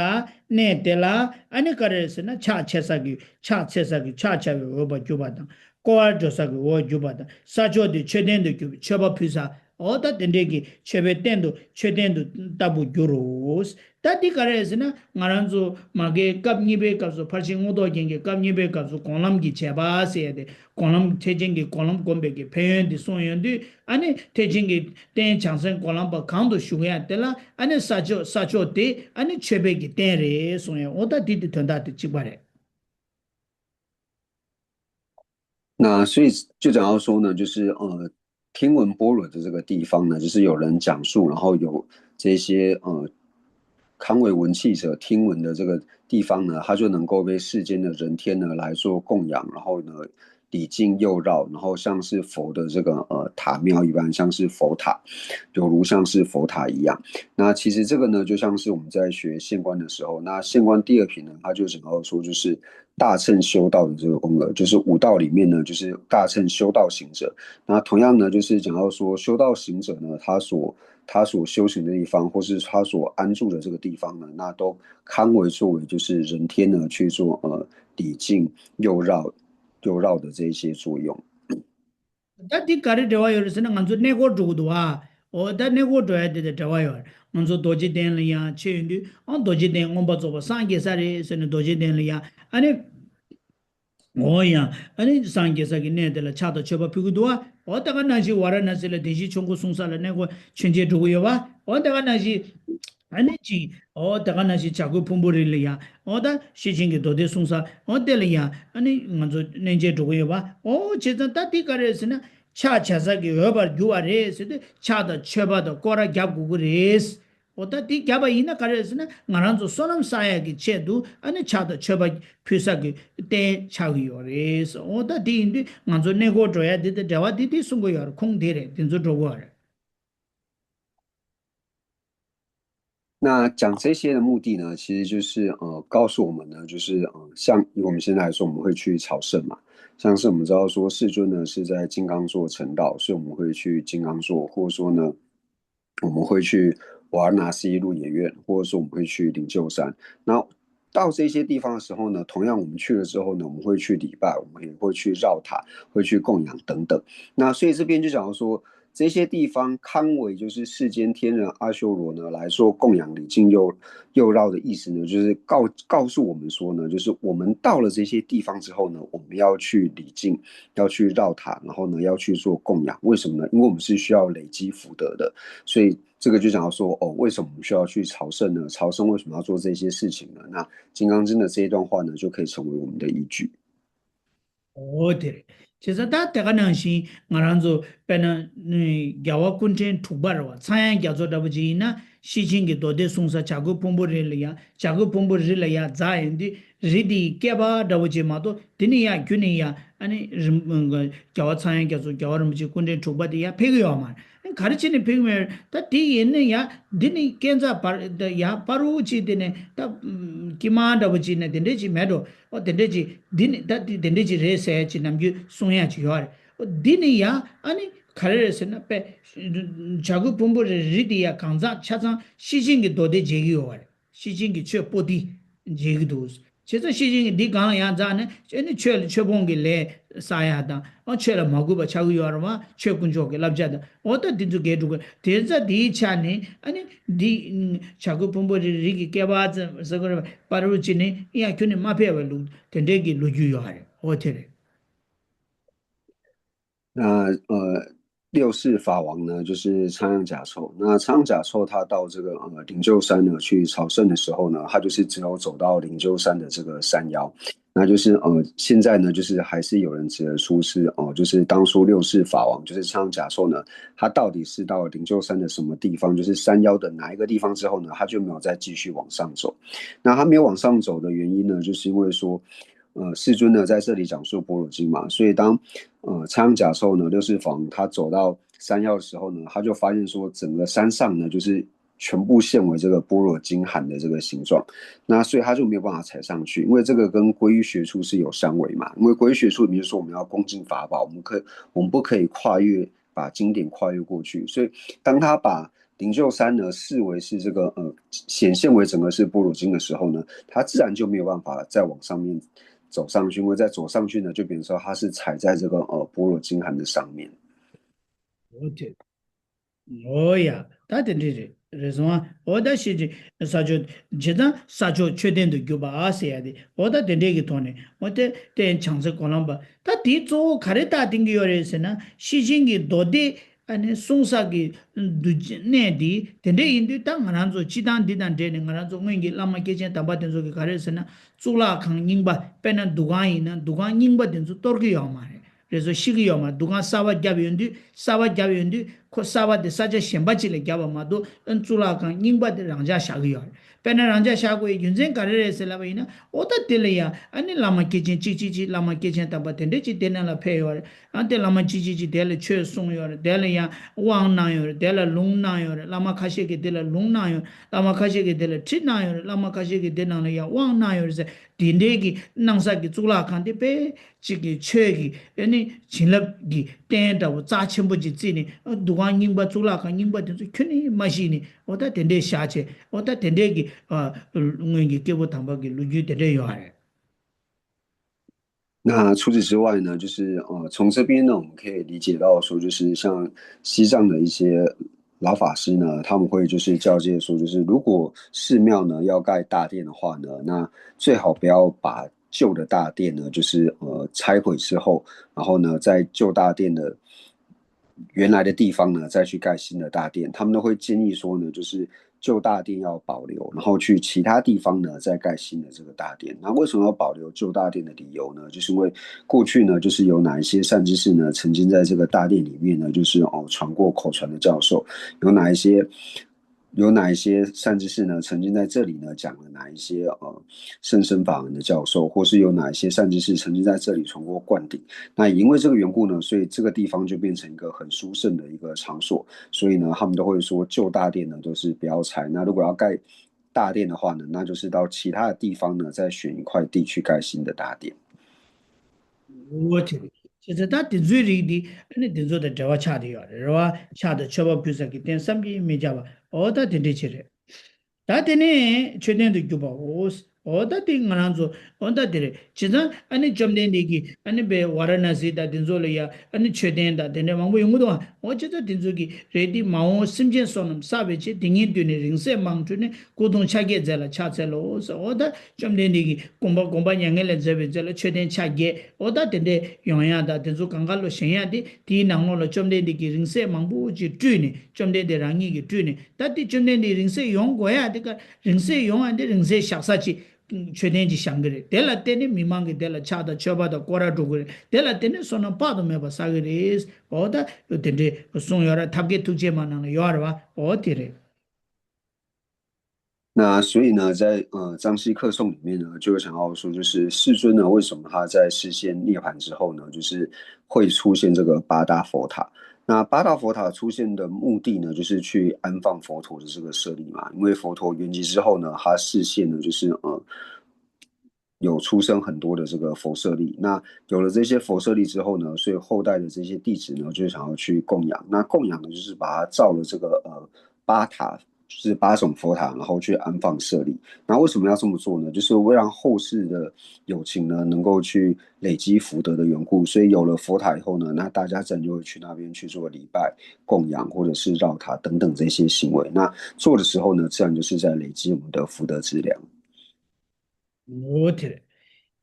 གནས་དེ་ལ་ཨ་ནི་ག་རེ་ཟེར་ན་ཕྱག་འཚལ་ས་གི་ཕྱག་འཚལ་ས་གི་ཕྱག་བྱ་བའི་འོས་པ་གྱུར་པ་དང་། བསྐོར་བར་འགྲོ་ས་གི་འོས་གྱུར་པ་དང་། ས་ཕྱོགས་དེ་མཆོད་རྟེན་དུ་གྱུར་པའི་མཆོད་པ་ཕུལ་ས། འོ་ད་དེ་འདྲའི་གི་མཆོད་པའི་རྟེན་དུ་མཆོད་རྟེན་དུ་ལྟ་བུ་འགྱུར་རོ། ད་འདི་ག་རེ་ཟེར་ན་ང་རང་ཚོ་མ་གིའི་སྐབས་གཉིས་པའི་སྐབས་སུ་ཕར་ཕྱིན་སྔོན་ཐོག་རྒྱན་གྱི་སྐབས་གཉིས་པའི་སྐབས་སུ་སྒོམ་ལམ་གྱི་བྱེད་པ་ཟེར་ཡ་དེ། སྒོམ་ལམ་ཐེག་ཆེན་གྱི་སྒོམ་ལམ་སྒོམ་པའི་གི་ཕན་ཡོན་འདི་གསུངས་ཡོང་དུས། ཨ་ནི་ཐེག་ཆེན་གྱི་རྟེན་བྱང་སེམས་སྒོམ་ལམ་པ་གང་དུ་བཞུགས་ཡ་དེ་ལ་ཨ་ནི་ས་ཕྱོགས་ས་ཕྱོགས་དེ་ཨ་ནི་མཆོད་པའི་གི་རྟེན་རེད་གསུངས་ཡ། འོ་ད་དེ་དེ་དོན་དག་དེ་གཅིག་པ་རེད། 那所以就讲到说呢，就是呃，听闻般若的这个地方呢，就是有人讲述，然后有这些呃堪为闻器者听闻的这个地方呢，它就能够被世间的人天呢来做供养，然后呢礼敬佑绕，然后像是佛的这个呃塔庙一般，像是佛塔，犹如像是佛塔一样。那其实这个呢，就像是我们在学现观的时候，那现观第二品呢，它就讲到说就是大乘修道的这个功德，就是五道里面呢，就是大乘修道行者。那同样呢，就是讲到说修道行者呢，他所他所修行的地方，或是他所安住的这个地方呢，那都堪为作为就是人天呢去做呃礼敬佑绕佑绕的这一些作用。 ད་འདི་ག་རེ་འབྲེལ་བ་ཡོད་རེད་ཟེར་ན་ང་ཚོ་གནས་སྐོར་འགྲོ་གི་འདུག་ཨ། འོ་ད་གནས་སྐོར་འགྲོ་ཡ་དེ་དང་འབྲེལ་བ་ཡོད་རེད། ང་ཚོ་རྡོ་རྗེ་གདན་ལ་ཡང་ཆེ་ཡོང་དུས་ཨང་རྡོ་རྗེ་གདན་མངོན་པར་རྫོགས་པར་སངས་རྒྱས་ས་རེད་ཟེར་ནས་རྡོ་རྗེ་གདན་ལ་ཡང་ཨ་ནི། འོ་ཡང་ཨ་ནི་སངས་རྒྱས་ས་གི་གནས་དེ་ལ་ཕྱག་དང་མཆོད་པ་ཕུལ་གི་འདུག་ཨ། འོ་ད་ག་ནང་བཞིན་ཝཱ་ར་ཎ་སི་ལ་བདེན་བཞིའི་ཆོས་འཁོར་གསུང་ས་ལ་གནས་སྐོར་མཆོད་མཇལ་འགྲོ་གི་ཡོད་པ། འོ་ད་ག་ནང་བཞིན། ཨ་ནི་ཅིག་འོ་ད་ག་ནང་བཞིན་བྱ་རྒོད་ཕུང་པོའི་རི་ལ་ཡང་འོ་ད་ཤེར་ཕྱིན་གྱི་མདོ་སྡེ་གསུང་ས་འོ་དེ་ལ་ཡང་ཨ་ནི་ང་ཚོ་གནས་མཇལ་འགྲོ་གི་ཡོད་པ། འོ་བྱས་ཙང་ད་འདི་ག་རེད་ཟེར་ན་ཕྱག་བྱ་ས་གི་འོས་པར་གྱུར་པ་རེད་ཟེར་དུས་ཕྱག་དང་མཆོད་པ་དང་སྐོར་ར་རྒྱབ་དགོས་ཀྱི་རེད། འོ་ད་འདི་བརྒྱབ་པ་ཡིན་ན་ག་རེ་རེད་ཟེར་ན་ང་རང་ཚོ་བསོད་ནམས་བསགས་ཡག་གི་ཆེད་དུ་ཨ་ནི་ཕྱག་དང་མཆོད་པ་ཕུལ་ས་གི་རྟེན་ཆགས་ཀྱི་ཡོད་རེད། འོ་ད་འདི་ཡིན་དུས་ང་ཚོ་གནས་སྐོར་འགྲོ་ཡ་འདི་དང་འབྲེལ་བ་འདི་འདི་གསུང་གི་ཡོད་རེད། ཁུངས་འདི་རེད། འདི་ཚོ་འགྲོ་དགོས་རེད། 那讲这些的目的呢，其实就是呃告诉我们呢，就是呃像以我们现在来说，我们会去朝圣嘛，像是我们知道说世尊呢是在金刚座成道，所以我们会去金刚座，或者说呢，我们会去瓦拉纳西鹿野苑，或者说我们会去灵鹫山。那到这些地方的时候呢，同样我们去了之后呢，我们会去礼拜，我们也会去绕塔，会去供养等等。那所以这边就讲到说，这些地方堪为就是世间天人阿修罗呢来做供养礼敬佑佑绕的意思呢，就是告告诉我们说呢，就是我们到了这些地方之后呢，我们要去礼敬，要去绕塔，然后呢要去做供养。为什么呢？因为我们是需要累积福德的，所以这个就讲到说，哦，为什么我们需要去朝圣呢？朝圣为什么要做这些事情呢？那《金刚经》的这一段话呢，就可以成为我们的依据。 འོ་དེ་རེད། བྱས་ཙང་ད་དེ་ག་ནང་བཞིན་ང་རང་ཚོ་དཔེར་ན་ནི་རྒྱལ་བ་སྐུ་ཕྲེང་དྲུག་པ་རེད་བ། ཚངས་དབྱངས་རྒྱ་མཚོ་འདྲ་པོ་ཅིག་ཡིན་ན་ཤེར་ཕྱིན་གྱི་མདོ་སྡེ་གསུང་ས་བྱ་རྒོད་ཕུང་པོའི་རི་ལ་ཡ་བྱ་རྒོད་ཕུང་པོའི་རི་ལ་ཡ་འཛེགས་ཡོང་དུས་རི་དེའི་སྐྱེས་པ་འདྲ་པོ་ཅིག་མ་གཏོགས་དེ་ནི་ཡ་ཁྱོན་ནས་ཡ་ཨ་ནི་རི་རྒྱལ་བ་ཚངས་དབྱངས་རྒྱ་མཚོ་རྒྱལ་བ་རིན་པོ་ཆེ་སྐུ་ཕྲེང་དྲུག་པ་དེ་ཡ་ཕེབས་ཀྱི་ཡོད་མ་རེད། ག་རེ་བྱས་ནས་ཕེབས་ཀྱི་མེད་རེད། ད་དེ་ཡིན་ན་ཡ་འདི་ནི་སྐས་འཛེག་བར་ད་ཡ་བར་དུ་ཅིག་དེ་ནས་ད་དཀྱིལ་མ་འདྲ་པོ་ཅིག་ནས་དེ་འདྲས་ཅིག་མེད་འགྲོ། ཨོ་དེ་འདྲས་ཅིག་འདི་ནི་ད་འདི་དེ་འདྲས་ཅིག་རེད་ཟེར་ཅིག་ནམ་རྒྱུན་གསུང་ཡ་ཅིག་ཡོད་རེད། ཨོ་འདི་ནི་ཡ་ཨ་ནི་ག་རེ་རེད་ཟེར་ན་དཔེ་བྱ་རྒོད་ཕུང་པོའི་རི་རི་དེ་ཡ་གང་ཚང་ཆ་ཚང་ཤེར་ཕྱིན་གྱི་མདོ་སྡེ་མཇལ་གྱི་ཡོད་རེད། ཤེར་ཕྱིན་གྱི་ཆོས་པོ་ཏི་མཇལ་གྱི་འདུག་བྱས་ཙང་ཤེར་ཕྱིན་གྱི་འདི་གང་ལ་ཡང་འཛེགས་ནས་ཨ་ནི་ཆོས་ལ་ཆོས་སྤོང་གི་ལས་བསགས་ཡ་དང་ཨ་ཆོས་ལ་མ་གུས་པ་ཆགས་ཀྱི་ཡོད་རེད་བ། ཆོས་དཀོན་མཆོག་གི་བསླབ་བྱ་དང་ཨོ་ད་འདི་ཚོ་འགལ་འགྲོ་གི། དེ་ཙང་འདིའི་ཆ་ནས་ཨ་ནི་འདི་བྱ་རྒོད་ཕུང་པོའི་རི་རི་གི་སྐྱེས་པ་ཙམ་ཟེར་གི་རེད་བ། བར་དུ་ཅིག་ནས་ཡང་ཁྱོན་ནས་མ་ཕེབས་པའི་ལུགས་དེ་འདྲའི་གི་ལོ་རྒྱུས་ཡོད་རེད། ཨོ་དེ་རེད། 那呃，六世法王呢，就是仓央嘉措。那仓央嘉措他到这个呃灵鹫山呢去朝圣的时候呢，他就是只有走到灵鹫山的这个山腰。那就是呃现在呢，就是还是有人指得出是哦、呃就是当初六世法王就是仓央嘉措呢，他到底是到灵鹫山的什么地方，就是山腰的哪一个地方之后呢，他就没有再继续往上走。那他没有往上走的原因呢，就是因为说。呃，世尊呢在这里讲述般若经嘛，所以当呃仓央嘉措呢六世法王他走到山腰的时候呢，他就发现说整个山上呢就是全部现为这个般若经函的这个形状，那所以他就没有办法踩上去，因为这个跟皈依学处是有相违嘛，因为皈依学处里面说我们要恭敬法宝，我们可我们不可以跨越把经典跨越过去，所以当他把灵鹫山呢视为是这个呃显现为整个是般若经的时候呢，他自然就没有办法再往上面走上去，因为再走上去呢，就变成说他是踩在这个呃般若经函的上面。འོ་དེ། འོ་ཡ། ད་དེ་འདྲ་རེད། རེད་སོང་ཨ། འོ་ད་ཤེས་ཀྱི། ས་ཕྱོགས་ཇི་ལྟར་ས་ཕྱོགས་མཆོད་རྟེན་དུ་གྱུར་པ་ཨ་ཟེར་ཡ་དེ། འོ་ད་དེ་འདྲའི་གི་ཐོག་ནས། འོ་དེ་དེ་བྱང་རྩེ་གོ་ལམ་པ། ད་དེའི་གཙོ་བོ་ག་རེ་ད་བསྟན་གྱི་ཡོད་རེད་ཟེར་ན། ཤེར་ཕྱིན་གྱི་མདོ་སྡེ་ཨ་ནི་གསུང་ས་གི་འདུ་གནས་དེ་དེ་འདྲ་ཡིན་དུས། ད་ང་རང་ཚོ་སྤྱི་བཏང་འདི་དང་འབྲེལ་ནས་ང་རང་ཚོ་སྔོན་གྱི་བླ་མ་སྐྱེས་ཆེན་དམ་པ་དེ་ཚོ་གི་ག་རེ་ཟེར་ན། གཙུག་ལག་ཁང་རྙིང་པ། དཔེར་ན་འདུ་ཁང་ཡིན་ན་འདུ་ཁང་རྙིང་པ་དེ་ཚོ་གཏོར་གྱི་ཡོད་མ་རེད། རེད་སོ། ཤི་གི་ཡོད་མ། འདུ་ཁང་གསར་པ་བརྒྱབ་ཡོང་དུས། གསར་པ་བརྒྱབ་ཡོང་དུས་ཁོ་གསར་པ་དེ་ས་ཆ་གཞན་པ་ཅིག་ལ་བརྒྱབ་པ་མ་གཏོགས། ཨ་གཙུག་ལག་ཁང་རྙིང་པ་དེ་རང་འཇགས་བཞག་གི་ཡོད་རེད། དཔེར་ན་རང་འཇགས་བཞག་དགོས་ཡའི་རྒྱུ་མཚན་ག་རེ་རེད་ཟེར་ལབ་པ་ཡིན་ན། འོ་ད་དེ་ལ་ཡ་ཨ་ནི་བླ་མ་སྐྱེས་ཆེན་གཅིག་གཅིག་གཅིག་བླ་མ་སྐྱེས་ཆེན་དམ་པ་དེ་འདྲ་ཅིག་དེ་ནང་ལ་ཕེབས་ཡོད་རེད། ཨ་དེ་བླ་མ་གཅིག་གཅིག་གཅིག་དེ་ལ་ཆོས་གསུངས་ཡོད་རེད། དེ་ལ་ཡང་དབང་གནང་ཡོད་རེད། དེ་ལ་ལུང་གནང་ཡོད་རེད། བླ་མ་ཁ་ཤས་ཀྱིས་དེ་ལ་ལུང་གནང་ཡོད་རེད། བླ་མ་ཁ་ཤས་ཀྱིས་དེ་ལ་ཁྲིད་གནང་ཡོད་རེད། བླ་མ་ཁ་ཤས་ཀྱིས་དེ་ནང་ལ་ཡང་དབང་གནང་ཡོད་རེད་ཟེར། དེ་འདྲའི་གི་གནང་ས་གི་གཙུག་ལག་ཁང་དེ་དཔེ་གཅིག་གི་ཆོས་ཀྱི་ཨ་ནི་བྱིན་རླབས་ཀྱི་རྟེན་འདྲ་བོ་རྩ་ཆེན་པོ་ཅིག་བརྩིས་ནས། ཨ་འདུ་ཁང་རྙིང་པ་གཙུག་ལག་ཁང་རྙིང་པ་དེ་ཚོ་ཁྱོན་ནས་མ་བཤིག་ནས། འོ་ད་དེ་འདྲའི་བཞག་བྱས། འོ་ད་དེ་འདྲའི་གི་ཨ་སྔོན་གྱི་སྐྱེས་བུ་དམ་པ་གི་ལོ་རྒྱུས་དེ་འདྲ་ཡོད་རེད།那除此之外呢，就是呃，从这边呢，我们可以理解到说，就是像西藏的一些老法师呢，他们会就是教诫说，就是如果寺庙呢要盖大殿的话呢，那最好不要把旧的大殿呢，就是呃拆毁之后，然后呢，在旧大殿的原来的地方呢，再去盖新的大殿。他们都会建议说呢，就是旧大殿要保留，然后去其他地方呢再盖新的这个大殿。那为什么要保留旧大殿的理由呢？就是因为过去呢，就是有哪一些善知识呢，曾经在这个大殿里面呢，就是哦传过口传的教授，有哪一些有哪一些善知识呢，曾经在这里呢讲了哪一些呃甚深法门的教授，或是有哪一些善知识曾经在这里传过灌顶。那也因为这个缘故呢，所以这个地方就变成一个很殊胜的一个场所。所以呢，他们都会说旧大殿呢都是不要拆。那如果要盖大殿的话呢，那就是到其他的地方呢再选一块地去盖新的大殿。 འོ་དེ་རེད། བྱས་ཙང་ད་དེ་ཚོའི་རིགས་འདི་ཨ་ནི་དེ་ཚོ་དང་འབྲེལ་བ་ཆགས་བསྡད་ཡོད་རེད། རེད་བ། ཕྱག་དང་མཆོད་པ་ཕུལ་ས་གི་རྟེན་བསམ་གྱིས་མི་ཁྱབ་པ། འོ་ད་དེ་འདྲའི་ཆེད་རེད། ད་དེ་ནས་མཆོད་རྟེན་དུ་གྱུར་པའོ། འོ་ད་དེ་ང་རང་ཚོ། འོ་ད་དེ་རེད། བྱས་ཙང་ཨ་ནི་བཅོམ་ལྡན་འདས་ཀྱིས་ཨ་ནི་བའི་ཝཱ་ར་ཎ་སི་དང་དེ་ཚོ་ལ་ཡ་ཨ་ནི་མཆོད་རྟེན་དང་དེ་འདྲ་མང་པོ་ཡོང་གི་འདུག་ཨ། འོ་བྱས་ཙང་དེ་ཚོ་གི་རེད། དེ་མ་འོངས་སེམས་ཅན་བསོད་ནམས་བསགས་པའི་ཆེད། དེ་ཉིད་དུ་ནི་རིང་བསྲེལ་མང་སྤྲུལ་ནས། སྐུ་གདུང་ཕྱག་རྒྱས་མཛད་ལ་ཕྱག་འཚལ་ལོ་ཟེར། འོ་ད་བཅོམ་ལྡན་འདས་ཀྱིས་དགོངས་པ་དགོངས་པ་མྱ་ངན་ལས་འདས་པའི་རྗེས་ལ་མཆོད་རྟེན་ཕྱག་རྒྱས། འོ་ད་དེ་འདྲས་ཡོང་ཡ་དང་དེ་ཚོ་གང་ག་ལོ་བཞེངས་ཡ་དེ། དེའི་ནང་ལོགས་ལ་བཅོམ་ལྡན་འདས་ཀྱིས་རིང་བསྲེལ་མང་པོ་ཅིག་སྤྲུལ་ནས། བཅོམ་ལྡན་འདས་རང་ཉིད་ཀྱིས་སྤྲུལ་ནས། ད་དེ་བཅོམ་ལྡན་འདས་རིང་བསྲེལ་ཡོང་དགོས་ཡ་དེ་ག། རིང་བསྲེལ་ཡོང་ཡ་དེ་རིང་བསྲེལ་བཞག་ས་ཅིག་མཆོད་རྟེན་ཅིག་བཞེངས་གི་རེད། དེ་ལ་བརྟེན་ནས་མི་མང་གིས་དེ་ལ་ཕྱག་དང་མཆོད་པ་དང་སྐོར་ར་འགྲོ་གི་རེད། དེ་ལ་བརྟེན་ནས་བསོད་ནམས་དཔག་ཏུ་མེད་པ་བསགས་གི་རེད། འོ་ད་དེ་འདྲས་གསུངས་ཡོད་ར། ཐབས་མཁས་ཐུགས་བསྐྱེད་མ་ནང་ལ་ཡོད་ར་བ། འོ་དེ་རེད། 那所以呢，在呃藏系课诵里面呢，就有想到说，就是世尊呢，为什么他在示现涅槃之后呢，就是会出现这个八大佛塔？那八大佛塔出现的目的呢，就是去安放佛陀的这个舍利嘛。因为佛陀圆寂之后呢，他示现呢，就是呃有出生很多的这个佛舍利。那有了这些佛舍利之后呢，所以后代的这些弟子呢，就想要去供养。那供养呢，就是把它造了这个呃八塔，就是八种佛塔，然后去安放舍利。那为什么要这么做呢？就是为让后世的有情呢，能够去累积福德的缘故。所以有了佛塔以后呢，那大家自然就会去那边去做礼拜、供养，或者是绕塔等等这些行为。那做的时候呢，自然就是在累积我们的福德资粮。 འོ་དེ་རེད།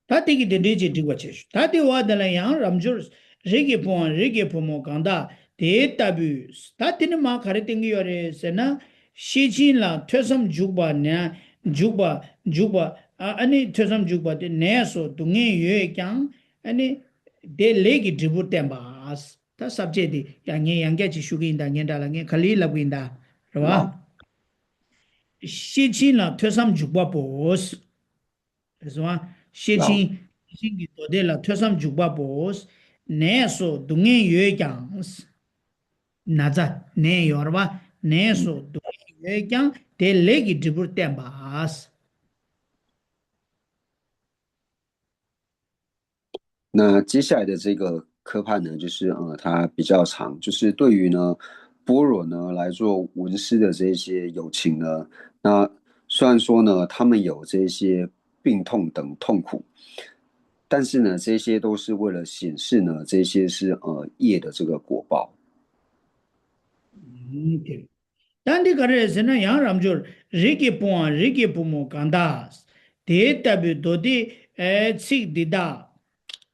ད་དེ་གི་དེ་འདྲའི་ཅིག་འགྲིག་པ་བྱས་ཤོག་ད་དེ་བ་དེ་ལ་ཡང་རབ་འབྱོར་རིགས་ཀྱི་ཕུང་བ་རིགས་ཀྱི་ཕུང་པོ་གང་དག་དེ་ལྟ་བུའི། ད་དེ་ནི་མ་ག་རེ་བསྟན་གྱི་ཡོད་རེད་ཟེར་ན། ཤེར་ཕྱིན་ལ་ཐོས་བསམ་འཇུག་པ་ན། འཇུག་པ། འཇུག་པ། ཨ་ཨ་ནི་ཐོས་བསམ་འཇུག་པ་དེ་ནད་སོགས་སྡུག་བསྔལ་ཡོད་ཀྱང་། ཨ་ནི་དེ་ལས་ཀྱི་འབྲས་བུར་བསྟན་པ། ད་ས་བཅད་དེ་ཡང་ངས་ཡང་བསྐྱར་ཅིག་ཞུ་གི་ཡིན་ད། ངས་འདྲ་ལ་ངས་ག་ལེར་ལབ་གི་ཡིན་ད། རེད་བ། ཤེར་ཕྱིན་ལ་ཐོས་བསམ་འཇུག་པ་པོ། རེད་སོང་ཨ། ཤེར་ཕྱིན། ཤེར་ཕྱིན་གྱི་མདོ་སྡེ་ལ་ཐོས་བསམ་འཇུག་པ་པོ། ནད་སོགས་སྡུག་བསྔལ་ཡོད་ཀྱང་། ན་ཚ་ནད་ཡོད་རེད་བ། ནད་སོགས་སྡུག་བསྔལ་ཡོད་ཀྱང་དེ་ལས་ཀྱི་འབྲས་བུར་བསྟན་པ། 那接下来的这个科判呢，就是呃，它比较长，就是对于呢般若呢来做闻思的这些有情呢，那虽然说呢他们有这些病痛等痛苦，但是呢这些都是为了显示呢这些是呃业的这个果报。 ད་འདི་ག་རེ་རེད་ཟེར་ན། ཡང་རབ་འབྱོར་རིགས་ཀྱི་བུའམ་རིགས་ཀྱི་བུ་མོ་གང་དག། དེ་ལྟ་བུའི་མདོ་སྡེའི་ཚིག་འདི་དག།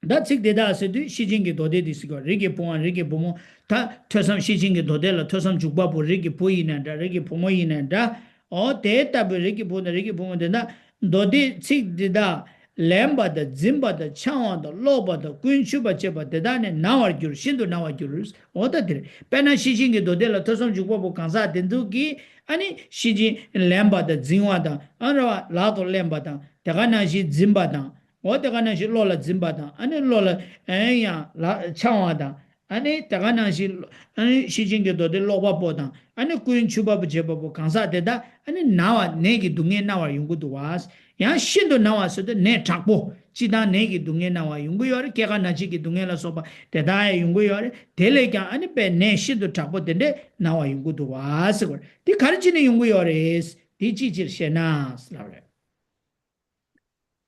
ད་ཚིག་འདི་དག་ཟེར་དུས་ཤེར་ཕྱིན་གྱི་མདོ་སྡེ་འདི་ཟེར་གོ། རིགས་ཀྱི་བུའམ་རིགས་ཀྱི་བུ་མོ། ད་ཐོས་བསམ་ཤེར་ཕྱིན་གྱི་མདོ་སྡེ་ལ་ཐོས་བསམ་འཇུག་པ་པོ་རིགས་ཀྱི་བུ་ཡིན་ན་འདྲ། རིགས་ཀྱི་བུ་མོ་ཡིན་ན་འདྲ། འོ་དེ་ལྟ་བུའི་རིགས་ཀྱི་བུ་དང་རིགས་ཀྱི་བུ་མོ་དེ་དག་མདོ་སྡེའི་ཚིག་འདི་དག་ལེན་པ་དང་འཛིན་པ་དང་འཆང་བ་དང་ཀློག་པ་དང་ཀུན་ཆུབ་པ་བྱེད་པ་དེ་དག་ནི་ན་བར་འགྱུར། ཤིན་ཏུ་ན་བར་འགྱུར། འོ་ད་དེ་རེད། དཔེར་ན་ཤེར་ཕྱིན་གྱི་མདོ་སྡེ་ལ་ཐོས་བསམ་འཇུག་པ་པོ་གང་ཟག་དེ་ཚོ་གིས་ཨ་ནི་ཤེར་ཕྱིན་ལེན་པ་དང་འཛིན་པ་དང་། ཨ་རེད་བ། ལག་ཏུ་ལེན་པ་དང་། དེ་ག་ནང་བཞིན་འཛིན་པ་དང་། འོ་དེ་ག་ནང་བཞིན་བློ་ལ་འཛིན་པ་དང་། ཨ་ནི་བློ་ལ་ཨེ་ཡང་ལ་འཆང་བ་དང་། ཨ་ནི་དེ་ག་ནང་བཞིན། ཨ་ནི་ཤེར་ཕྱིན་གྱི་མདོ་སྡེ་ཀློག་པ་པོ་དང་། ཨ་ནི་ཀུན་ཆུབ་པ་པོ་བྱེད་པ་པོ་གང་ཟག་དེ་དག་ཨ་ནི་ན་བ། ནད་ཀྱི་སྡུག་བསྔལ་ན་བར་ཡོང་གི་འདུག་བ། ཡང་ཤིན་ཏུ་ན་བ་ཟེར་དུས་ནད་དྲག་པོ། སྤྱིར་བཏང་ནད་ཀྱི་སྡུག་བསྔལ་ན་བར་ཡོང་གི་ཡོད་རེད། སྐྱེ་རྒ་ན་འཆི་གི་སྡུག་བསྔལ་ལ་སོགས་པ་དེ་དག་ཡང་ཡོང་གི་ཡོད་རེད། དེ་ལས་ཀྱང་ཨ་ནི་དཔེ་ནད་ཤིན་ཏུ་དྲག་པོ་དེ་འདྲས་ན་བར་ཡོང་གི་འདུག་བ་ཟེར་བ་རེད། དེ་ག་རེ་བྱས་ནས་ཡོང་གི་ཡོད་རེད། དེ་ཅིའི་ཕྱིར་ཞེ་ན་ཟེར་ལབ་རེད།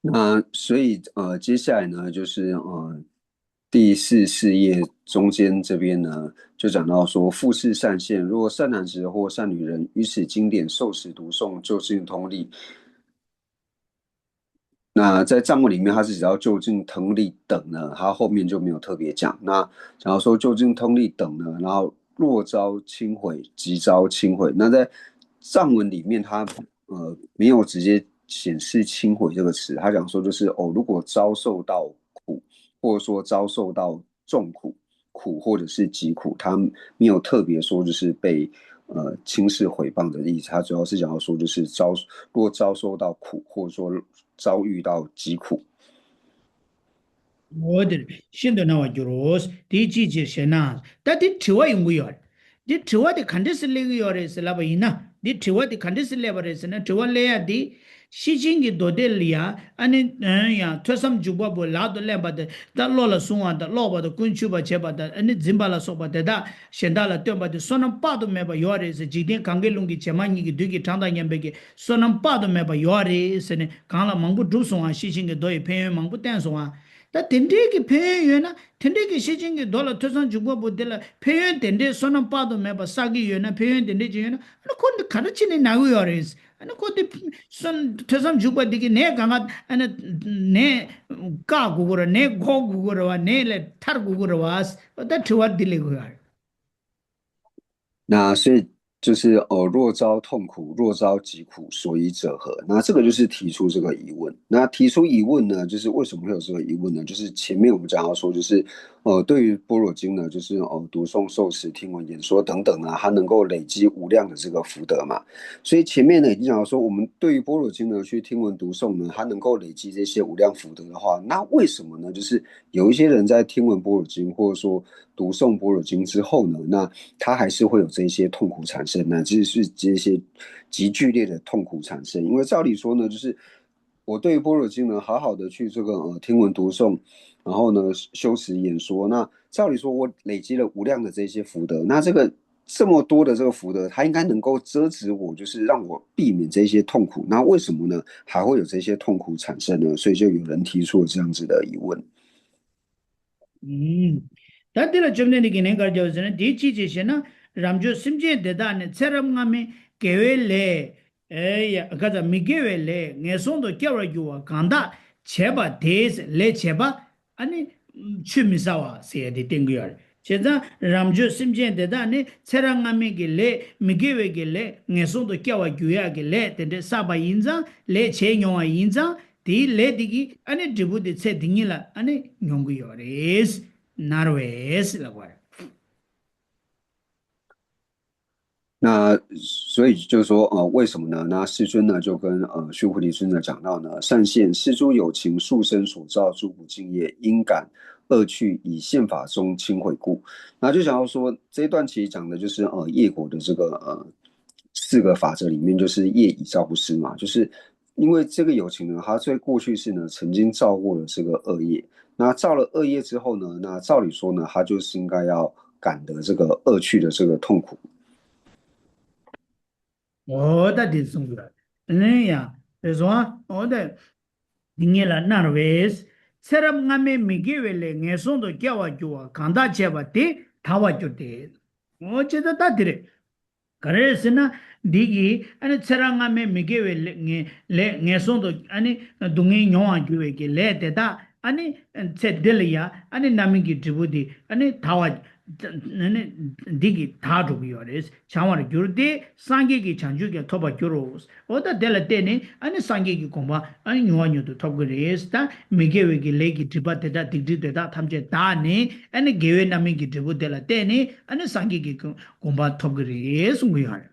那所以呃，接下来呢，就是呃，第四四页中间这边呢，就讲到说，复次善现，若善男子或善女人于此经典受持读诵，究竟通历。那在藏文里面，它是只要究竟通历等呢，它后面就没有特别讲。那假如说究竟通历等呢，然后若遭轻毁，即遭轻毁。那在藏文里面它，呃没有直接显示轻毁这个词，它讲说就是哦，如果遭受到苦，或者说遭受到重苦，苦或者是疾苦，它没有特别说就是被呃轻视毁谤的意思，它主要是讲到说就是遭若遭受到苦，或者说遭遇到疾苦。 འོ་དེ་ཤིན་ཏུ་ན་བར་འགྱུར་རོ། དེ་ཅིའི་ཕྱིར་ཞེ་ན། ད་དེ་དྲི་བ་ཡོང་གི་ཡོད་རེད། འདི་དྲི་བ་དེ་ག་འདྲས་སེ་སླེབས་ཀྱི་ཡོད་རེད་ཟེར་ལབ་པ་ཡིན་ན། འདི་དྲི་བ་དེ་ག་འདྲས་སེ་སླེབས་པ་རེད་ཟེར་ན། དྲི་བ་སླེབས་ཡ་དེ། ཤེར་ཕྱིན་གྱི་མདོ་སྡེ་ལ་ཡ། ཨ་ནི་ཡང་ཐོས་བསམ་འཇུག་པ་པོ་ལག་ཏུ་ལེན་པ་དེ་དག་བློ་ལ་བཟུང་བ་དང་ཀློག་པ་དང་ཀུན་ཆུབ་པ་བྱེད་པ་དང་། ཨ་ནི་འཛིན་པ་ལ་སོགས་པ་དེ་དག་གཞན་དག་ལ་སྟོན་པ་དེ་བསོད་ནམས་དཔག་ཏུ་མེད་པ་ཡོད་རེད་ཟེར། འཇིག་རྟེན་གང་གའི་ཀླུང་གི་བྱེ་མ་སྙེད་ཀྱི་བདུད་ཀྱི་གྲངས་དང་མཉམ་པའི་གི་བསོད་ནམས་དཔག་ཏུ་མེད་པ་ཡོད་རེད་ཟེར་ནས་གང་ལ་མང་པོ་བསྒྲུབས་སོང་བ། ཤེར་ཕྱིན་གྱི་མདོ་ཡི་ཕན་ཡོན་མང་པོ་བསྟན་སོང་བ། ད་དེ་འདྲའི་གི་ཕན་ཡོན་ཡོད་ན། དེ་འདྲའི་གི་ཤེར་ཕྱིན་གྱི་མདོ་ལ་ཐོས་བསམ་འཇུག་པ་པོ་དེ་ལ་ཕན་ཡོན་དེ་འདྲའི་བསོད་ནམས་དཔག་ཏུ་མེད་པ་བསགས་ཀྱི་ཡོད་ན། ཕན་ཡོན་དེ་འདྲའི་ཅིག་ཡོད་ན། ཨ་ནི་ཁོ་འདི་ག་འདྲ་བྱས་ནས་ན་གི་ཡོད་རེད། ཨ་ནི་ཁོ་འདི་བསོད་ཐོས་བསམ་འཇུག་པ་འདི་གི་ནད་གང་ག་ཨ་ནི་ནད་བཀག་དགོས་ཀྱི་རེད། ནད་འགོག་དགོས་ཀྱི་རེད་བ། ནད་ལས་ཐར་དགོས་ཀྱི་རེད་བ། ད་དྲི་བ་འདི་སླེབས་ཀྱི་ཡོད་རེད། 那所以就是哦，若遭痛苦，若遭疾苦，所以者何？那这个就是提出这个疑问。那提出疑问呢，就是为什么会有这个疑问呢？就是前面我们讲到说，就是呃，对于般若经呢，就是哦，读诵、受持、听闻、演说等等啊，它能够累积无量的这个福德嘛。所以前面呢已经讲到说，我们对于般若经呢去听闻读诵呢，它能够累积这些无量福德的话，那为什么呢？就是有一些人在听闻般若经，或者说读诵般若经之后呢，那他还是会有这些痛苦产生，乃至是这些极剧烈的痛苦产生。因为照理说呢，就是我对于般若经呢，好好的去这个呃听闻读诵，然后呢修持演说，那照理说我累积了无量的这些福德，那这个这么多的这个福德，它应该能够遮止我，就是让我避免这些痛苦。那为什么呢？还会有这些痛苦产生呢？所以就有人提出了这样子的疑问。 ད་འདི་ལ་བཅོམ་ལྡན་འདས་ཀྱིས་ལན་ག་རེ་བརྒྱབ་ཟེར་ན། དེ་ཅིའི་ཕྱིར་ཞེ་ན། རབ་འབྱོར་སེམས་ཅན་དེ་དག་ནི་ཚེ་རབས་སྔ་མའི་དགེ་བའི་ལས། ཨེ་ཡ། ག་ཚ་མི་དགེ་བའི་ལས་ངན་སོང་དུ་སྐྱེ་བར་འགྱུར་བ་གང་དག་བྱས་པ་དེས། ལས་བྱས་པ་ཨ་ནི་ཆུད་མི་ཟ་བ་ཟེར་ཡ་དེ་བསྟན་གྱི་ཡོད་རེད། བྱས་ཙང་རབ་མཆོག་སེམས་ཅན་དེ་དག་ནི་ཚེ་རབས་སྔ་མའི་གི་ལས་མི་དགེ་བའི་གི་ལས་ངན་སོང་དུ་སྐྱེ་བར་འགྱུར་ཡག་གི་ལས་དེ་འདྲ་བསགས་པ་ཡིན་ཙང་ལས་བྱས་མྱོང་བ་ཡིན་ཙང་དེའི་ལས་དེ་གི་ཨ་ནི་འབྲས་བུ་དེ་ཚེ་འདི་ཉིད་ལ་ཨ་ནི་མྱོང་གི་ཡོད་རེད། མནར་བས་ལབ་པ་རེད།那所以就说，呃，为什么呢？那世尊呢，就跟呃须菩提尊者讲到呢，善现世诸有情，数生所造诸不净业，因感恶趣，以现法中轻毁故。那就想要说，这一段其实讲的就是呃业果的这个呃四个法则里面，就是业已遭不失嘛，就是因为这个有情呢，他在过去世呢曾经造过了这个恶业，那造了恶业之后呢，那照理说呢，他就是应该要感得这个恶趣的这个痛苦。 འོ་ད་དེ་གསུངས་ཡོད། ཨ་ནི་ཡང་དེ་སོང་ཨ། འོ་ད་འདི་ཉིད་ལ་མནར་བས། ཚེ་རབས་སྔ་མའི་མི་དགེ་བའི་ལས་ངན་སོང་དུ་སྐྱེ་བར་འགྱུར་བ་གང་དག་བྱས་པ་དེ་དག་པར་འགྱུར་ཏེ། འོ་ཅི་ད་ད་དེ་རེད། ག་རེ་ཟེར་ན། འདི་གིས་ཨ་ནི་ཚེ་རབས་སྔ་མའི་མི་དགེ་བའི་ལས་ངན་ལས་ངན་སོང་དུ་ཨ་ནི་སྡུག་བསྔལ་མྱོང་བར་འགྱུར་བའི་གི་ལས་དེ་དག་ཨ་ནི་ཚེ་འདི་ལ་ཡ་ཨ་ནི་རྣམ་སྨིན་གྱི་འབྲས་བུ་དེ་ཨ་ནི་དག་པ་ཨ་ནི་འདི་གིས་དག་འགྲོ་གི་ཡོད་རེད། བྱང་བར་འགྱུར་ཏེ་སངས་རྒྱས་ཀྱི་བྱང་ཆུབ་ཀྱང་ཐོབ་པར་འགྱུར་རོ། འོ་ད་དེ་ལ་བརྟེན་ནས་ཨ་ནི་སངས་རྒྱས་ཀྱི་གོ་འཕང་ཨ་ནི་མྱུར་བ་མྱུར་དུ་ཐོབ་ཀྱི་རེད། ད་མི་དགེ་བའི་གི་ལས་ཀྱི་སྒྲིབ་པ་དེ་དག་སྡིག་སྒྲིབ་དེ་དག་ཐམས་ཅད་དག་ནས་ཨ་ནི་དགེ་བའི་རྣམ་སྨིན་གྱི་འབྲས་བུ་དེ་ལ་བརྟེན་ནས་ཨ་ནི་སངས་རྒྱས་ཀྱི་གོ་འཕང་ཐོབ་ཀྱི་རེད་གསུང་གི་ཡོད་རེད།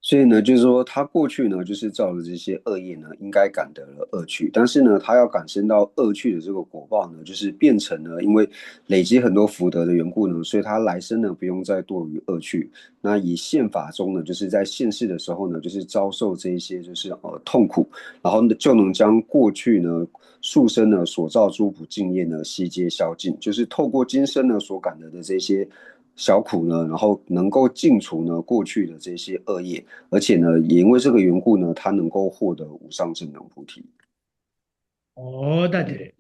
所以呢，就是说他过去呢，就是造了这些恶业呢，应该感得了恶趣。但是呢，他要感生到恶趣的这个果报呢，就是变成了，因为累积很多福德的缘故呢，所以他来生呢不用再堕于恶趣。那以现法中呢，就是在现世的时候呢，就是遭受这一些就是呃痛苦，然后呢就能将过去呢数生呢所造诸不净业呢悉皆消尽，就是透过今生呢所感得的这些小苦呢，然后能够尽除呢过去的这些恶业，而且呢，也因为这个缘故呢，他能够获得无上正等菩提。 འོ་ད་དེ་རེད།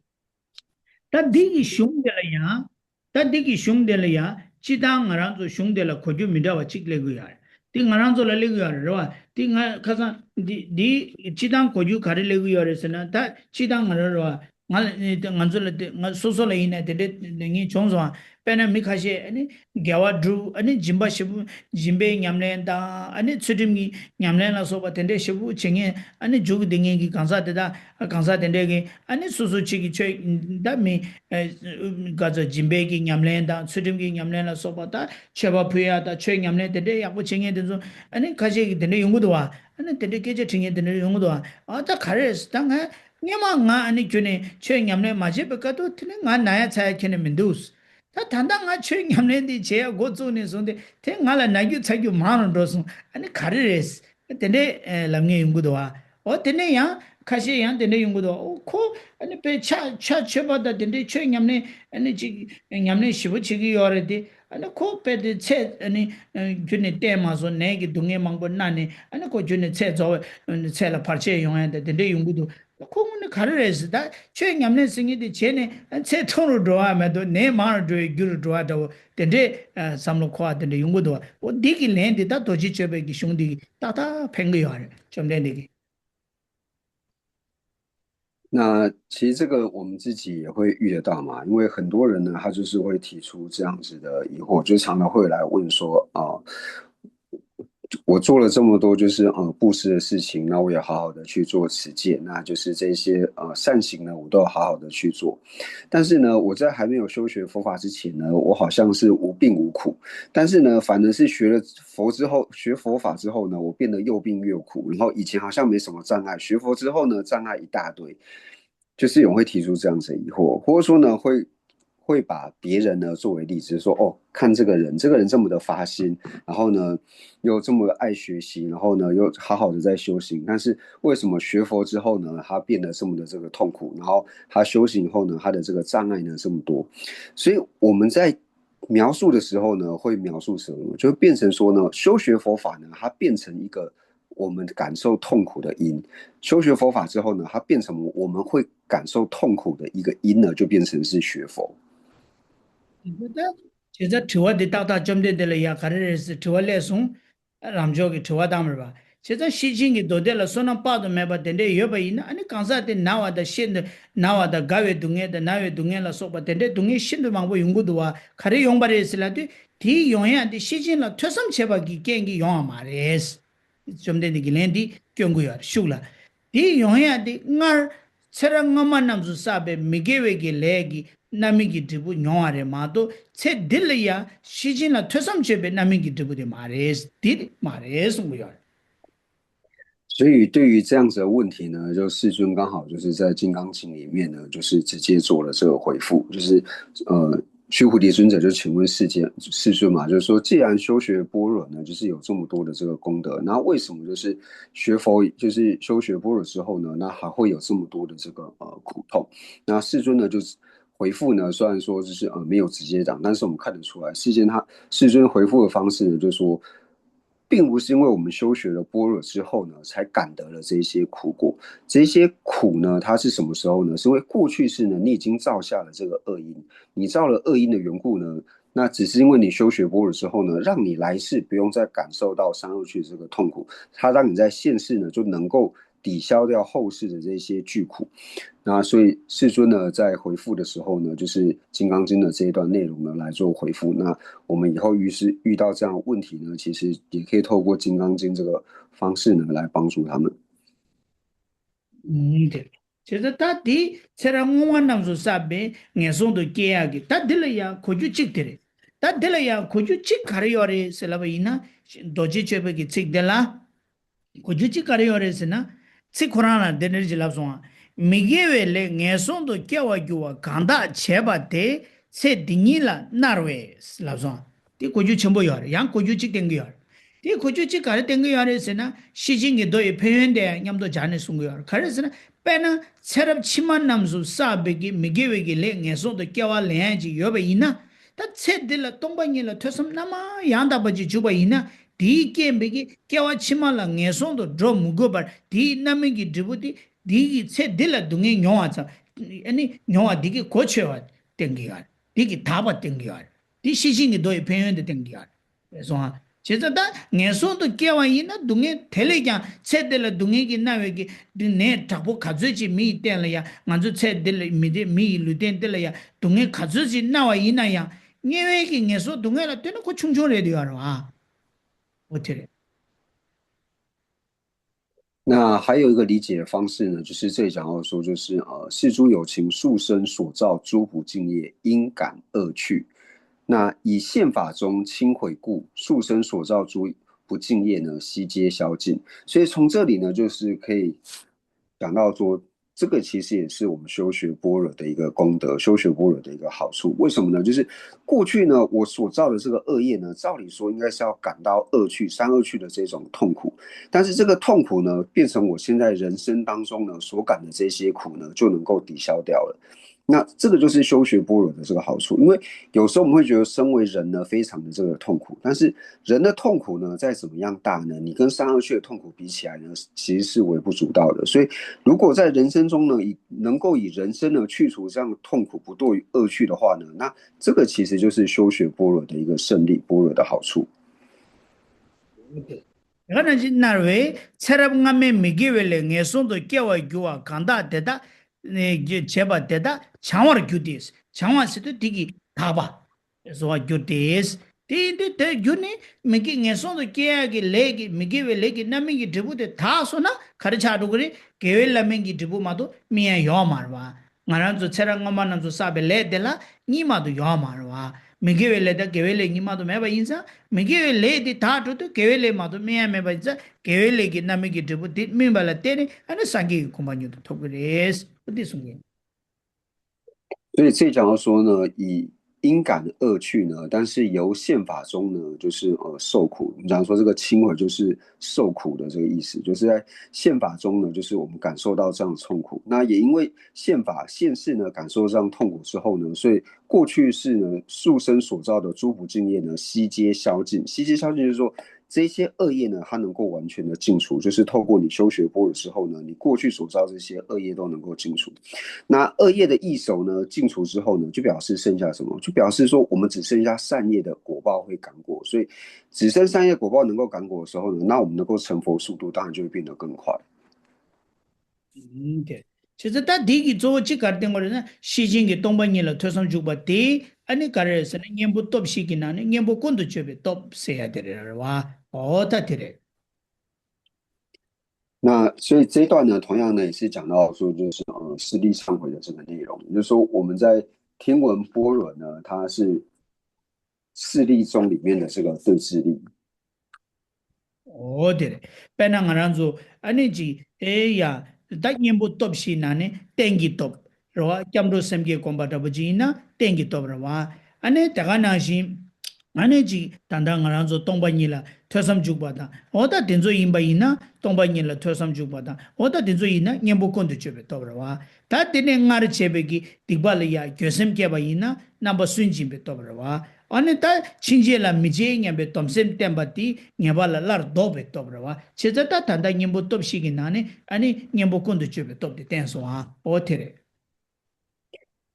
ད་འདི་གི་གཞུང་དེ་ལ་ཡང་། ད་འདི་གི་གཞུང་དེ་ལ་ཡང་སྤྱི་བཏང་ང་རང་ཚོ་གཞུང་དེ་ལ་གོ་རྒྱུ་མི་འདྲ་བ་གཅིག་སླེབས་ཀྱི་ཡོད་རེད། འདི་ང་རང་ཚོ་ལ་སླེབས་ཀྱི་ཡོད་རེད་རེད་བ། འདི་ང་ཁ་སང་འདི་འདི་སྤྱི་བཏང་གོ་རྒྱུ་ག་རེ་སླེབས་ཀྱི་ཡོད་རེད་ཟེར་ན། ད་སྤྱི་བཏང་ང་རང་རེད་བ། ང་ལ་ང་ཚོ་ལ་དེ་ང་སོ་སོ་ལ་ཡིན་ན་དེ་འདྲའི་ལས་ངན་བྱུང་སོང་ཨ། དཔེར་ན་མི་ཁ་ཤས་ཨ་ནི་དགེ་བ་སྒྲུབ། ཨ་ནི་སྦྱིན་པ་ཞེ་པོ་སྦྱིན་པའི་ཉམས་ལེན་དང་ཨ་ནི་ཚུལ་ཁྲིམས་ཀྱི་ཉམས་ལེན་ལ་སོགས་པ་དེ་འདྲའི་ཞེ་པོ་བྱེད་མཁན་ཨ་ནི་འཇུག་བསྡད་མཁན་གྱི་གང་ཟག་དེ་དག་གང་ཟག་དེ་འདྲའི་གི་ཨ་ནི་སོ་སོ་ཕྱི་གི་ཆོས་ད་མི་ག་ཚོད་སྦྱིན་པའི་གི་ཉམས་ལེན་དང་ཚུལ་ཁྲིམས་ཀྱི་ཉམས་ལེན་ལ་སོགས་པ་ད་མཆོད་པ་ཕུལ་ཡ་དང་ཆོས་ཉམས་ལེན་དེ་འདྲའི་ཡག་པོ་བྱེད་མཁན་དེ་ཚོ་ཨ་ནི་ཁ་ཤས་ཀྱི་དེ་འདྲ་ཡོང་གི་འདུག་བ། ཨ་ནི་དེ་འདྲའི་སྐད་ཆ་དྲི་མཁན་དེ་འདྲ་ཡོང་གི་འདུག་བ། ཨ་ད་ག་རེ་རེད་ཟེར་ད་ང་། སྔོན་མ་ང་ཨ་ནི་ཁྱོད་ནས་ཆོས་ཉམས་ལེན་མ་བྱས་པའི་སྐབས་དུ་དེ་ནི་ང་ན་ཡ་ཚ་ཡ་ཁྱོད་ནས་མི་འདུག་ད་ད་ལྟ་ང་ཆོས་ཉམས་ལེན་འདི་བྱེད་ཡ་འགོ་བཙུགས་ནས་བཟུང་སྟེ་དེ་ང་ལ་ན་རྒྱུ་ཚ་རྒྱུ་མང་རུ་འགྲོ་སོང་། ཨ་ནི་ག་རེ་རེད། དེ་འདྲས་ལབ་མཁན་ཡོང་གི་འདུག་བ། འོ་དེ་ནས་ཡང་ཁ་ཤས་ཡང་དེ་འདྲས་ཡོང་གི་འདུག་བ། འོ་ཁོ་ཨ་ནི་དཔེ་ཕྱག་ཕྱག་མཆོད་པ་དང་དེ་འདྲས་ཆོས་ཉམས་ལེན་ཨ་ནི་ཅིག་ཉམས་ལེན་ཞེ་པོ་བྱེད་ཀྱི་ཡོད་རེད་དེ། ཨ་ནི་ཁོ་དཔེ་དེ་ཚེ་ཨ་ནི་རྒྱུ་ནས་བསྟེན་མ་སོང་། ནད་ཀྱི་སྡུག་བསྔལ་མང་པོ་མནར་ནས་ཨ་ནི་ཁོ་རྒྱུ་ནས་ཚེ་རྫོགས་པའི་ཚེ་ལ་བར་ཆད་ཡོང་ཡ་དང་དེ་འདྲས་ཡོང་གི་འདུག་ཁོ་དངོས་གནས་ག་རེ་རེད་ཟེར། ད་ཆོས་ཉམས་ལེན་ཟེར་མཁན་དེ་བྱས་ནས་ཚེ་ཐུང་རུ་འགྲོ་བ་མ་གཏོགས་ནད་མང་རུ་འགྲོ་བའི་རྒྱུ་རུ་འགྲོ་བ་འདྲ་བོ་དེ་འདྲའི་བསམ་བློ་འཁོར་བ་དེ་འདྲ་ཡོང་གི་འདུག་འོ་འདི་གི་ལན་དེ་ད་རྡོ་རྗེ་གཅོད་པའི་གི་གཞུང་འདི་གི་ཏག་ཏག་ཕན་གི་ཡོད་རེད། བཅོམ་ལྡན་འདས་ཀྱིས། 那其实这个我们自己也会遇得到嘛，因为很多人呢，他就是会提出这样子的疑惑，就常常会来问说，啊、我做了这么多就是呃布施的事情，那我也好好的去做持戒，那就是这些呃善行呢，我都要好好的去做。但是呢，我在还没有修学佛法之前呢，我好像是无病无苦，但是呢，反而是学了佛之后，学佛法之后呢，我变得又病又苦，然后以前好像没什么障碍，学佛之后呢，障碍一大堆。就是有人会提出这样子的疑惑，或者说呢，会会把别人呢作为例子，说哦，看这个人，这个人这么的发心，然后呢又这么爱学习，然后呢又好好的在修行，但是为什么学佛之后呢，他变得这么的这个痛苦，然后他修行后呢，他的这个障碍呢这么多？所以我们在描述的时候呢，会描述什么？就会变成说呢，修学佛法呢，它变成一个我们感受痛苦的因。修学佛法之后呢，它变成我们会感受痛苦的一个因呢，就变成是学佛。 བྱས་ཙང་དྲི་བ་འདི་ཏག་ཏག་བཅོམ་ལྡན་འདས་ལ་ཡ་ག་རེ་རེད་ཟེར་དྲི་བ་སླེབས་སོང་། རབ་མཆོག་གིས་དྲི་བ་བཏང་མེད་པ། བྱས་ཙང་ཤེར་ཕྱིན་གྱི་མདོ་སྡེ་ལ་བསོད་ནམས་དཔག་ཏུ་མེད་པ་དེ་འདྲས་ཡོད་པ་ཡིན་ན། ཨ་ནི་གང་ཟག་དེ་ན་བ་དང་ཤི་འདུ་ན་བ་དང་རྒ་བའི་སྡུག་བསྔལ་དང་ན་བའི་སྡུག་བསྔལ་ལ་སོགས་པ་དེ་འདྲས་སྡུག་བསྔལ་ཤིན་ཏུ་མང་པོ་ཡོང་གི་འདུག་བ། ག་རེ་ཡོང་པ་རེད་ཟེར་ལབ་དུས། དེའི་ཡོང་ཡ་དེ་ཤེར་ཕྱིན་ལ་ཐོས་བསམ་བྱས་པ་གི་རྐྱེན་གྱིས་ཡོང་བ་མ་རེད། བཅོམ་ལྡན་འདས་ཀྱིས་ལན་འདི་སྐྱོན་གྱི་ཡོད་རེད་ཤུགས་ལ། དེའི་ཡོང་ཡ་དེ་སྔར་ཚེ་རབས་སྔ་མ་རྣམས་སུ་བསགས་པའི་མི་དགེ་བའི་གི་ལས་ཀྱི་རྣམ་སྨིན་གྱི་འབྲས་བུ་མྱོང་བ་རེད་མ་གཏོགས། ཚེ་འདི་ལ་ཡ་ཤེར་ཕྱིན་ལ་ཐོས་བསམ་བྱས་པའི་རྣམ་སྨིན་གྱི་འབྲས་བུ་དེ་མ་རེད། འདི་མ་རེད་གསུང་གི་ཡོད་རེད། 所以对于这样子的问题呢，就世尊刚好就是在《金刚经》里面呢，就是直接做了这个回复，就是呃，须菩提尊者就请问世间世尊嘛，就是说，既然修学般若呢，就是有这么多的这个功德，那为什么就是学佛，就是修学般若之后呢，那还会有这么多的这个呃苦痛？那世尊呢，就是回复呢，虽然说就是呃没有直接讲，但是我们看得出来，世间他世尊回复的方式呢，就是说，并不是因为我们修学了般若之后呢，才感得了这些苦果。这些苦呢，它是什么时候呢？是因为过去世呢，你已经造下了这个恶因，你造了恶因的缘故呢，那只是因为你修学般若之后呢，让你来世不用再感受到三恶趣这个痛苦，它让你在现世呢就能够抵消掉后世的这些巨苦。那所以世尊呢在回复的时候呢，就是《金刚经》的这一段内容呢来做回复。那我们以后遇是遇到这样的问题呢，其实也可以透过《金刚经》这个方式呢来帮助他们。 ཨུམ། དེ་བྱས་ཙང་ད་དེ་ཚེ་རབས་སྔོན་མ་རྣམས་སུ་བསགས་པའི་ངན་སོང་དུ་སྐྱེ་ཡག་གི་ད་འདི་ལ་ཡང་གོ་རྒྱུ་གཅིག་དེ་རེད། ད་འདི་ལ་ཡང་གོ་རྒྱུ་གཅིག་ག་རེ་ཡོད་རེད་ཟེར་ལབ་པ་ཡིན་ན། རྡོ་རྗེ་གཅོད་པའི་གི་ཚིག་འདི་ལ་གོ་རྒྱུ་གཅིག་ག་རེ་ཡོད་རེད་ཟེར་ན། ཚིག་ཁོ་རང་ལ་འདི་འདྲ་ཅིག་ལབ་སོང་ཨ། མི་དགེ་བའི་ལས་ངན་སོང་དུ་སྐྱེ་བར་འགྱུར་བ་གང་དག་བྱས་པ་དེ་ཚེ་འདི་ཉིད་ལ་མནར་བས་ལབ་སོང་ཨ། དེ་གོ་རྒྱུ་ཆེན་པོ་ཡོད་རེད། ཡང་གོ་རྒྱུ་གཅིག་བསྟན་གྱི་ཡོད་རེད། དེ་གོ་རྒྱུ་གཅིག་ག་རེ་བསྟན་གྱི་ཡོད་རེད་ཟེར་ན། ཤེར་ཕྱིན་གྱི་མདོ་ཡི་ཕན་ཡོན་དེ་མཉམ་དུ་སྦྱར་ནས་གསུང་གི་ཡོད་རེད། ག་རེ་ཟེར་ན། དཔེར་ན་ཚེ་རབས་ཕྱི་མ་རྣམས་སུ་བསགས་པའི་གི་མི་དགེ་བའི་གི་ལས་ངན་སོང་དུ་སྐྱེ་བ་ལེན་ཡ་ཅིག་ཡོད་པ་ཡིན་ན། ད་ཚེ་འདི་ལ་སྟོང་པ་ཉིད་ལ་ཐོས་བསམ་རྣལ་མ་ཡང་དག་པ་ཅིག་བྱུང་པ་ཡིན་ན། དེའི་རྐྱེན་པས་གི་སྐྱེ་བ་ཕྱི་མ་ལ་ངན་སོང་དུ་འགྲོ་མི་དགོས་པར་དེའི་རྣམ་སྨིན་གྱི་འབྲས་བུ་དེ་དེའི་གི་ཚེ་འདི་ལ་སྡུག་བསྔལ་མྱོང་བ་ཙམ། ཨ་ནི་མྱོང་བ་འདི་གི་གོ་ཆོད་པ་བསྟན་གྱི་ཡོད་རེད། འདི་གི་དག་པ་བསྟན་གྱི་ཡོད་རེད། འདི་ཤེར་ཕྱིན་གྱི་མདོ་ཡི་ཕན་ཡོན་དེ་བསྟན་གྱི་ཡོད་རེད། རེད་སོང་ཨ། བྱས་ཙང་ད་ངན་སོང་དུ་སྐྱེ་བ་ཡིན་ན་སྡུག་བསྔལ་དེ་ལས་ཀྱང་ཚེ་འདི་ལ་སྡུག་བསྔལ་གྱིས་མནར་བའི་གི་འདི་ནད་དྲག་པོ་ག་ཚོད་ཅིག་མི་ཡི་རྟེན་ལ་ཡང་ང་ཚོ་ཚེ་འདི་ལ་མི་དེ་མི་ཡི་ལུས་རྟེན་འདི་ལ་ཡང་སྡུག་བསྔལ་ག་ཚོད་ཅིག་མནར་བ་ཡིན་ན་ཡང་དམྱལ་བའི་གི་ངན་སོང་སྡུག་བསྔལ་ལ་ལྟོས་ན་ཁོ་ཆུང་ཆུང་རེད་དེ་ཡོད་རེད་བ། འོ་དེ་རེད། 那还有一个理解的方式呢，就是这里讲到说，就是呃，世诸有情，数生所造诸不净业，因感恶趣。那以现法中轻毁故，数生所造诸不净业呢，悉皆消尽。所以从这里呢，就是可以讲到说，这个其实也是我们修学般若的一个功德，修学般若的一个好处。为什么呢？就是过去呢，我所造的这个恶业呢，照理说应该是要感到恶趣、三恶趣的这种痛苦，但是这个痛苦呢，变成我现在人生当中呢所感的这些苦呢，就能够抵消掉了。那这个就是修学般若的这个好处，因为有时候我们会觉得身为人呢，非常的这个痛苦，但是人的痛苦呢，再怎么样大呢，你跟三恶趣的痛苦比起来呢，其实是微不足道的。所以，如果在人生中呢，以能够以人生呢去除这样的痛苦，不堕于恶趣的话呢，那这个其实就是修学般若的一个胜利，般若的好处。 དེ་ག་ནང་བཞིན་མནར་བས་ཚེ་རབས་སྔ་མའི་མི་དགེ་བའི་ལས་ངན་སོང་དུ་སྐྱེ་བར་འགྱུར་བ་གང་དག་དེ་དག་ནས་བྱས་པ་དེ་དག་བྱང་བར་འགྱུར་ཏེ། བྱང་བ་ཟེར་དུས་དེ་གི་དག་པ་བཟོ་བར་འགྱུར་ཏེ། དེ་ཡིན་དུས་དེར་གྱུར་ནས་མི་དགེ་ངན་སོང་དུ་སྐྱེ་ཡག་གི་ལས་ཀྱི་མི་དགེ་བའི་ལས་ཀྱི་རྣམ་སྨིན་གྱི་འབྲས་བུ་དེ་དག་སོང་ན་ག་རེ་ཆགས་འགྲོ་གི་རེད། དགེ་བའི་བླ་མིན་གྱི་འབྲས་བུ་མ་གཏོགས་སྨིན་ཡ་ཡོད་མ་རེད་བ། ང་རང་ཚོ་ཚེ་རབས་སྔོན་མ་རྣམས་སུ་བསགས་པའི་ལས་དེ་ལ་གཉིས་མ་གཏོགས་ཡོད་མ་རེད་བ། མི་དགེ་བའི་ལས་དང་དགེ་བའི་ལས་གཉིས་མ་གཏོགས་མེད་པ་ཡིན་ཙང་། མི་དགེ་བའི་ལས་དེ་དག་འགྲོ་དུས་དགེ་བའི་ལས་མ་གཏོགས་སྨིན་ཡ་མེད་པ་ཡིན་ཙང་། དགེ་བའི་ལས་ཀྱི་རྣམ་སྨིན་གྱི་འབྲས་བུ་དེ་སྨིན་པ་ལ་བརྟེན་ནས་ཨ་ནི་སངས་རྒྱས་ཀྱི་གོ་འཕང་མྱུར་དུ་ཐོབ་ཀྱི་རེད། འོ་དེ་གསུང་གི་ཡིན། 所以这讲到说呢，以因感的恶趣呢，但是由现法中呢，就是呃受苦。我们讲说这个轻毁就是受苦的这个意思，就是在现法中呢，就是我们感受到这样的痛苦。那也因为现法现世呢感受这样痛苦之后呢，所以过去世呢数生所造的诸不净业呢悉皆消尽。悉皆消尽就是说，这些恶业呢，它能够完全的净除，就是透过你修学般若之后呢，你过去所造这些恶业都能够净除。那恶业的一熟呢，净除之后呢，就表示剩下什么？就表示说我们只剩下善业的果报会感果，所以只剩善业果报能够感果的时候呢，那我们能够成佛速度当然就会变得更快。ཨུམ། དེ། བྱས་ཙང་ད་འདི་གི་གཙོ་བོ་གཅིག་ག་རེ་བསྟན་དགོས་རེད་ན་ཤེས་བཞིན་གྱི་སྟོང་པ་ཉིད་ལ་ཐོས་བསམ་འཇུག་པ་དེ་ཨ་ནི་ག་རེ་རེད་ཟེར་ན་གཉེན་པོ་སྟོབས་བཞི་གི་ནང་ནས་གཉེན་པོ་ཀུན་ཏུ་སྤྱོད་པའི་སྟོབས་ཟེར་ཡ་དེ་རེད་རེད་བ། ཨོ་ད་དེ་རེད།那所以这一段呢，同样呢也是讲到说，就是呃，四力忏悔的这个内容，也就是说我们在听闻般若呢，它是四力宗里面的这个对治力。 ཨོ་དེ་རེད། དཔེར་ན་ང་རང་ཚོ་ཨ་ནི་ཅིག་ཨེ་ཡ་ད་གཉེན་པོ་སྟོབས་བཞིའི་ནང་ནས་རྟེན་གྱི་སྟོབས་རེད་བ། སྐྱབས་འགྲོ་སེམས་བསྐྱེད་སྒོམ་པ་འདྲ་པོ་ཅིག་ཡིན་ན་རྟེན་གྱི་སྟོབས་རེད་བ། ཨ་ནི་དེ་ག་ནང་བཞིན་ཨ་ནི་ཅིག་ད་ལྟ་ང་རང་ཚོ་སྟོང་པ་ཉིད་ལ་ཐོས་བསམ་འཇུག་པ་དང་ཨོ་ད་དེ་ཚོ་ཡིན་པ་ཡིན་ན་སྟོང་པ་ཉིད་ལ་ཐོས་བསམ་འཇུག་པ་དང་ཨོ་ད་དེ་ཚོ་ཡིན་ན་གཉེན་པོ་ཀུན་ཏུ་སྤྱོད་པའི་སྟོབས་རེད་བ། ད་དེ་ནས་སྔར་བྱས་པའི་གི་སྡིག་པ་ལ་ཡ་འགྱོད་སེམས་སྐྱེས་པ་ཡིན་ན་རྣམ་པ་སུན་འབྱིན་པའི་སྟོབས་རེད་བ། ཨ་ནི་ད་ཕྱིན་ཆད་ལ་མི་བྱེད་སྙམ་པའི་སྡོམ་སེམས་བསྟེན་པ་དེ་ཉེས་པ་ལ་སླར་ལྡོག་པའི་སྟོབས་རེད་བ། བྱས་ཙང་ད་ད་ལྟ་གཉེན་པོ་སྟོབས་བཞི་གི་ནང་ནས་ཨ་ནི་གཉེན་པོ་ཀུན་ཏུ་སྤྱོད་པའི་སྟོབས་དེ་བསྟན་སོང་ཨ། ཨོ་དེ་རེད།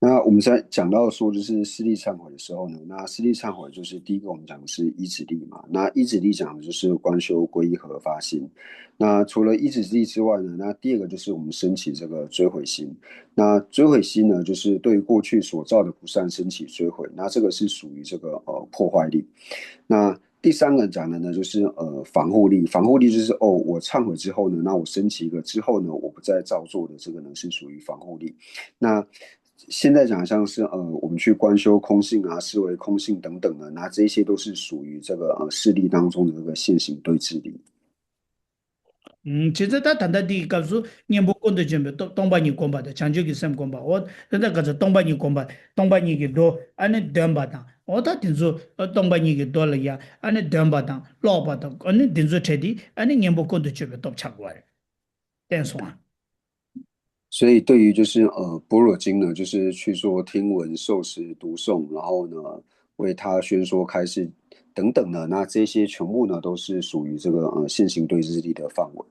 那我们在讲到说，就是四力忏悔的时候呢，那四力忏悔就是第一个我们讲的是依止力嘛。那依止力讲的就是观修、皈依、合发心。那除了依止力之外呢，那第二个就是我们升起这个追悔心。那追悔心呢，就是对于过去所造的不善升起追悔。那这个是属于这个呃破坏力。那第三个讲的呢，就是呃防护力。防护力就是哦，我忏悔之后呢，那我升起一个之后呢，我不再造作的这个呢，是属于防护力。那现在讲像是呃，我们去观修空性啊、思维空性等等的，那这些都是属于这个呃四力当中的这个现行对治力。 ཨུམ། བྱས་ཙང་ད་ད་ལྟ་འདི་ཡི་སྐབས་སུ་གཉེན་པོ་ཀུན་ཏུ་སྤྱོད་པའི་སྟོབས་སྟོང་པ་ཉིད་བསྒོམ་པ་དང་བྱང་ཆུབ་ཀྱི་སེམས་བསྒོམ་པ་འོ་ད་ལྟ་ག་ཚོད་སྟོང་པ་ཉིད་བསྒོམ་པ་སྟོང་པ་ཉིད་ཀྱི་མདོ་ཨ་ནི་འདོན་པ་དང་འོ་ད་དེ་ཚོ་སྟོང་པ་ཉིད་ཀྱི་མདོ་ལ་ཡ་ཨ་ནི་འདོན་པ་དང་ཀློག་པ་དང་ཨ་ནི་དེ་ཚོ་བྲལ་ཏེ་ཨ་ནི་གཉེན་པོ་ཀུན་ཏུ་སྤྱོད་པའི་སྟོབས་ཆགས་དགོས་པ་རེད། བསྟན་སོང་ཨ། 所以对于就是呃般若经呢，就是去做听闻、受持、读诵，然后呢为他宣说开示等等的，那这些全部呢都是属于这个呃现行对治力的范围。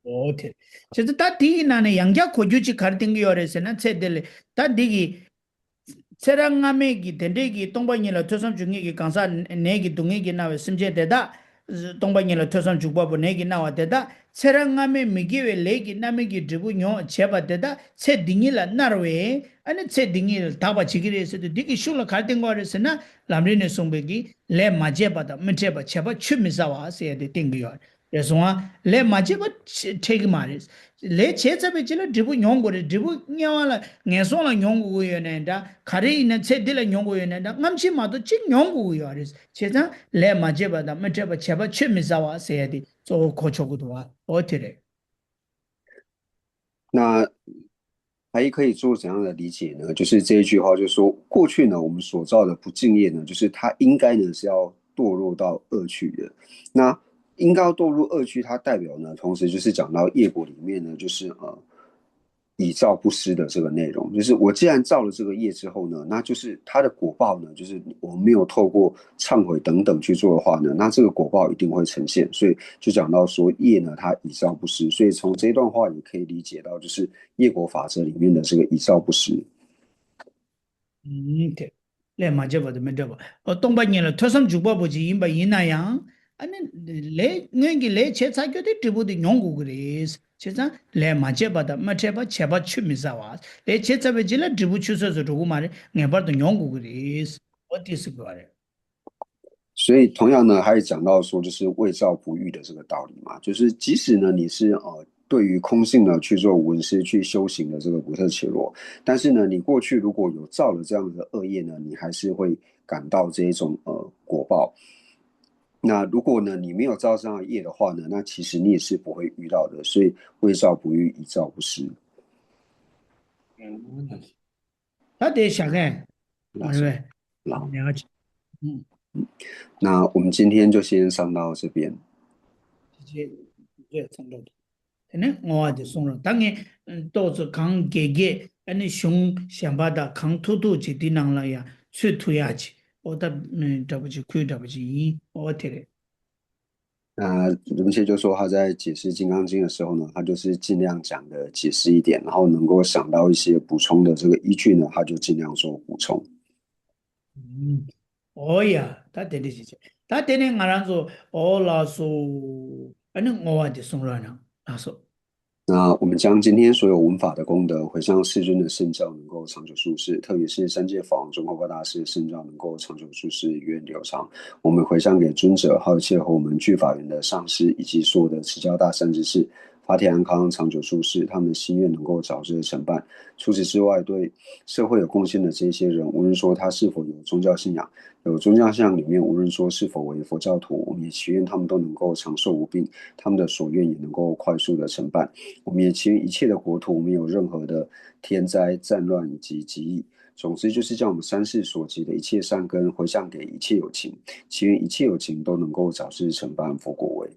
ཨོ་དེ། བྱས་ཙང་ད་དེ་ཡི་ནང་ནས་ཡང་བསྐྱར་གོ་རྒྱུ་ཅིག་ག་རེ་བསྟན་གྱི་ཡོད་རེད་ཟེར་ན་ཚེ་འདི་ལ་ད་འདི་གི་ཚེ་རབས་སྔ་མའི་གི་དེ་འདྲའི་གི་སྟོང་པ་ཉིད་ལ་ཐོས་བསམ་འཇུག་མཁན་གྱི་གང་ཟག་ནད་ཀྱི་སྡུག་བསྔལ་གྱིས་མནར་བའི་སེམས་ཅན་དེ་དག་སྟོང་པ་ཉིད་ལ་ཐོས་བསམ་འཇུག་པ་པོ་ནད་ཀྱིས་མནར་བ་དེ་དག་ཚེ་རབས་སྔ་མའི་མི་དགེ་བའི་ལས་ཀྱི་རྣམ་སྨིན་གྱི་འབྲས་བུ་མྱོང་བྱས་པ་དེ་དག་ཚེ་འདི་ཉིད་ལ་མནར་བས་ཨ་ནི་ཚེ་འདི་ཉིད་ལ་དག་པ་བྱེད་ཀྱི་རེད་ཟེར་དུས་འདི་གི་ཤུགས་ལ་ག་རེ་བསྟན་གྱི་ཡོད་རེད་ཟེར་ན་ལམ་རིམ་ནས་གསུངས་པའི་གི་ལས་མ་བྱས་པ་དང་མི་འཕྲད་པ་བྱས་པ་ཆུད་མི་ཟ་བ་ཟེར་ཡ་དེ་བསྟན་གྱི་ཡོད་རེད། རེད་སོང་ཨ། ལས་མ་བྱས་པ་ཆ་འཕྲད་ཀྱི་མ་རེད། ལས་བྱས་ཚར་བའི་རྗེས་ལ་འབྲས་བུ་མྱོང་དགོས་རེད། འབྲས་བུ་དམྱལ་བ་ལ་ངན་སོང་ལ་མྱོང་དགོས་ཀྱི་ཡོད་ནའི་འདྲ། ག་རེ་ཡིན་ན་ཚེ་འདི་ལ་མྱོང་དགོས་ཡོད་ནའི་འདྲ། སྔ་ཕྱི་མ་གཏོགས་གཅིག་མྱོང་དགོས་ཀྱི་ཡོད་རེད། བྱས་ཙང་ལས་མ་བྱས་པ་དང་མི་འཕྲད་པ་བྱས་པ་ཆུད་མི་ཟ་བ་ཟེར་ཡ་དེ་གཙོ་བོ་གོ་ཆོག་གི་འདུག་བ། འོ་དེ་རེད། 那还可以做怎样的理解呢？就是这一句话，就是说，过去呢，我们所造的不敬业呢，就是它应该呢是要堕落到恶趣的。那应该要堕入恶趣，它代表呢，同时就是讲到业果里面呢，就是呃，以造不施的这个内容，就是我既然造了这个业之后呢，那就是它的果报呢，就是我没有透过忏悔等等去做的话呢，那这个果报一定会呈现。所以就讲到说，业呢，它以造不施。所以从这段话也可以理解到，就是业果法则里面的这个以造不施。 ཨུམ། དེ། ལས་མ་བྱས་པ་དང་མི་འཕྲད་པ། ཨོ་སྟོང་པ་ཉིད་ལ་ཐོས་བསམ་འཇུག་པ་པོ་ཅིག་ཡིན་པ་ཡིན་ན་ཡང་། ཨ་ནི། ལས་སྔོན་གྱི་ལས་བྱས་ཚར་རྒྱུ་དེ་འབྲས་བུ་དེ་མྱོང་དགོས་ཀྱི་རེད། བྱས་ཙང་ལས་མ་བྱས་པ་དང་མ་འཕྲད་པ་བྱས་པ་ཆུད་མི་ཟ་བ། ལས་བྱས་ཚར་བའི་རྗེས་ལ་འབྲས་བུ་ཆུད་ཟོས་སུ་འགྲོ་གི་མ་རེད། ངེས་པར་དུ་མྱོང་དགོས་ཀྱི་རེད། ཨོ་དེ་ཟེར་དགོས་པ་རེད། 所以同样呢，还讲到说，就是未造不遇的这个道理嘛，就是即使呢你是呃对于空性呢去做闻思去修行的这个古特伽罗，但是呢你过去如果有造了这样的恶业呢，你还是会感到这一种呃果报。那如果呢你没有造这样的业的话呢，那其实你也是不会遇到的。所以未造不遇，以造不施。 ད་དེ་བཞག་གས། ལགས་སོ། རེད་པས། ལགས། ཉག་ཅིག་ཨུམ། 那我们今天就先上到这边。 དེ་རྗེས་རེད་ཚང་འགྲོ་འདུག་དེ་ནས་བསྔོ་བ་དེ་གསུང་རོགས། ད་ངས་ཏོག་ཙམ་གང་རྒྱས་རྒྱས་ཨ་ནི་གཞུང་གཞན་པ་དང་གང་ཐུག་ཐུག་ཅིག་དེ་ནང་ལ་ཡང་ཚུད་ཐུབ་ཡག་ཅིག་ཨོ་ད་འདྲ་པོ་ཅིག་ཁུལ་འདྲ་པོ་ཅིག་ཡིན། ཨོ་དེ་རེད། 那人们就说他在解释《金刚经》的时候呢，他就是尽量讲的解释一点，然后能够想到一些补充的这个依据呢，他就尽量做补充。ཨོ་ཡ། ད་དེ་འདྲ་ཞིག་བྱས། ད་དེ་ནས་ང་རང་ཚོ་ཨོ་ལགས་སོ། ཨ་ནི་བསྔོ་བ་འདི་གསུང་རོགས་གནང་། ལགས་སོ། 那我们将今天所有闻法的功德回向世尊的圣教，能够长久住世，特别是三界法王宗喀巴大师的圣教能够长久住世，源远流长。我们回向给尊者，还有一切和我们具法缘的上师，以及所有的持教大善知识，法体安康，长久住世，他们的心愿能够早日成办。除此之外，对社会有贡献的这些人，无论说他是否有宗教信仰，有宗教信仰里面，无论说是否为佛教徒，我们也祈愿他们都能够长寿无病，他们的所愿也能够快速的成办。我们也祈愿一切的国土没有任何的天灾、战乱以及疾疫。总之，就是将我们三世所积的一切善根回向给一切有情，祈愿一切有情都能够早日成办佛果位。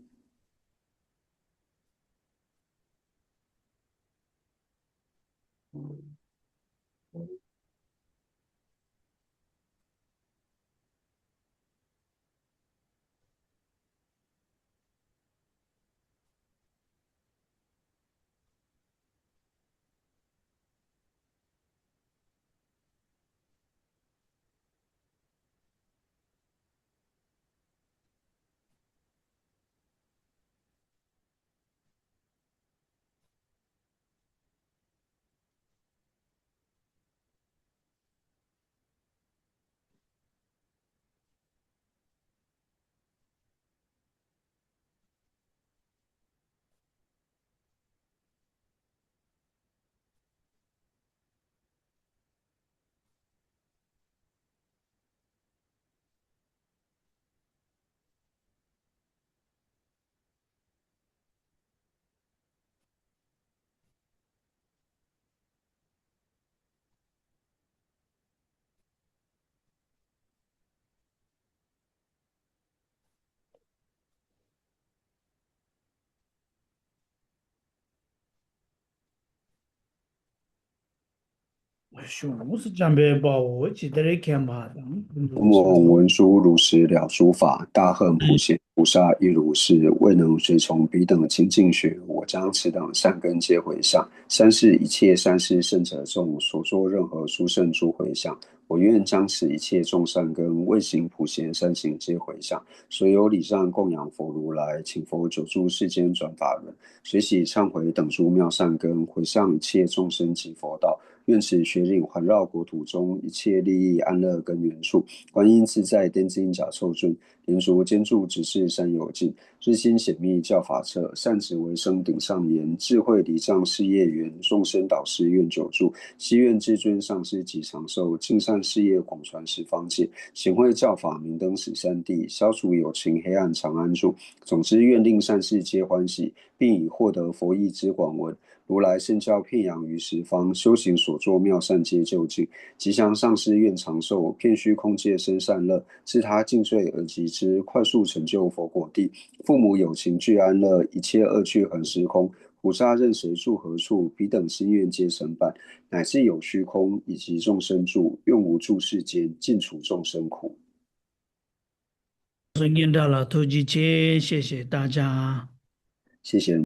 གཞུང་དབུས་སུ་འཇམ་དཔལ་དཔའ་བོས་ཇི་ལྟར་མཁྱེན་པ་དང་། ཀུན་ཏུ། 闻诸如是了诸法，大恨普贤菩萨亦如是，未能随从彼等清净学，我将此等善根皆回向三世一切善事圣者众所作任何殊胜诸回向。我愿将此一切众善根，未行普贤三行皆回向，所有礼赞供养佛如来，请佛久住世间转法轮，随喜忏悔等诸妙善根，回向一切众生及佛道。愿此雪岭环绕国土中，一切利益安乐根源处，观音自在天津甲臭圳，莲足尖柱直至山有尽，日星显密教法彻，善止为生顶上缘，智慧礼障事业圆，众生导师愿久住。希愿至尊上师吉长寿，尽善事业广传十方界，显慧教法明灯十三地，消除有情黑暗长安住。总之，愿令善世皆欢喜，并以获得佛意之广闻，如来圣教遍扬于十方，修行所作妙善皆究竟。吉祥上师愿长寿，遍虚空界生善乐，自他尽罪而及之，快速成就佛果地。父母有情俱安乐，一切恶趣恒时空。菩萨任谁住何处，彼等心愿皆成办，乃至有虚空以及众生住，愿无住世间，尽除众生苦。སྙན་གྲགས་ལ་ཐུགས་རྗེ་ཆེ། 谢谢大家。谢谢。